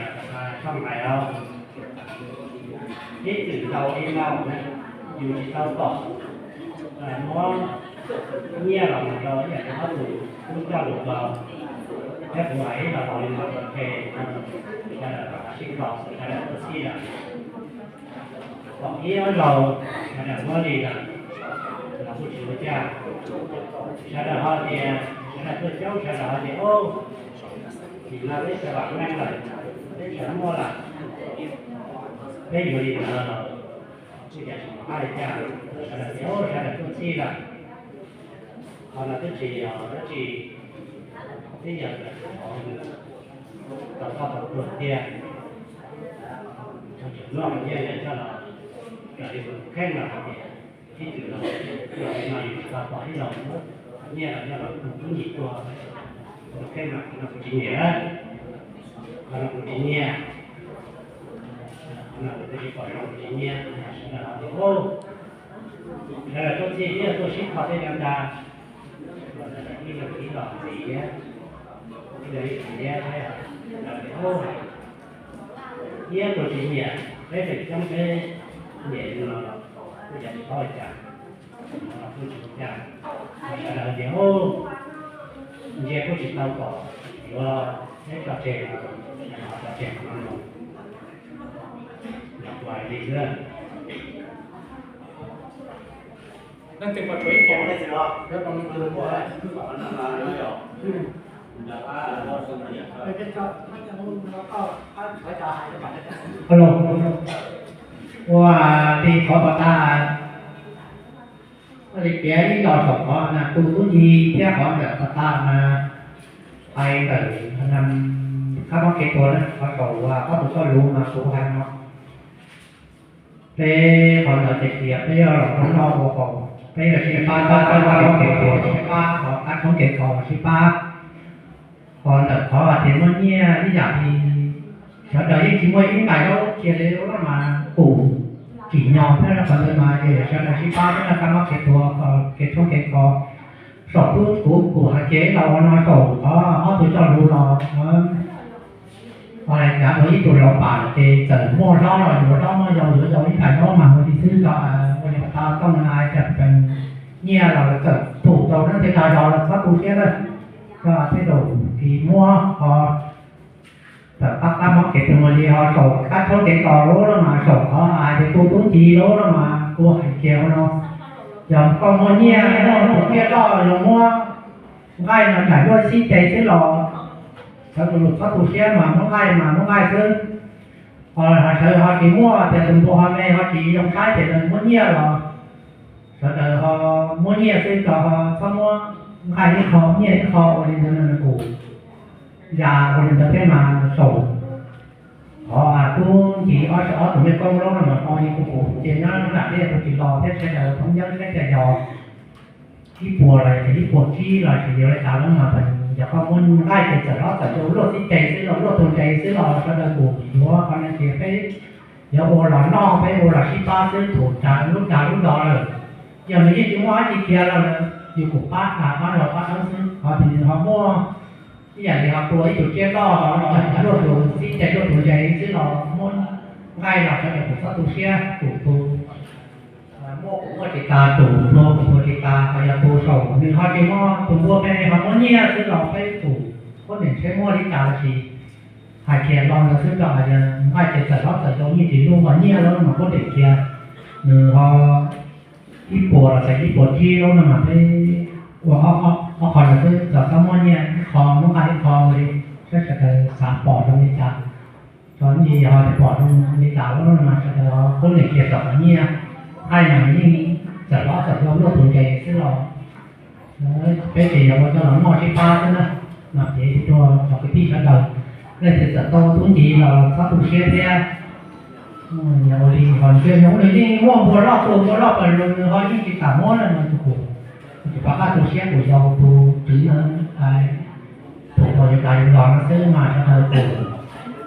txoj hais os, ib txwm laus li no yus tsis tau pom, muab nyiaj los mus rau ib yam li ob tug tub coj lus ko, thiab kuv hais ib lo lus li no rau peb sawv daws sib kho, sawv daws tuaj txhij lawm. Pom ib ob zaug sawv daws muab li lawm los kuj tsis ua cas. Sawv daws ho tias, sawv daws tuaj coob sawv daws ho tias, nim no peb sawv daws meej lawm, peb sawv muaj lawm, peb yuav li ntawd los kuj yog tsis pom qab li cas. Sawv daws tias sawv daws tuaj txhij lawm. Qhov no twb tsis yog dab tsi, twb yog tau koj tau tuag tiag. Thaum tseem muaj hais nyiaj coj los, raws li kuv kheej los hais tias ib txwm los, los li no yus tsis tau pom ib zaug hais nyiaj los coj los tu tub nyim tuag. Kuv kheej mas qhov no kuv tsis nyiam, qhov no kuv tsis nyiam, qhov no kuv tsis pom zoo, kuv tsis nyiam. Sawv daws tias, sawv daws tuaj txhij thiab tuaj sib kho tej no ntag. Ib leeg ib los ntxiv, ib leeg ib ntxiv, lawv tias, iab tus tsis nyiam, peb feem coob peb nyiam li no, kuj yog tsis paub li cas, kuj tsis ua cas. Sawv daws tias, ntsia kuj tsis tau kom yuav, peb tso tseg, tso tseg no, los kuv hais li xwb. Ua li qhov pom tas, li piav ib los saum qhov tu tub ncig thiab qhov ntawm pom tas mas hais ntawm kab mob kev tuag na, qhov saum uas ob tug txoj lus mas kuv hais no. Peb qhov ntawd ces tias peb yuav los noj ua haus, peb yuav sib pab, pab kab mob kev tuag, sib pab qhov kab tshoob kev kos, sib pab qhov ntawm qhov hais tias muaj nyiaj ib yam li sawv daws yeej tsis muaj ib nqais zaub cia li ua mas pum kim nyog thiab, qhov ntawd mas yog sawv daws sib pab thiab kab mob kev tuag, kev tshoob kev kos. Saum tub kuv kuv hais tias ib los ua no saum qhov ob tug txoj lus los, qhov hais tias ua ib tug laus pam ces txawm muaj hlob los yuav hlob, muaj yau yuav yau, ib nqais zaub mas ua li xwb. Ua li tau tau no hais tias nyiaj los txawm pum tau dab tsi dag zog los txhob tu siab lawm. Txhob tej zaum kis muab qhov tawm qab qab mob kev tuag mus li ho saum kab tshoob kev kos lawm los mas saum qhov hais tias tu tub ncig lawm los mas kuv hais kiag ua no. Yog koj muaj nyiaj muaj tus tsiaj loj los muab nqaij no nraim luaj xib ces xwb los, sawv daws txhob tu siab mas muab nqaij mas muab nqaij xwb. Ho sawv daws ho tsis muaj tias tus npua ho me ho tsis zoo saib ces nws muab nyiaj los sawv daws ho muab nyiaj xwb, tsis txhob muab nqaij ib qho nyiaj ib qho ua li ntawd no nws kuj yam ua li ntawd thiab mas saum qhov tub ntsis ob sab ob tug mej koob laub no mas ho yog kuv kuv ces nyob nram teb kuv tsis los thiab sawv daws thoob yeeb saib cas yog ib puas los yog ib puas tsib los tsis yog li cas lawm mas yog koj muab nqaij ces txawm hlob txawm yau luaj xib ces xwb los luaj tus ntses xwb los sawv daws kuj yuav qhov no ces peb yuav ua los noj peb ua los sib pab xwb, thaum tas lub dag lub do lawm yog nws yeej tsis muaj dab tsi khiav los lawm yus kuj pab dag pab los pab dawb xwb. Ho tus nws ho muaj ib yam li ho tua ib tug tsiaj loj ho luaj tus xib ces luaj tus ntses xwb los muab nqaij los sawv daws kuj txhob tu siab, tus tus muaj kuj muaj tsis tas, tus pluag kuj pluag tsis tas, ho yog tus saum nws ho tsis muaj, tus npua me ho muab nyiaj xwb los peb kuj khuab ntim seb muaj li cas los sis hais kiag lo ntawd xwb, rau qhov yog nqaij ces txawm hlob txawm yau yeej tsis luaj, ho nyiaj lawm mas khuab ntim kiag nws ho ib puas los txais ib puas tsib lawm no mas peb ua ob qho ntawd xwb, txhob muab nyiaj ib qho muab nqaij ib qho li, saib sawv daws xav pom zoo li cas. Tso ntsis ho tsis pom zoo li cas lawm no mas sawv daws ho khuab ntim kiag txog qhov nyiaj, nqaij mas nws yeej txawm hlob txawm yau luaj tus ntses xwb los peb ces yog ua coj los noj sib pab xwb na. Mas ces rau cov kwv tij sawv daws, leej twg txawm tau tub ntsis los txhob tu siab thiab. Yog ua li ho ntshe nws yeej muaj npua loj tua npua loj pawg lug nws ho yeej tsis kam muab no mas tus kuj tsis pom qab tu siab, kuj yog tus tswv no thaum uas yus tas yus los no xwb mas sawv daws kuj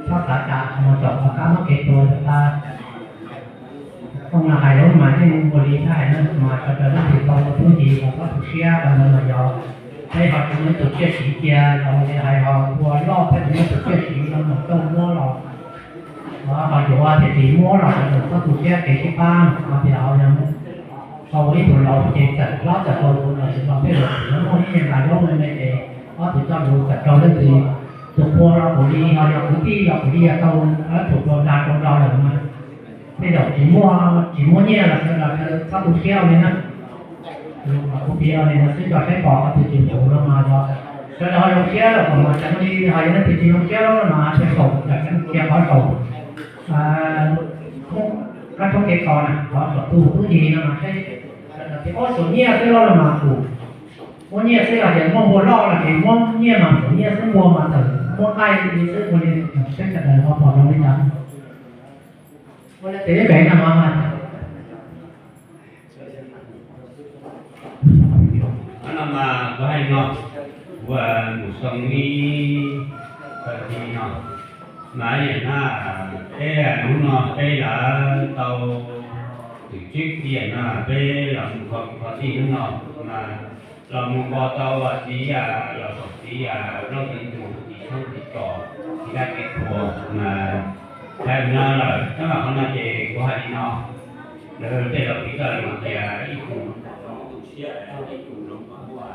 txhob xav cas mus txog qhov qab muab kev tua rau tas. Thooj no hais lus mas yeej ua li thiab hais no mas sawv daws leej twg tau tub ntsis los txhob tu siab, qhov ntawd mas yog peb ho tsis muaj ib tug tsiaj siv cia los li hais ho ua loj peb tsis muaj ib tug tsiaj siv no mas tau muab los ho yuav tias tsis muab los sawv daws txhob tu siab, kev sib pab no tias ho yog tau ua ib tug laus ces txawm hlob txawm tau los sis los peb los txawm muaj ib yam nqa zaub me me ces ob tug coj lus txawm rau leej twg, tus puag los kuj li ho yog kwv tij los kuj li yog tau ob tug rau dag rau do lawm mas tej zaum tsis muaj, tsis muaj nyiaj los sawv daws txhob tu siab ua li na. Lus mas kuv piav li no xwb, tso saib pom qhov twg tsis pum no mas yog sawv daws ho zoo siab los kom mas tseem li, ho yog leej twg tsis zoo siab lawm no mas tseem saum, tseem cia qhov saum kab tshoob kev tos na, qhov saum tus tub ntsis no mas seb sawv daws tias ob saum nyiaj xwb lawm no mas kuj muab nyiaj xwb, los tias muaj npua loj los ces muab nyiaj mas txawm nyiaj xwb, npua mas txawm muab nqaij li xwb, ua li seb sawv daws ho pom zoo li cas. Ua li ces ib pem no mas no mas kuv hais no, kuv mus xoo ib tag kis no mas ib yam na, peb hnub no peb lawv tau twm tswb ib yam no peb los mus kho tus kho tij hnub no mas los mus npo tau txiv yam los saum txiv yam Nplooj Xeev Ntus txiv tshoob txiv kos txiv dab txiv qhua mas hais no lawm, tab mas qhov no ces kuv hais li no, lawv tej laus piv txoj lus tias ib tug siab ib tug zoo ua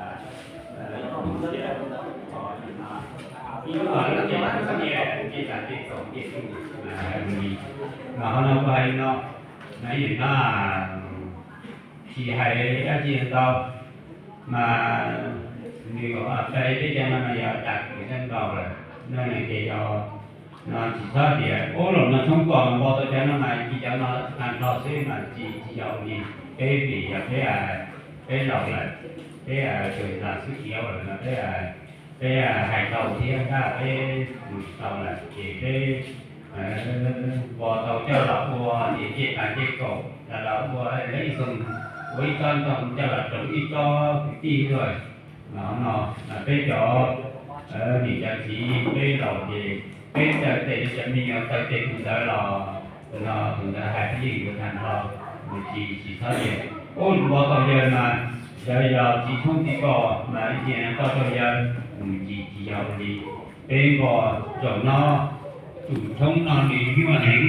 ib tug siab ib tug siab ces txaj ces txaus ces txuj mas hais li no, qhov no kuv hais li no, mas ib yam no tsis hais dab tsi ntau mas nws pais peb cov no mas yog tas kis sab nkaus lawm no ces yog no tsis txhob tias ub los no tshoob kos npo tau cov no mas ci cov no tag nrho xwb mas tsis, tsis yog li. Peb vim yog peb, peb laus lawm, peb tsuas tas xwb tiav lawm no peb, peb hais tau thiab tab peb mus tsis tau lawm ces peb npo tau coj los ua ces cej tas cej kaum los ua ib xoo, ua ib tsob ntoo coj los rau ib tsob kwv tij lawm. No peb cov niam cov txiv peb laus ces peb taw tes li cov me nyuam taw tes tus ntawd los no tus ntawd hais peb yeej yuav tag nrho, nws tsis, tsis txhob tias ub npo tau yawg mas yawg yog txiv tshoob txiv kos mas ib txhia tau rau yawg, nws tsis, tsis yog li. Peb npo zaum no tus tshoob no nws nyuaj heev,